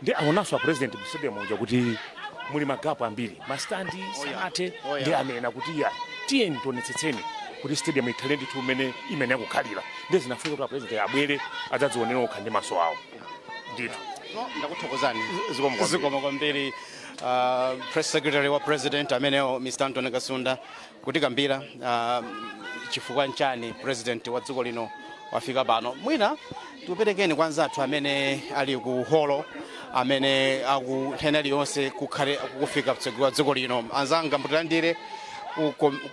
ndi aonanso a president mu stadium uja kuti muli ma gap ambiri, ma stand sanathe. Ndi anena kuti ya, tiyeni tionetsetseni kuti stadium ikhale ndithu imene imene yakukhalira. Ndi zinafika kuti a president abwere adzadzionera okha ndi maso awo ndithu. Ndakuthokozani. Zikomo kwambiri. Zikomo kwambiri, press secretary wa president amenewo, Mr Anthony Kasunda, kutikambira chifukwa nchani president wa dziko lino wafika pano. Mwina tikuperekeni kwa anzathu amene ali ku holo, amene aku nthawi iliyonse kukhale kufika mtsogoleri wa dziko lino. Anzanga, mutilandire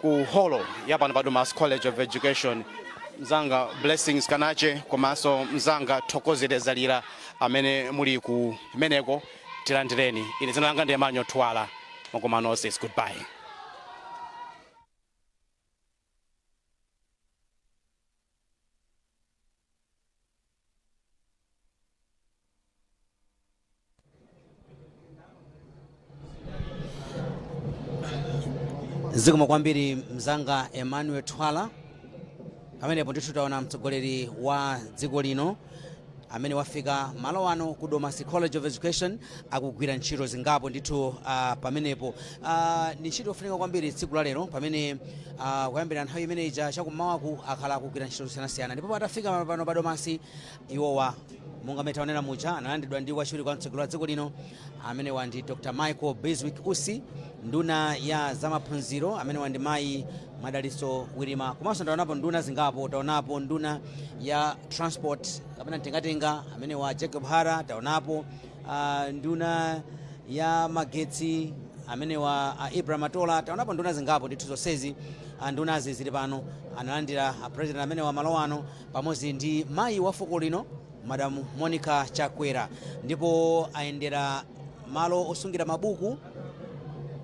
ku holo ya pano pa Domasi College of Education, mzanga Blessings Kanache komanso mzanga Thokozere Zalira amene muli ku meneko, tilandireni. Ine dzina langa ndi Emmanuel Twala. Makoma nonse, goodbye. Zikomo kwambiri, mzanga Emmanuel Twala. Pamenepo ndithu taona mtsogoleri wa dziko lino amene wafika malo ano ku Domasi College of Education, akugwira ntchito zingapo ndithu pamenepo. Ndi ntchito yofunika kwambiri tsiku la lero, pamene kuyambira nthawi imene ija chakummawaku akhala akugwira ntchito zosiyanasiyana. Ndipo atafika pano pa Domasi iwowa, monga mmene taonera muja, analandiridwa ndi wachiwiri kwa mtsogoleri wa dziko lino, amenewa ndi Dr Michael Bizwick Usi, nduna ya zamaphunziro, amenewa ndi mayi Madalitso Wirima, komanso taonapo nduna zingapo. Taonapo nduna ya transport kapena mtengatenga, amenewa Jacob Hara. Taonapo nduna ya magetsi, amenewa Ibrahim Matola. Taonapo nduna zingapo ndithu. Zonsezi ndunazi zili pano, analandira president amenewa malo ano pamodzi ndi mayi wa fuko lino, Madam Monica Chakwera, ndipo ayendera malo osungira mabuku.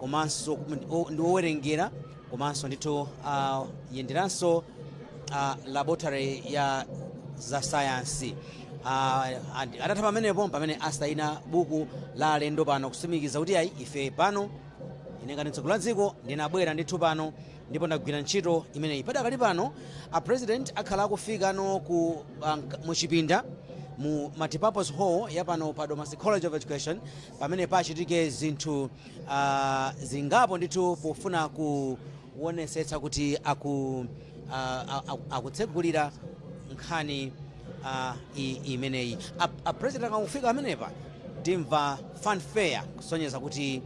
Komanso ndi wowerengera, komanso ndithu yenderanso laboratory ya za sayansi. Atatha pamenepo, pamene asayina buku la alendo pano, kusimikiza kuti ayi, ife pano, ine ngati mtsogoleri wa dziko ndinabwera ndithu pano ndipo ndagwira ntchito imeneyi. Padakali pano a President akhala akufikano ku muchipinda mu multipurpose hall ya pano pa Domasi College of Education, pamene pachitike zinthu zingapo ndithu pofuna kuonesetsa kuti akutsegulira nkhani imeneyi. A President akangofika amenepa, timva fanfare kusonyeza kuti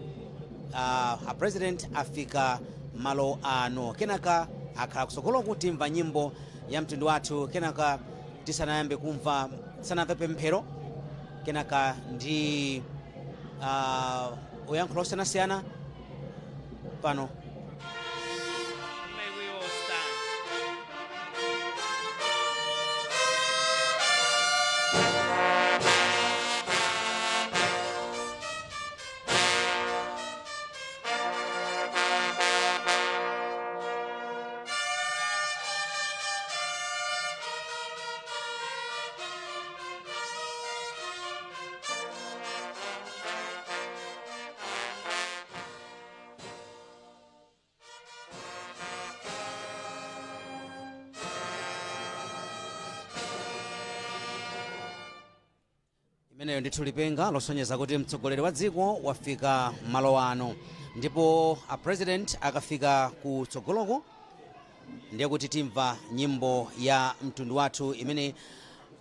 a President afika malo ano. Kenaka akhala kutsogoloku, timva nyimbo ya mtundu wathu. Kenaka tisanayambe kumva, tisanamve pemphero, kenaka ndi oyankhula osiyanasiyana pano. May we all stand. Imeneyo ndithu lipenga losonyeza kuti mtsogoleri wa dziko wafika malo ano. Ndipo a President akafika kutsogoloko, ndiye kuti timva nyimbo ya mtundu wathu imene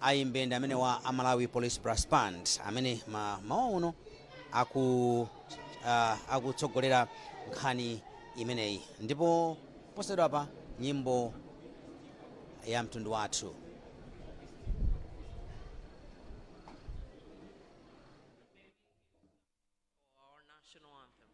ayimbe ndi amene wa Amalawi Police Brass Band, amene mawa uno akutsogolera nkhani imeneyi. Ndipo posachedwapa nyimbo ya mtundu wathu. Our national anthem.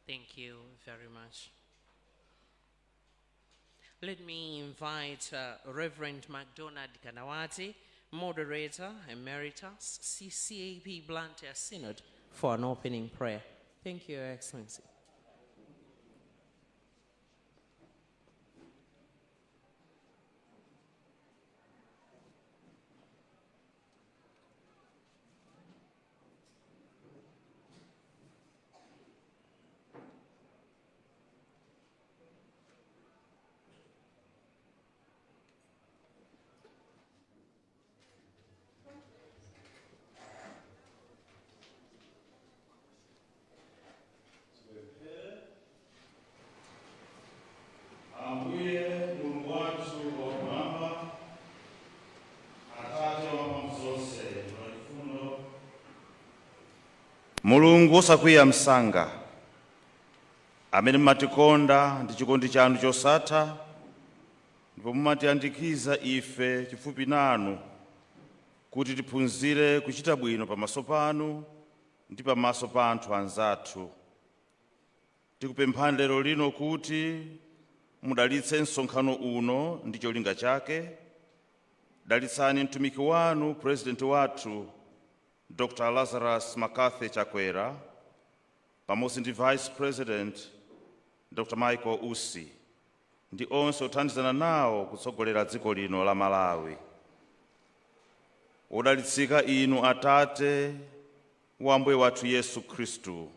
Thank you very much. Let me invite Reverend MacDonald Kanawati, Moderator Emeritus, CCAP Blantyre Synod, for an opening prayer. Thank you, Your Excellency. Ambuye Mulungu wathu wakumwamba, Atate wamphamvu zonse, wachifundo, Mulungu wosakwiya msanga, amene mumatikonda ndi chikondi chanu chosatha ndipo mumatiyandikiza ife chifupi nanu kuti tiphunzire kuchita bwino pamaso panu ndi pamaso pa anthu anzathu, tikupemphani lero lino kuti mudalitse msonkhano uno ndi cholinga chake. Dalitsani mtumiki wanu, purezidenti wathu Dr. Lazarus McCarthy Chakwera, pamodzi ndi Vice President Dr. Michael Usi ndi onse othandizana nawo kutsogolera dziko lino la Malawi. Wodalitsika inu Atate wa Ambuye wathu Yesu Khristu,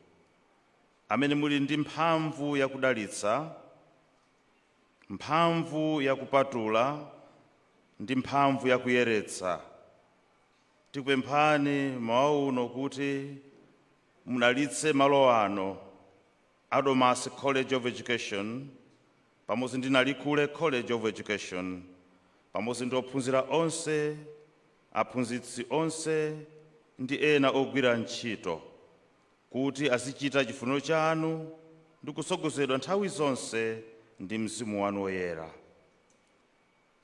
amene muli ndi mphamvu yakudalitsa, mphamvu yakupatula ndi mphamvu yakuyeretsa, tikupemphani mawa uno kuti mudalitse malo ano a Domasi College of Education pamodzi ndi Nalikule College of Education, pamodzi ndi ophunzira onse, aphunzitsi onse ndi ena ogwira ntchito, kuti azichita chifuniro chanu ndi kutsogozedwa nthawi zonse ndi Mzimu wanu Woyera.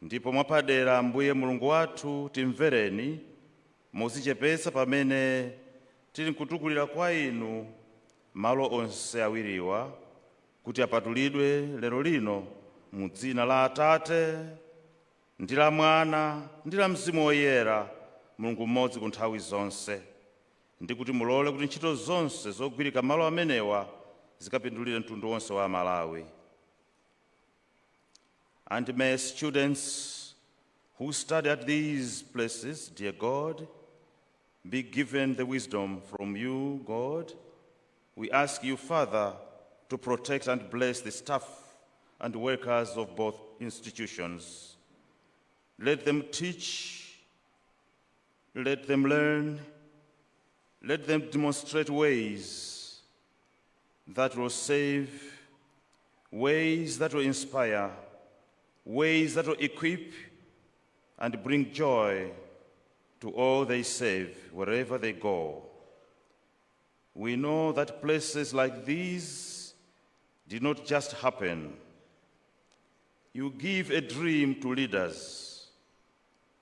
Ndipo mwapadera, Ambuye Mulungu wathu, timvereni modzichepetsa pamene tili nkutukulira kwa inu malo onse awiriwa kuti apatulidwe lero lino, mu dzina la Atate ndi la Mwana ndi la Mzimu Woyera, Mulungu mmodzi ku nthawi zonse, ndi kuti mulole kuti ntchito zonse zogwirika malo amenewa zikapindulire mtundu wonse wa Malawi. And may students who study at these places, dear God, be given the wisdom from you, God. We ask you, Father, to protect and bless the staff and workers of both institutions. Let them teach, let them learn, let them demonstrate ways that will save, ways that will inspire, ways that will equip and bring joy to all they serve wherever they go. We know that places like these did not just happen. You give a dream to leaders.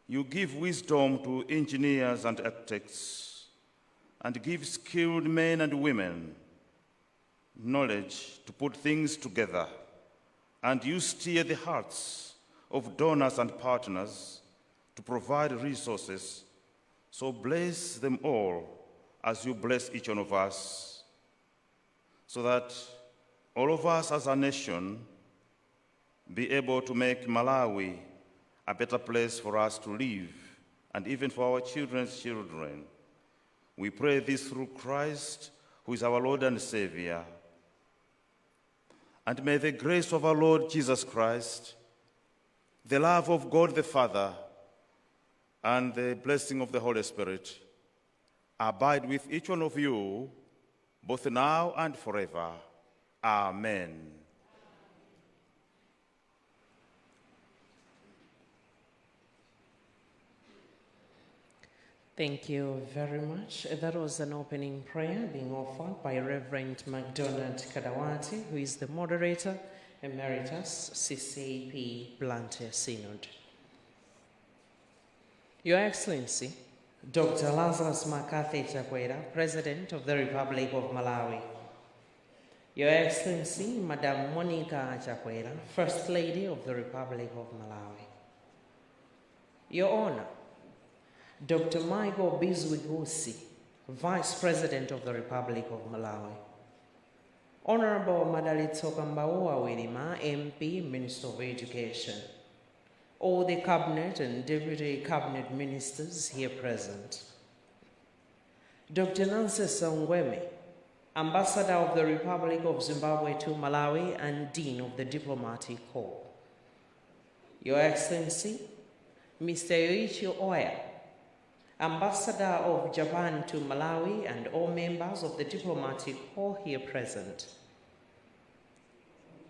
You give wisdom to engineers and architects, and give skilled men and women knowledge to put things together. And you steer the hearts of donors and partners to provide resources. So bless them all as you bless each one of us, so that all of us as a nation be able to make Malawi a better place for us to live and even for our children's children. We pray this through Christ, who is our Lord and Savior. And may the grace of our Lord Jesus Christ, the love of God the Father, and the blessing of the Holy Spirit abide with each one of you, both now and forever. Amen. Thank you very much. That was an opening prayer being offered by Reverend MacDonald Kadawati, who is the moderator emeritus, CCAP Blantyre Synod. Your Excellency, Dr. Lazarus McCarthy Chakwera, President of the Republic of Malawi. Your Excellency, Madam Monica Chakwera, First Lady of the Republic of Malawi. Your Honor, Dr. Michael Bizwick Usi, Vice President of the Republic of Malawi. Honorable Madalitso Kambauwa Wirima, MP, Minister of Education. All the Cabinet and Deputy Cabinet Ministers here present. Dr. Nancy Saungweme, Ambassador of the Republic of Zimbabwe to Malawi and Dean of the Diplomatic Corps. Your Excellency, Mr. Yoichi Oya, Ambassador of Japan to Malawi and all members of the Diplomatic Corps here present.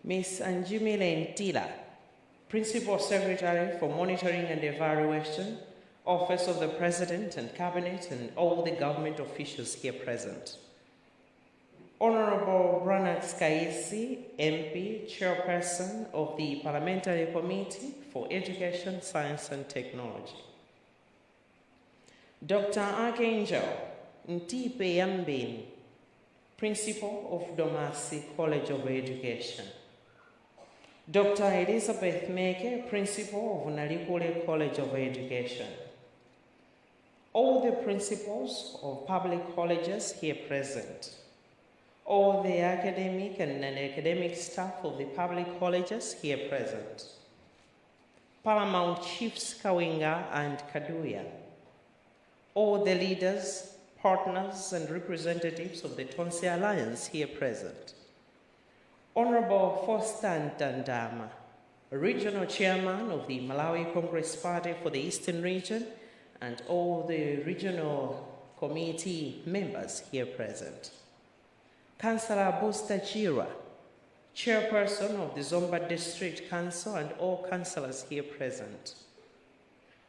Ms. Anjimile Ntila, Principal Secretary for Monitoring and Evaluation, Office of the President and Cabinet, and all the government officials here present. Honorable Branax Kaisi, MP, Chairperson of the Parliamentary Committee for Education, Science and Technology. Dr. Archangel Ntipe Yambeni, Principal of Domasi College of Education. Dr. Elizabeth Meke, Principal of Nalikule College of Education. All the principals of public colleges here present. All the academic and non-academic staff of the public colleges here present. Paramount Chiefs Kawinga and Kaduya. All the leaders, partners, and representatives of the Tonse Alliance here present. Honorable Foster Ntandama, Regional Chairman of the Malawi Congress Party for the Eastern Region, and all the regional committee members here present. Councillor Busta Chira, Chairperson of the Zomba District Council, and all councillors here present.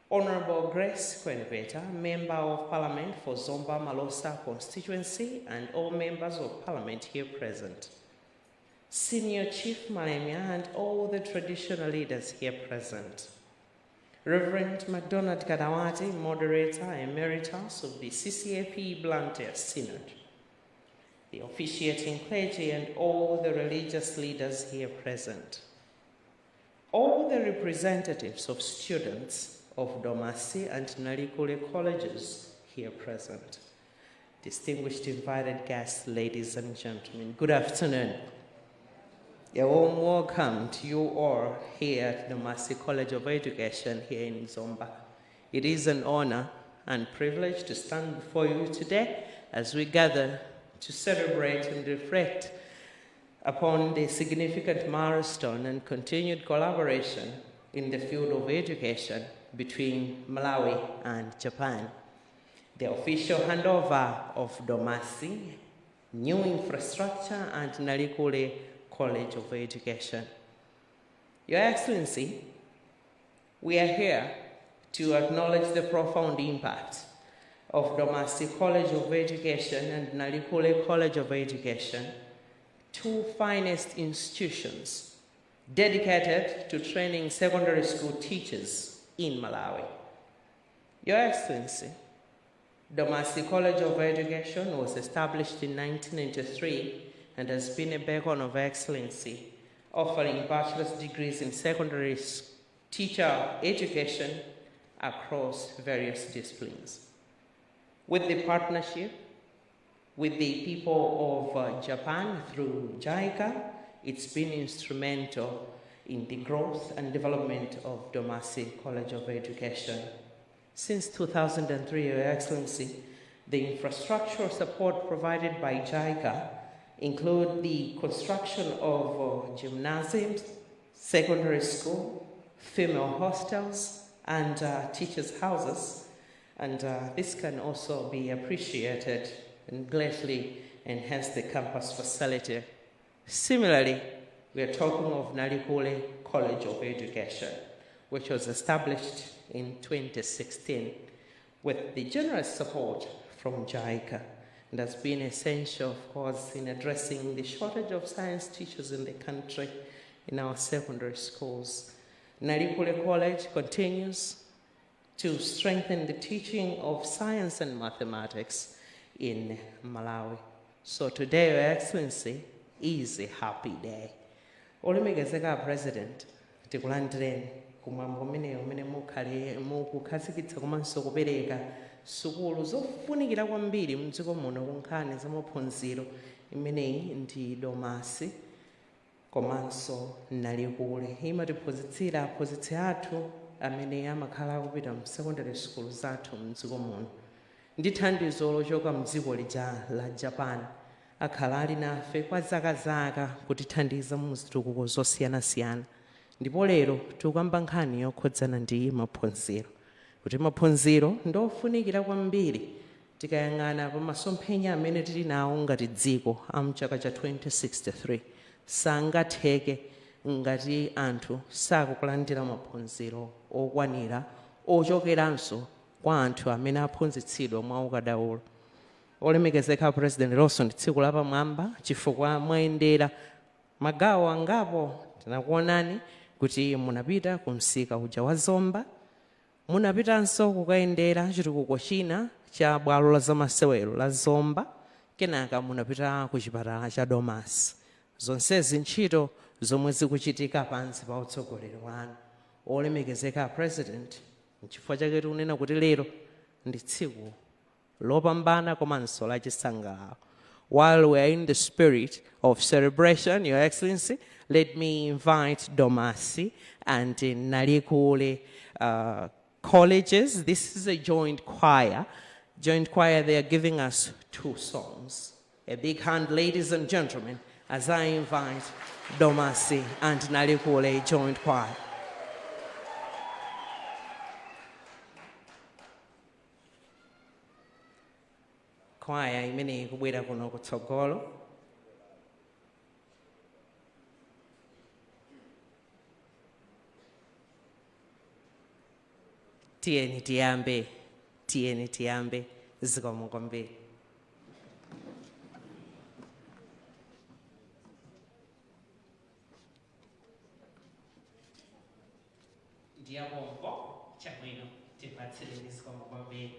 Honorable Grace Kwenveta, Member of Parliament for Zomba Malosa constituency, and all members of Parliament here present. Senior Chief Malemia and all the traditional leaders here present. Reverend MacDonald Kadawati, Moderator Emeritus of the CCAP Blantyre Synod. The officiating clergy and all the religious leaders here present. All the representatives of students of Domasi and Nalikule colleges here present. Distinguished invited guests, ladies and gentlemen, good afternoon. A warm welcome to you all here at Domasi College of Education here in Zomba. It is an honor and privilege to stand before you today as we gather to celebrate and reflect upon the significant milestone and continued collaboration in the field of education between Malawi and Japan. The official handover of Domasi, new infrastructure, and Nalikule College of Education. Your Excellency, we are here to acknowledge the profound impact of Domasi College of Education and Nalikule College of Education, two finest institutions dedicated to training secondary school teachers in Malawi. Your Excellency, Domasi College of Education was established in 1993 and has been a beacon of excellency, offering bachelor's degrees in secondary teacher education across various disciplines. With the partnership with the people of Japan through JICA, it's been instrumental in the growth and development of Domasi College of Education. Since 2003, Your Excellency, the infrastructural support provided by JICA include the construction of gymnasiums, secondary school, female hostels, and teachers' houses. And this can also be appreciated and greatly enhance the campus facility. Similarly, we are talking of Nalikule College of Education, which was established in 2016 with the generous support from JICA, and has been essential, of course, in addressing the shortage of science teachers in the country in our secondary schools. Nalikule College continues to strengthen the teaching of science and mathematics in Malawi. So today, Your Excellency, is a happy day. Olemekezeka President, tikulandireni kumwambo umenewu umene mukhale mukukhazikitsa komanso kupereka sukulu zofunikira kwambiri mdziko muno ku nkhani za maphunziro. Imeneyi ndi Domasi komanso Nalikule. Imatiphunzitsira aphunzitsi athu amene amakhala akupita mu secondary school zathu mdziko muno ndi thandizo lochoka mdziko lija la Japan. Akhala ali nafe kwa zakazaka kutithandiza mu zitukuko zosiyanasiyana, ndipo lero tikukamba nkhani yokhudzana ndi maphunziro, kuti maphunziro ndofunikira kwambiri tikayang'ana pa masomphenya amene tili nawo ngati dziko a mchaka cha 2063. Sangatheke ngati anthu sakukulandira maphunziro okwanira ochokeranso kwa anthu amene aphunzitsidwa mwa ukadaulo. Olemekezeka President, lonso ndi tsiku lapamwamba chifukwa mwayendera magawo angapo. Tinakuonani kuti munapita ku msika uja wa Zomba, munapitanso kukayendera chitukuko china cha bwalo la zamasewero la Zomba, kenaka munapita ku chipatala cha Domasi. Zonsezi ntchito zomwe zikuchitika pansi pa utsogoleri wanu, olemekezeka President. Nchifukwa chake tikunena kuti lero ndi tsiku lopambana komanso lachisangalalo. While we are in the spirit of celebration, Your Excellency, let me invite Domasi and Nalikule colleges. This is a joint choir. Joint choir, they are giving us two songs. A big hand, ladies and gentlemen, as I invite Domasi and Nalikule joint choir. Kwaya imene ikubwera kuno kutsogolo. Tiyeni tiyambe, tiyeni tiyambe. Zikomo kwambiri. Ndiyabombo chabwino, tipatsireni. Zikomo kwambiri.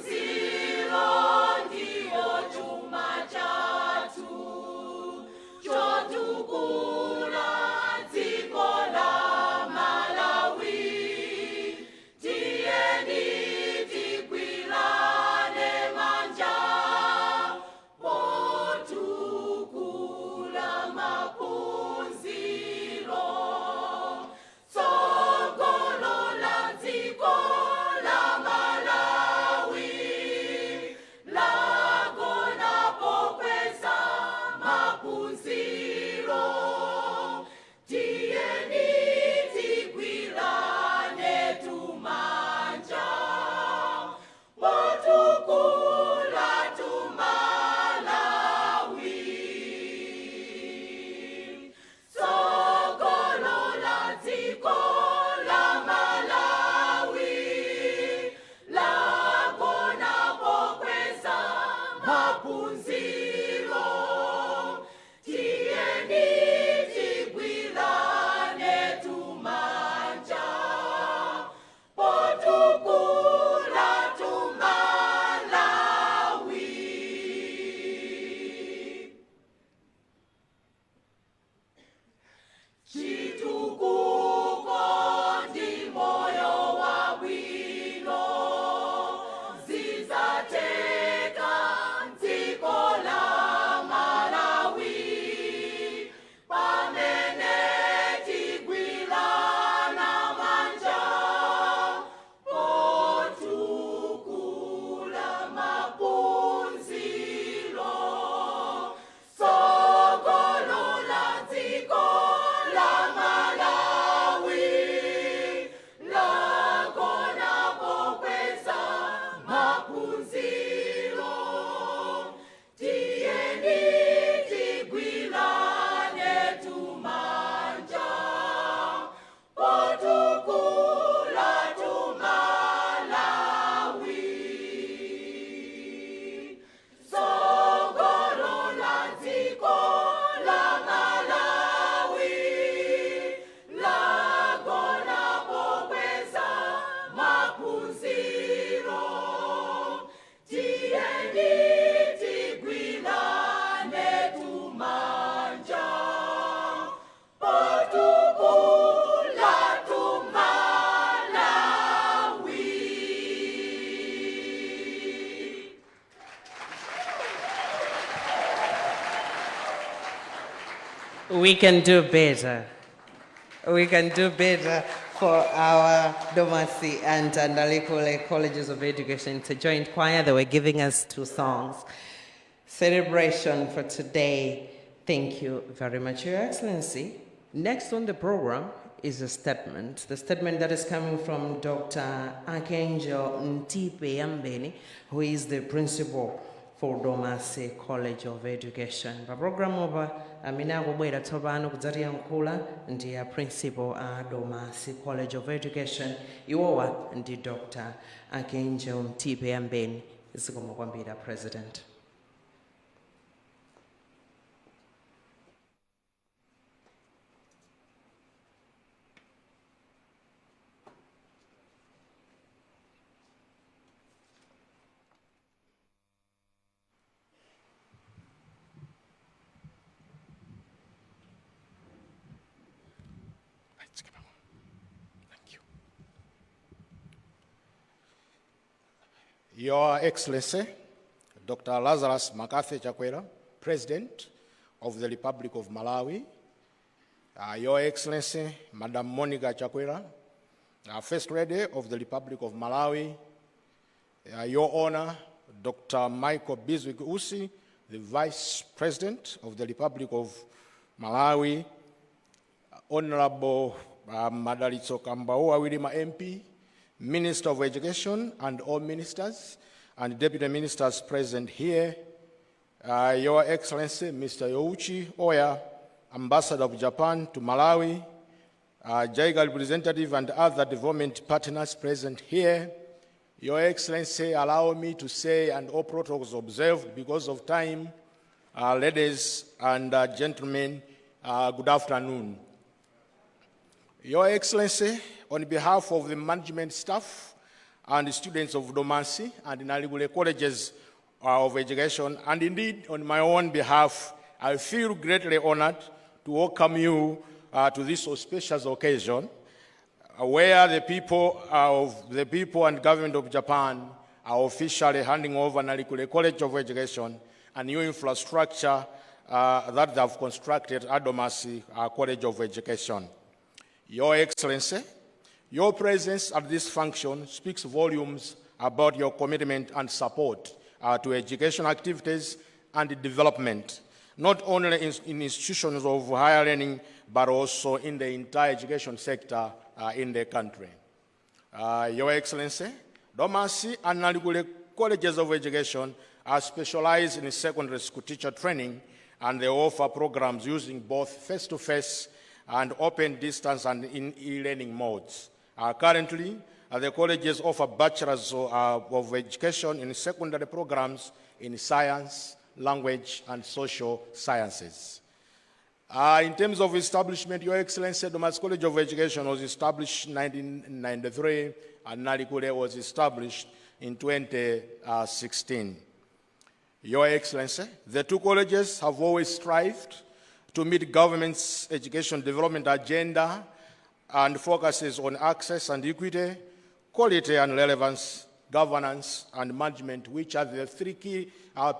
Maphunziro ndiwo chuma chathu chotukula dziko la Malawi. Tiyeni tigwirane manja potukula maphunziro. Tsogolo la dziko la Malawi lagona pokweza maphunziro. Tiyeni tigwirane tumanja potukula tumalawi. Tsogolo la dziko la Malawi lagona pokweza maphunziro. Tiyeni tigwirane tumanja potukula tumalawi. Chitukuko ndi moyo wabwino zidzatheka dziko la Malawi pamene tigwirana manja potukula maphunziro. Tsogolo la dziko la Malawi lagona pokweza maphunziro. Tiyeni tigwirane tumanja potukula tumalawi. Tsogolo la dziko la Malawi lagona pokweza maphunziro. Tiyeni tigwirane tumanja potukula tumalawi. We can do better. We can do better for our Domasi and Ndalikule Colleges of Education. It's a joint choir. They were giving us two songs. Celebration for today. Thank you very much, Your Excellency. Next on the program is a statement. The statement that is coming from Dr. Archangel Ntipe Yambeni, who is the principal for Domasi College of Education. Pa program apa amene akubwera tsopano kudzatiyankhula ndi a principal a Domasi College of Education. Iwowa ndi Dr. Archangel Ntipe Yambeni. Zikomo kwambiri, President. Your Excellency, Dr. Lazarus McCarthy Chakwera, President of the Republic of Malawi, Your Excellency, Madam Monica Chakwera, First Lady of the Republic of Malawi, Your Honor, Dr. Michael Bizwick Usi, the Vice President of the Republic of Malawi, Honorable Madalitso Kambauwa Wirima MP, Minister of Education and all ministers and deputy ministers present here, Your Excellency, Mr. Yoichi Oya, Ambassador of Japan to Malawi, JICA representative and other development partners present here, Your Excellency, allow me to say, and all protocols observed because of time, ladies and gentlemen, good afternoon. Your Excellency, on behalf of the management staff and the students of Domasi and Nalikule Colleges of Education, and indeed on my own behalf, I feel greatly honored to welcome you to this auspicious occasion where the people and government of Japan are officially handing over Nalikule College of Education a new infrastructure that they have constructed at Domasi College of Education. Your Excellency, your presence at this function speaks volumes about your commitment and support to education activities and development, not only in institutions of higher learning, but also in the entire education sector in the country. Your Excellency, Domasi and Nalikule Colleges of Education are specialized in secondary school teacher training, and they offer programs using both face-to-face and open distance and in e-learning modes. Currently, the colleges offer bachelors of education in secondary programs in science, language, and social sciences. In terms of establishment, Your Excellency, Domasi College of Education was established in 1993 and Nalikule was established in 2016. Your Excellency, the two colleges have always strived to meet government's education development agenda and focuses on access and equity, quality and relevance, governance and management, which are the three key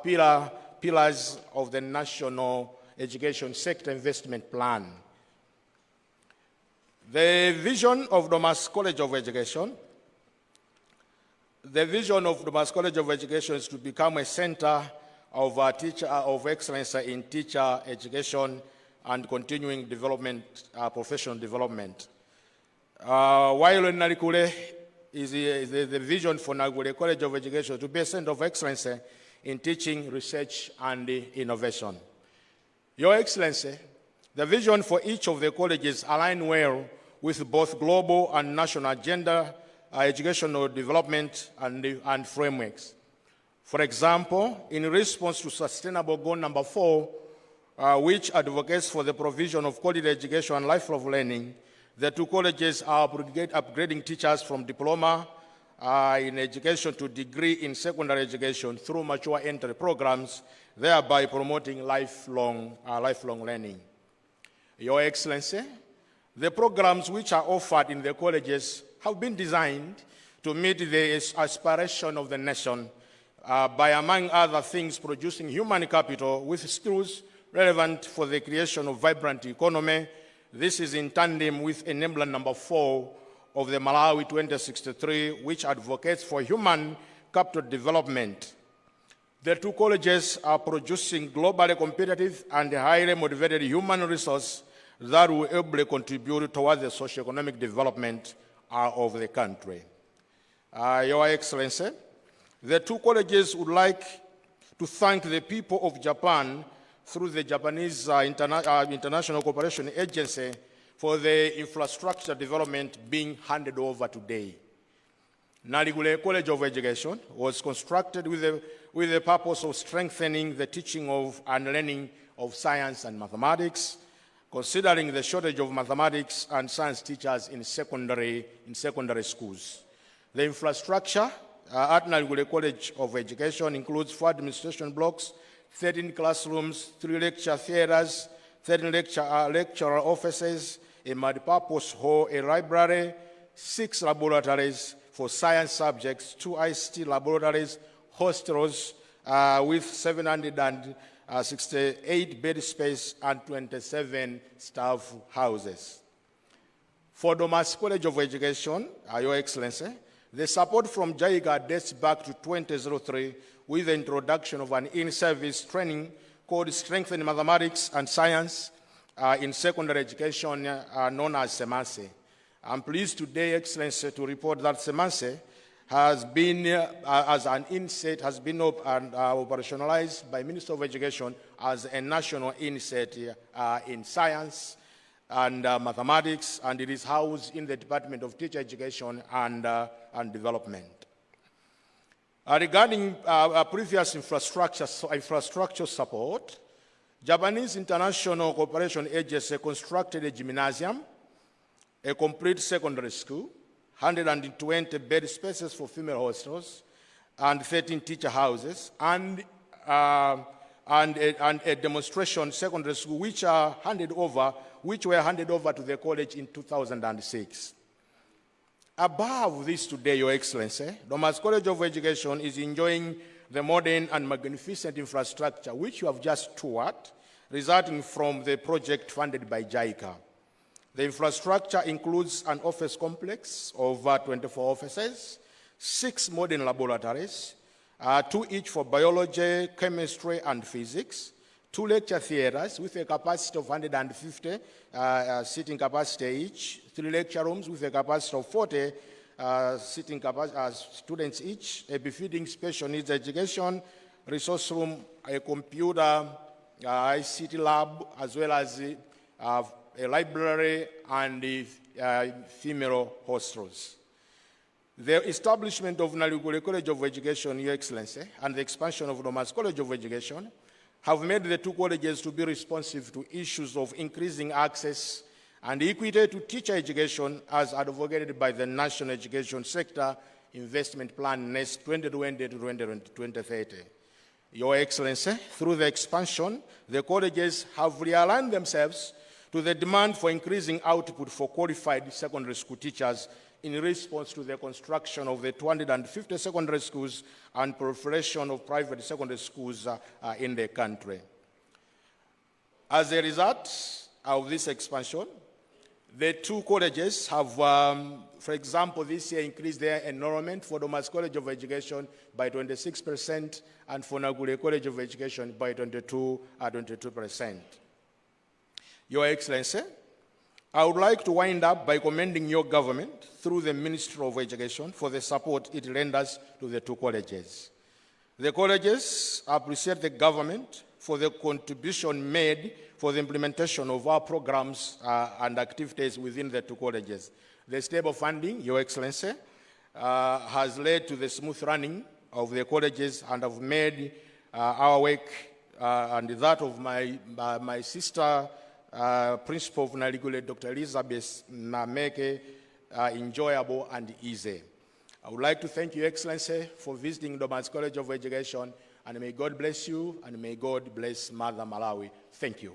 pillars of the National Education Sector Investment Plan. The vision of Domasi College of Education. The vision of Domasi College of Education is to become a center of excellence in teacher education and continuing development, professional development. While in Nalikule is the vision for Nalikule College of Education to be a center of excellence in teaching, research, and innovation. Your Excellency, the vision for each of the colleges align well with both global and national agenda, educational development and frameworks. For example, in response to Sustainable Goal number 4, which advocates for the provision of quality education and lifelong learning, the two colleges are upgrading teachers from diploma in education to degree in secondary education through mature entry programs, thereby promoting lifelong learning. Your Excellency, the programs which are offered in the colleges have been designed to meet the aspiration of the nation by, among other things, producing human capital with skills relevant for the creation of vibrant economy. This is in tandem with enabler number 4 of the Malawi 2063, which advocates for human capital development. The two colleges are producing globally competitive and highly motivated human resource that will ably contribute towards the socio-economic development of the country. Your Excellency, the two colleges would like to thank the people of Japan through the Japanese International Cooperation Agency for the infrastructure development being handed over today. Nalikule College of Education was constructed with the purpose of strengthening the teaching of and learning of science and mathematics, considering the shortage of mathematics and science teachers in secondary schools. The infrastructure at Nalikule College of Education includes 4 administration blocks, 13 classrooms, 3 lecture theaters, 13 lecturer offices, a multipurpose hall, a library, 6 laboratories for science subjects, 2 ICT laboratories, hostels with 768 bed space and 27 staff houses. For Domasi College of Education, Your Excellency, the support from JICA dates back to 2003 with the introduction of an in-service training called Strengthening Mathematics and Science in Secondary Education, known as SEMASE. I'm pleased today, Excellency, to report that SEMASE has been, as an INSET, has been operationalized by Minister of Education as a national INSET in science and mathematics, and it is housed in the Department of Teacher Education and Development. Regarding previous infrastructure support, Japanese International Cooperation Agency constructed a gymnasium, a complete secondary school, 120 bed spaces for female hostels, and 13 teacher houses, and a demonstration secondary school, which were handed over to the college in 2006. Above this today, Your Excellency, Domasi College of Education is enjoying the modern and magnificent infrastructure which you have just toured, resulting from the project funded by JICA. The infrastructure includes an office complex of 24 offices, six modern laboratories, two each for biology, chemistry, and physics, two lecture theaters with a capacity of 150 seating capacity each, three lecture rooms with a capacity of 40 seating students each, a befitting special needs education, resource room, a computer, ICT lab, as well as a library and the female hostels. The establishment of Nalikule College of Education, Your Excellency, and the expansion of Domasi College of Education have made the two colleges to be responsive to issues of increasing access and equity to teacher education as advocated by the National Education Sector Investment Plan NESP 2020 to 2030. Your Excellency, through the expansion, the colleges have realigned themselves to the demand for increasing output for qualified secondary school teachers in response to the construction of the 250 secondary schools and proliferation of private secondary schools in the country. As a result of this expansion, the two colleges have, for example, this year increased their enrollment for Domasi College of Education by 26% and for Nagule College of Education by 22%. Your Excellency, I would like to wind up by commending your government through the Ministry of Education for the support it renders to the two colleges. The colleges appreciate the government for the contribution made for the implementation of our programs and activities within the two colleges. The stable funding, Your Excellency, has led to the smooth running of the colleges and have made our work and that of my sister, Principal of Nalikule, Dr. Elizabeth Nameke, enjoyable and easy. I would like to thank Your Excellency for visiting Domasi College of Education, and may God bless you, and may God bless Mother Malawi. Thank you.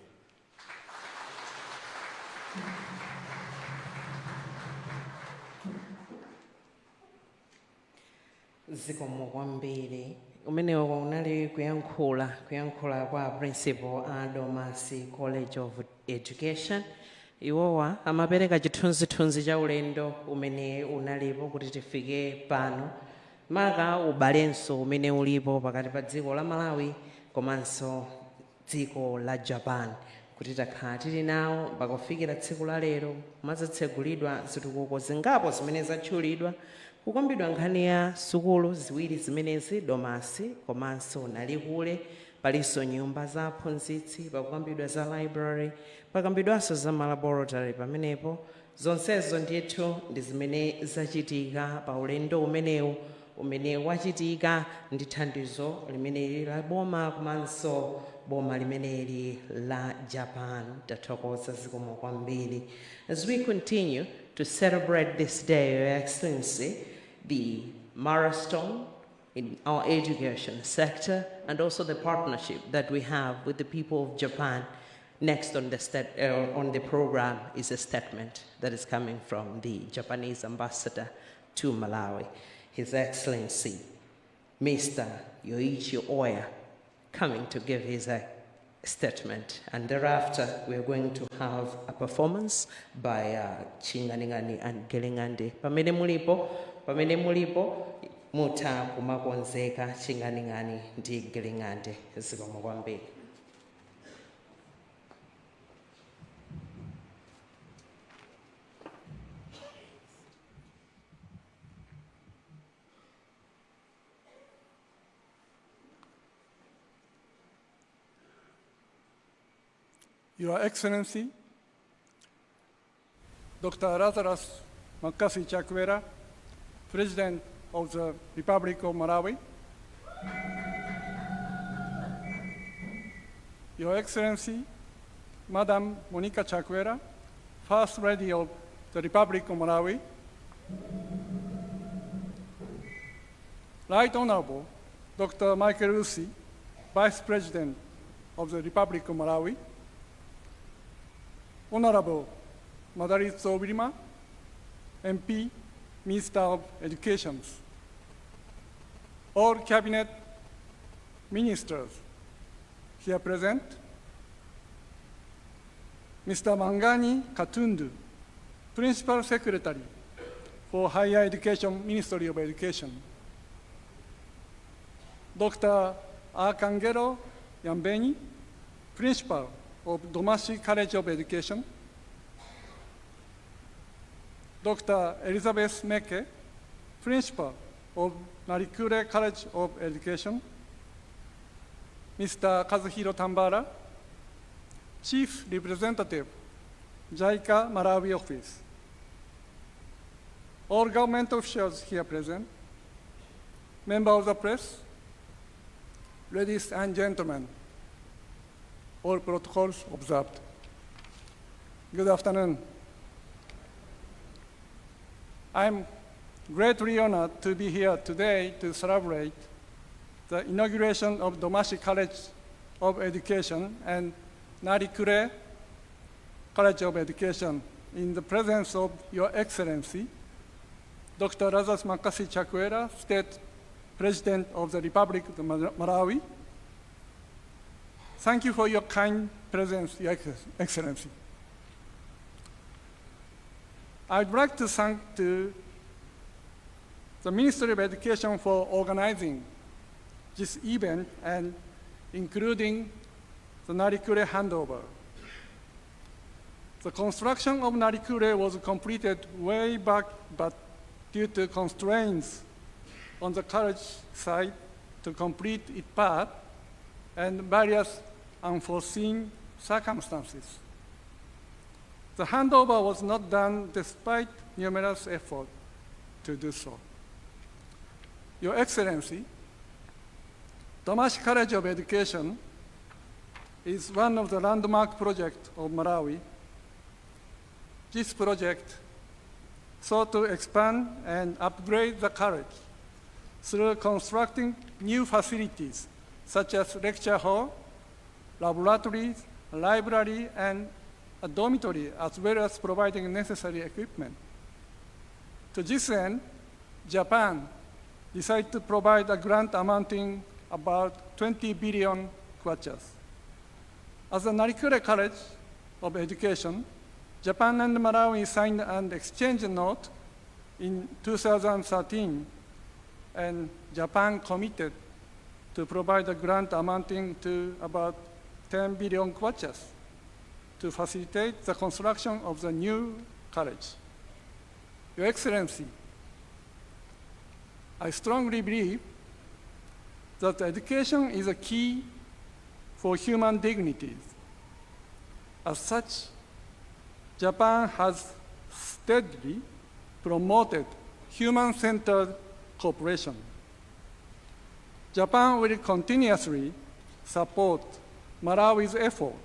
Zikomo kwambiri. Umenewo unali kuyankhula kwa principal a Domasi College of Education. Iwowa amapereka chithunzithunzi cha ulendo umene unalipo kuti tifike pano, maka ubalenso umene ulipo pakati pa dziko la Malawi komanso dziko la Japan, kuti takhala tili nawo pakufikira tsiku la lero, mazatsegulidwa zitukuko zingapo zimene zatchulidwa, kukambidwa nkhani ya sukulu ziwiri zimenezi, Domasi komanso Nalikule. Palinso nyumba za aphunzitsi, pakukambidwa za library, pakambidwanso za malaboratory pamenepo. Zonsezo ndithu ndi zimene zachitika pa ulendo umenewu umene wachitika ndi thandizo limeneli la boma komanso boma limeneli la Japan. Tathokoza, zikomo kwambiri. As we continue to celebrate this day, Your Excellency, the milestone in our education sector and also the partnership that we have with the people of Japan. Next on the program is a statement that is coming from the Japanese ambassador to Malawi, His Excellency, Mr. Yoichi Oya, coming to give his statement. And thereafter, we are going to have a performance by Chinganingani and Gelingandi. Pamene mulipo, mutha kumakonzeka Chinganingani ndi Gelingandi. Zikomo kwambiri. Your Excellency, Dr. Lazarus McCarthy Chakwera, President of the Republic of Malawi, Your Excellency, Madam Monica Chakwera, First Lady of the Republic of Malawi, Right Honorable Dr. Michael Usi, Vice President of the Republic of Malawi, Honorable Madalitso Wirima, MP, Minister of Education, all Cabinet Ministers here present, Mr. Mangani Katundu, Principal Secretary for Higher Education, Ministry of Education, Dr. Akangelo Yambeni, Principal of Domasi College of Education, Dr. Elizabeth Meke, Principal of Narikure College of Education, Mr. Kazuhiro Tambara, Chief Representative, JICA Malawi Office, all government officials here present, members of the press, ladies and gentlemen, all protocols observed. Good afternoon. I'm greatly honored to be here today to celebrate the inauguration of Domasi College of Education and Narikure College of Education in the presence of Your Excellency, Dr. Lazarus McCarthy Chakwera, State President of the Republic of Malawi. Thank you for your kind presence, Your Excellency. I'd like to thank to the Ministry of Education for organizing this event and including the Narikure handover. The construction of Narikure was completed way back, but due to constraints on the college side to complete its part and various unforeseen circumstances, the handover was not done despite numerous efforts to do so. Your Excellency, Domasi College of Education is one of the landmark projects of Malawi. This project sought to expand and upgrade the college through constructing new facilities such as lecture hall, laboratories, library, and a dormitory, as well as providing necessary equipment. To this end, Japan decided to provide a grant amounting about 20 billion kwachas. As the Narikure College of Education, Japan and Malawi signed an exchange note in 2013, and Japan committed to provide a grant amounting to about 10 billion kwachas to facilitate the construction of the new college. Your Excellency, I strongly believe that education is a key for human dignity. As such, Japan has steadily promoted human-centered cooperation. Japan will continuously support Malawi's effort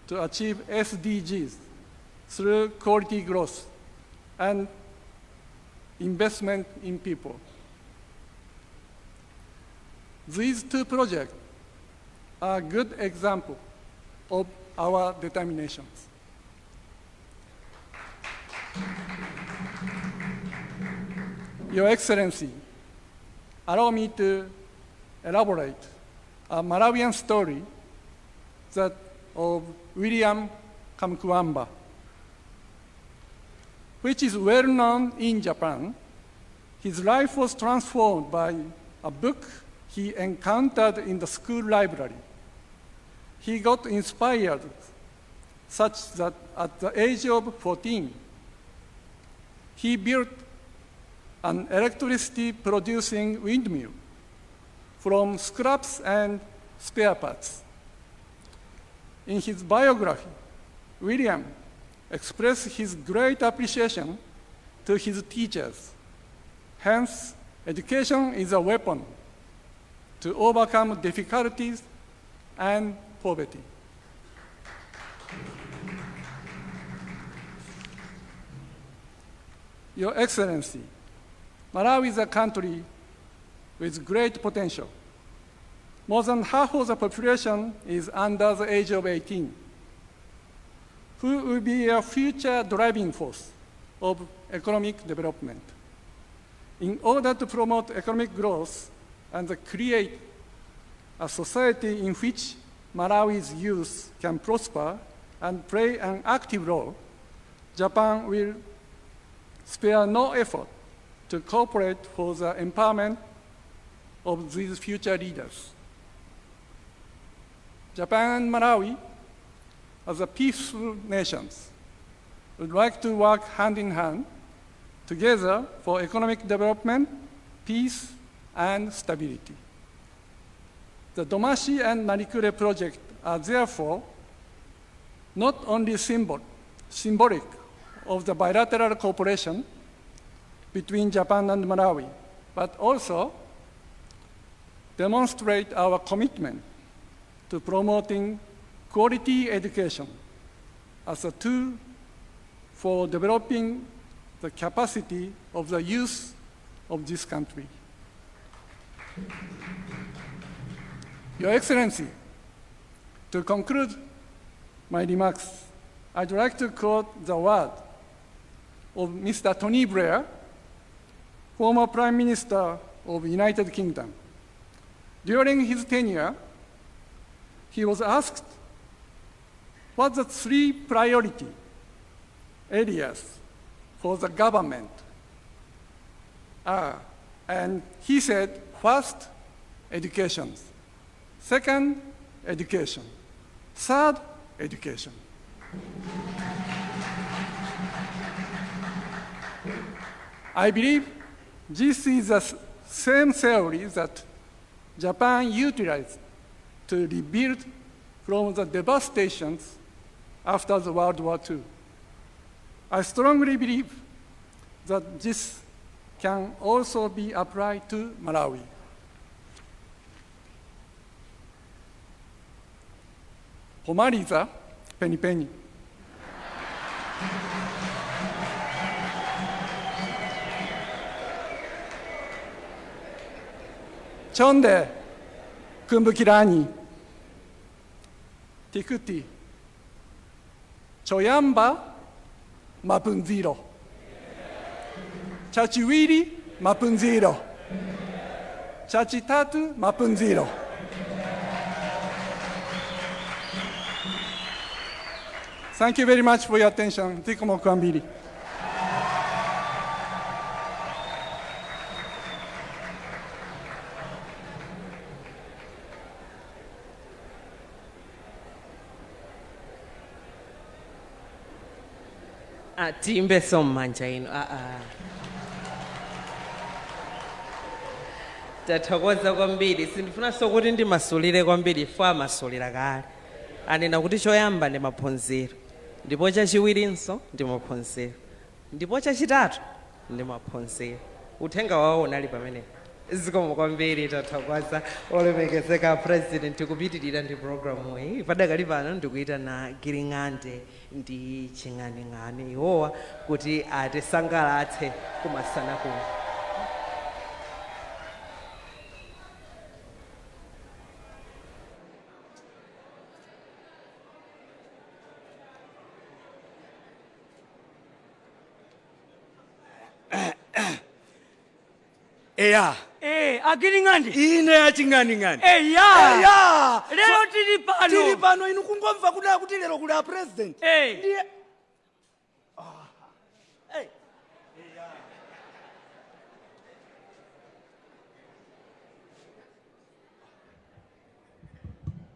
to achieve SDGs through quality growth and investment in people. These two projects are a good example of our determinations. Your Excellency, allow me to elaborate a Malawian story that of William Kamkwamba, which is well known in Japan. His life was transformed by a book he encountered in the school library. He got inspired such that at the age of 14, he built an electricity-producing windmill from scraps and spare parts. In his biography, William expressed his great appreciation to his teachers. Hence, education is a weapon to overcome difficulties and poverty. Your Excellency, Malawi is a country with great potential. More than half of the population is under the age of 18, who will be a future driving force of economic development. In order to promote economic growth and create a society in which Malawi's youth can prosper and play an active role, Japan will spare no effort to cooperate for the empowerment of these future leaders. Japan and Malawi, as a peaceful nations, would like to work hand in hand together for economic development, peace, and stability. The Domasi and Nalikure project are therefore not only symbolic of the bilateral cooperation between Japan and Malawi, but also demonstrate our commitment to promoting quality education as a tool for developing the capacity of the youth of this country. Your Excellency, to conclude my remarks, I'd like to quote the word of Mr. Tony Blair, former Prime Minister of United Kingdom. During his tenure, he was asked what the three priority areas for the government are. And he said, first, education. Second, education. Third, education. I believe this is the same theory that Japan utilized to rebuild from the devastations after the World War II. I strongly believe that this can also be applied to Malawi. Pomaliza, penipeni. Chonde, kumbukirani. Tikuti. Choyamba, mapunziro. Chachiwiri, mapunziro. Chachitatu, mapunziro. Thank you very much for your attention. Zikomo kwambiri. Tiimbenso m'manja inu. Aa, tathokoza kwambiri. Sindifunanso kuti ndimasulire kwambiri, ifo amasulira kale. Anena kuti choyamba ndi maphunziro, ndipo chachiwirinso ndi maphunziro, ndipo chachitatu ndi maphunziro. Uthenga wawo unali pamenepo. Zikomo kwambiri, tathokoza olemekezeka President. Kupitirira ndi programu iyi, padakali pano ndikuyitana Giring'ande ndi Ching'aning'ani iwowa kuti atisangalatse kumasana kuno. Eya. Agiring'ande. Ine aching'aning'ani. Eya. Eya. Lero tili pano. Tili pano, inu kungomva kuda kuti lero kuli a President. Ndiye Eh.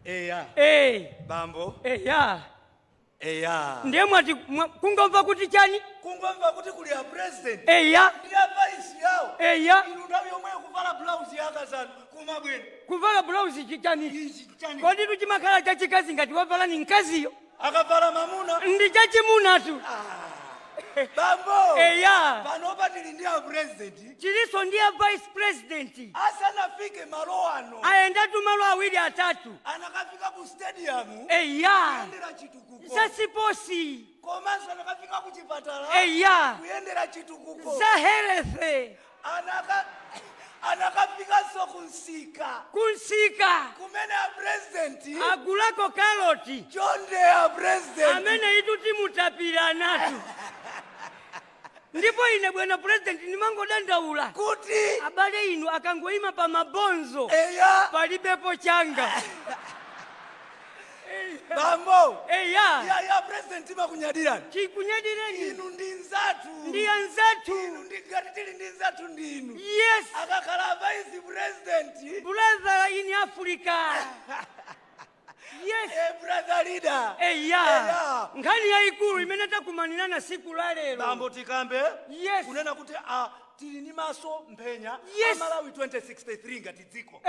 Eya. Bambo. Eya. Eya. Ndiye mwati kungomva kuti chani? Kungomva kuti kuli a President. Eya. Ndi a vice yawo. Eya. Inu nthawi yomweyo kuvala blouse yakazanu kumabwera. Kuvala blouse chichani? Chani? Kodi tuchimakhala chachikazi ngati wavala ni mkaziyo? Akavala mamuna. Ndi chachimunatu. Bambo. Eya. Panopa tili ndi a president. Chilinso ndi a vice president. Asanafike malo ano, ayendatu malo awiri atatu. Anakafika ku stadium. Eya. Kuyendera chitukuko. Za sports. Komanso anakafika ku chipatala. Eya. Kuyendera chitukuko. Za health. Anakafikanso kunsika. Kunsika. Kumene a president agulako karoti. Chonde a president. Amene itu timutapira anatu. Ndipo ine bwana president ndimangodandaula kuti abale inu akangoyima pa mabonzo, eya, palibepo changa. Bambo. Eya. Ya president, imakunyadirani. Chikunyadireni. Inu ndi nzathu. Ndi anzathu. Inu ndi ngati tili ndi nzathu ndinu. Yes. Akakhala vice president, brother in Africa, yes. Brother leader. Eya. Eya. Nkhani yayikulu imene takumanirana siku la lero, bambo, tikambe yes, kunena kuti tili ndi maso mphenya Malawi 2063 ngati dziko,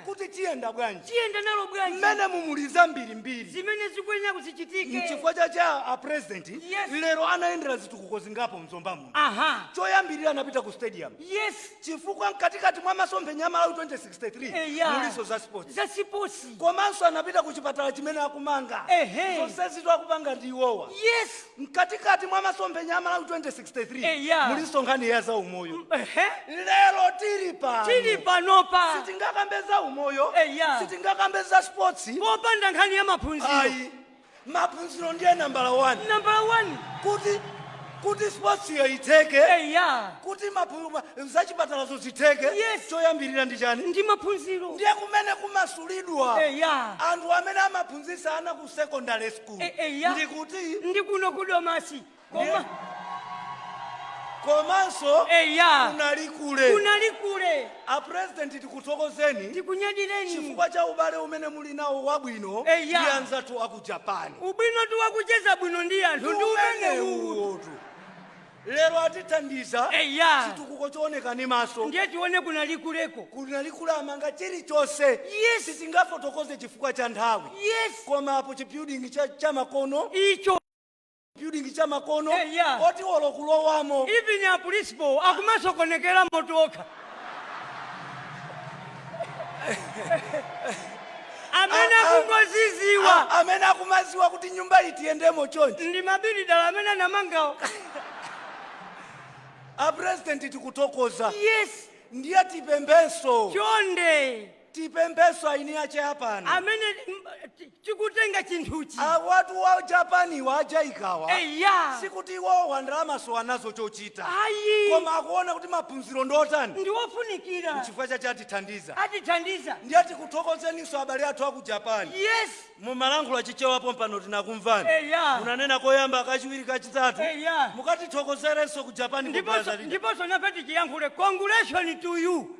kuti tiyenda bwanji, tiyenda nalo bwanji, mmene mumuliza mbirimbiri zimene zikuyenera kuzichitike. Mchifukwa cha a president, lero anayendera zitukuko zingapo mZomba muno. Choyambirira anapita ku stadium, chifukwa mkatikati mwa masomphenya a Malawi 2063 muliso za sports. Za sports. Komanso anapita ku chipatala chimene akumanga. Zonse akupanga ndi iwowa. Mkatikati mwa masomphenya a Malawi 2063 muliso nkhani ya za umoyo. Lero tili pano, tili panopa, sitingakambe za umoyo, sitingakambe za sports popanda nkhani ya maphunziro. Ayi, maphunziro ndiye nambala 1. Nambala 1. Kuti sports iyo itheke, kuti zachipatalazo zitheke, choyambirira ndi chani? Ndi maphunziro. Ndiye kumene kumasulidwa anthu amene amaphunzitsa ana ku secondary school. Ndikuti? Ndi kuno ku Domasi. Koma Komanso kunali kule. Kunali kule. A president, tikuthokozeni. Tikunyadireni. Chifukwa cha ubale umene muli nawo wabwino ndi anzathu aku Japan. Ubwino tu wakucheza bwino ndi anthu ndi umene uwotu. Lero atithandiza chitukuko chooneka ni maso. Ndiye tione kunali kuleko. Kunali kule amanga chilichonse. Sitingafotokoze chifukwa cha nthawi. Koma apo chibuilding cha makono icho, building cha makono oti olo kulowamo, even a principal akumasokonekera moto okha amene akungoziziwa. Amene akumaziwa kuti nyumba itiyendemo chonchi ndi mabilidala amene anamangawo. A president, tikuthokoza. Ndiye tipemphenso. Chonde. Tipemphenso aini ache apano amene tikutenga chinthuchi. Awatu wa Japani wa JICAwa, sikuti iwowa ndalamaso anazo chochita, Ayi. koma akuona kuti maphunziro ndotani? Ndiwofunikira. Nchifukwa chache atithandiza. Atithandiza. Ndiye tikuthokozeninso abale athu aku Japani. Mumalankhula Chichewapo mpano tinakumvani. Munanena koyamba, kachiwiri, kachitatu. Mukatithokozerenso ku Japani. Ndiponso nafe tichiyankhule, congratulation to you.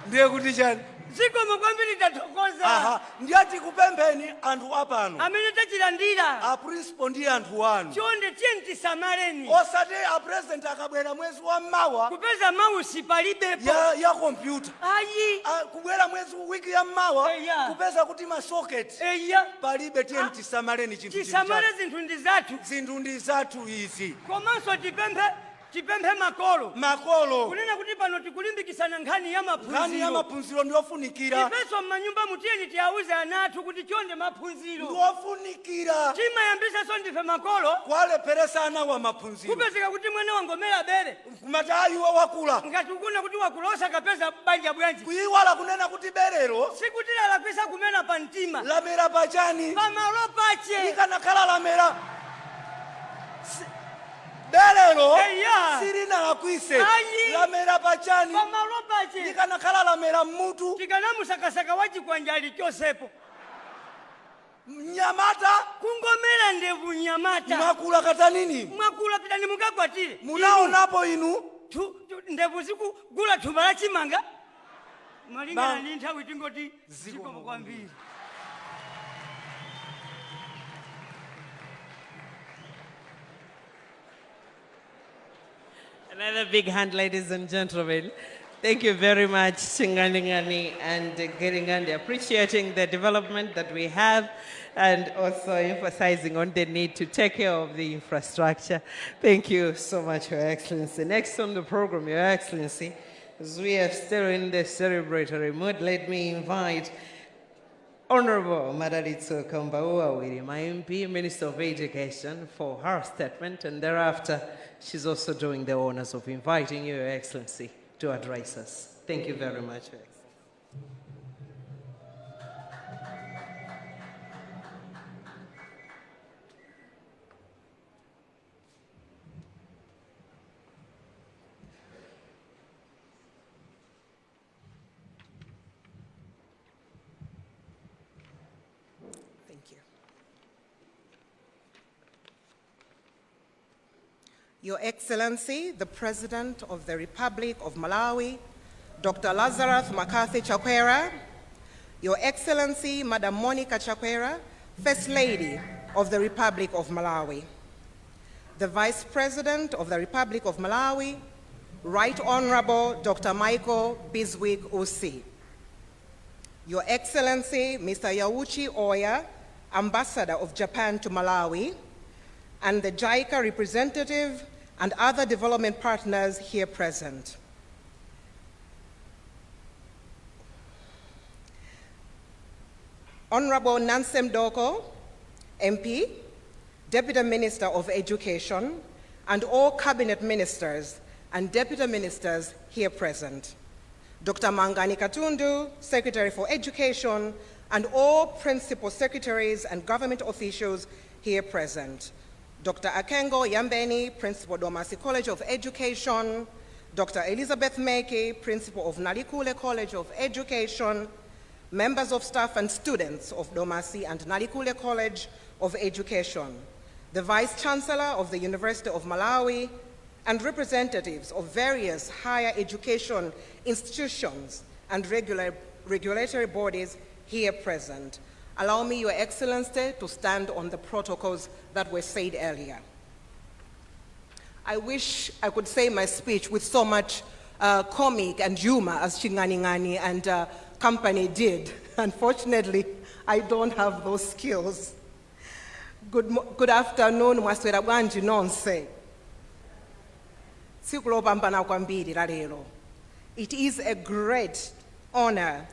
Ndiye kuti chani? Zikomo kwambiri, tathokoza. Aha, ndiye tikupempheni anthu apano amene tachilandira, a principal ndi anthu anu, chonde tiyeni tisamaleni. Osati a president akabwera mwezi wa mmawa kupeza mouse palibepo. ya kompyuta. Ayi. Kubwera mwezi wiki ya mmawa kupeza kuti masocket palibe. Tiyeni tisamaleni chinthu chili Tisamale. chathu. Zinthu ndi zathu. Zinthu ndi zathu izi. Komanso tipemphe makolo. Makolo. Kunena kuti pano tikulimbikisana nkhani ya Nkhani ya maphunziro. maphunziro ndiyofunikira. Ifenso m'manyumba mutiyeni tiyawuze ana athu kuti chonde, maphunziro Ndiwofunikira. Timayambisanso ndife makolo. Kwalepheresa ana wa maphunziro. Kupezeka kuti mwana wangomera bere, kumati ayiwe wakula. Ngati ukuna kuti wakula, osakapeza banja bwanji? Kuyiwala kunena kuti berero sikuti lalakwisa kumera pa mtima. Lamera pachani? Pamalo pache. Likanakhala lamera berero silinalakwise. Ayi. Lamera pachani? Pamalo pache. Likanakhala lamera mmutu, tikanamusakasaka wachikwanja alichosepo. Mnyamata. Kungomera ndevu, mnyamata. Mwakula, katanini? Mwakula, pitani mukakwatire. Munaonapo inu? Ndevu zikugula thumba la chimanga. Malingana ndi nthawi, tingoti zikomo kwambiri. Another big hand, ladies and gentlemen. Thank you very much, Chinganingani and Giringandi, appreciating the development that we have and also emphasizing on the need to take care of the infrastructure. Thank you so much, Your Excellency. Next on the program, Your Excellency, as we are still in the celebratory mood, let me invite Honorable Madalitso Kambauwa Wirima, MP, Minister of Education, for her statement, and thereafter, she's also doing the honors of inviting you, Your Excellency, to address us. Thank you very much, Your Excellency. Thank you. Your Excellency, the President of the Republic of Malawi, Dr. Lazarus McCarthy Chakwera, Your Excellency, Madam Monica Chakwera, First Lady of the Republic of Malawi, the Vice President of the Republic of Malawi, Right Honorable Dr. Michael Bizwick Usi, Your Excellency, Mr. Yuichi Oya, Ambassador of Japan to Malawi, and the JICA representative and other development partners here present. Honorable Nancy Mdoko, MP, Deputy Minister of Education, and all cabinet ministers and deputy ministers here present. Dr. Mangani Katundu, Secretary for Education, and all principal secretaries and government officials here present. Dr. Akengo Yambeni, Principal, Domasi College of Education, Dr. Elizabeth Meke, Principal of Nalikule College of Education, members of staff and students of Domasi and Nalikule College of Education, the Vice Chancellor of the University of Malawi, and representatives of various higher education institutions and regulatory bodies here present. Allow me, Your Excellency, to stand on the protocols that were said earlier. I wish I could say my speech with so much comic and humor as Chinganingani and company did. Unfortunately, I don't have those skills. Good afternoon, mwaswera bwanji nonse. Tsiku lopambana kwambiri la lero. It is a great honor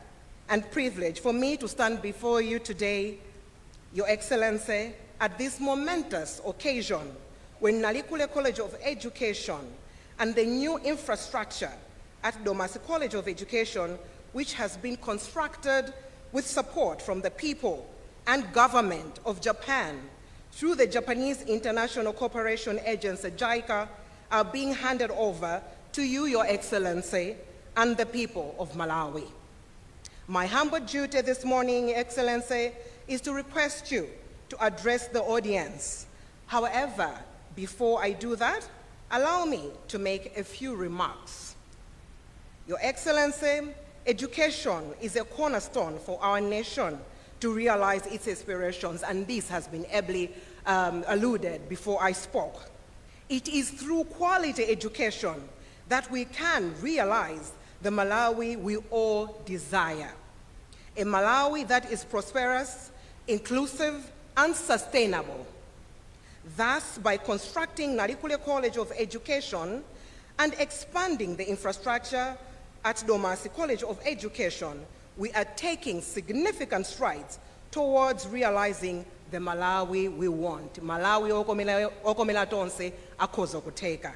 and privilege for me to stand before you today, Your Excellency, at this momentous occasion when Nalikule College of Education and the new infrastructure at Domasi College of Education, which has been constructed with support from the people and government of Japan through the Japanese International Cooperation Agency, JICA, are being handed over to you, Your Excellency, and the people of Malawi. My humble duty this morning, Excellency, is to request you to address the audience. However, before I do that, allow me to make a few remarks. Your Excellency, education is a cornerstone for our nation to realize its aspirations, and this has been ably alluded before I spoke. It is through quality education that we can realize the Malawi we all desire. A Malawi that is prosperous, inclusive, and sustainable. Thus, by constructing Nalikule College of Education and expanding the infrastructure at Domasi College of Education, we are taking significant strides towards realizing the Malawi we want. Malawi okomela tonse akhoza kutheka.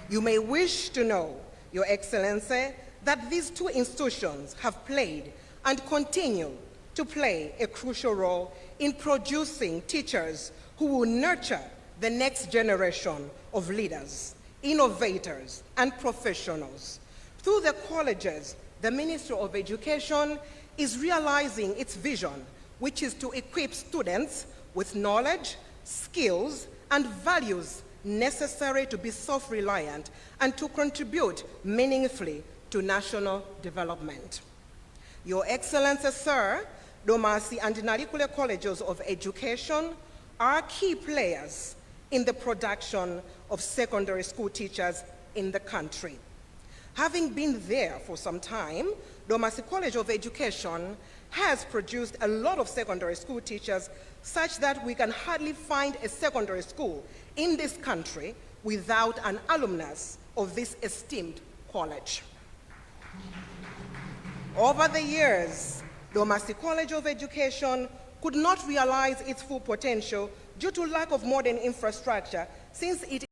You may wish to know, Your Excellency, that these two institutions have played and continue to play a crucial role in producing teachers who will nurture the next generation of leaders, innovators, and professionals. Through the colleges, the Ministry of Education is realizing its vision, which is to equip students with knowledge, skills, and values necessary to be self-reliant and to contribute meaningfully to national development. Your Excellency, sir, Domasi and Nalikule Colleges of Education are key players in the production of secondary school teachers in the country. Having been there for some time, Domasi College of Education has produced a lot of secondary school teachers such that we can hardly find a secondary school in this country without an alumnus of this esteemed college. Over the years, Domasi College of Education could not realize its full potential due to lack of modern infrastructure since it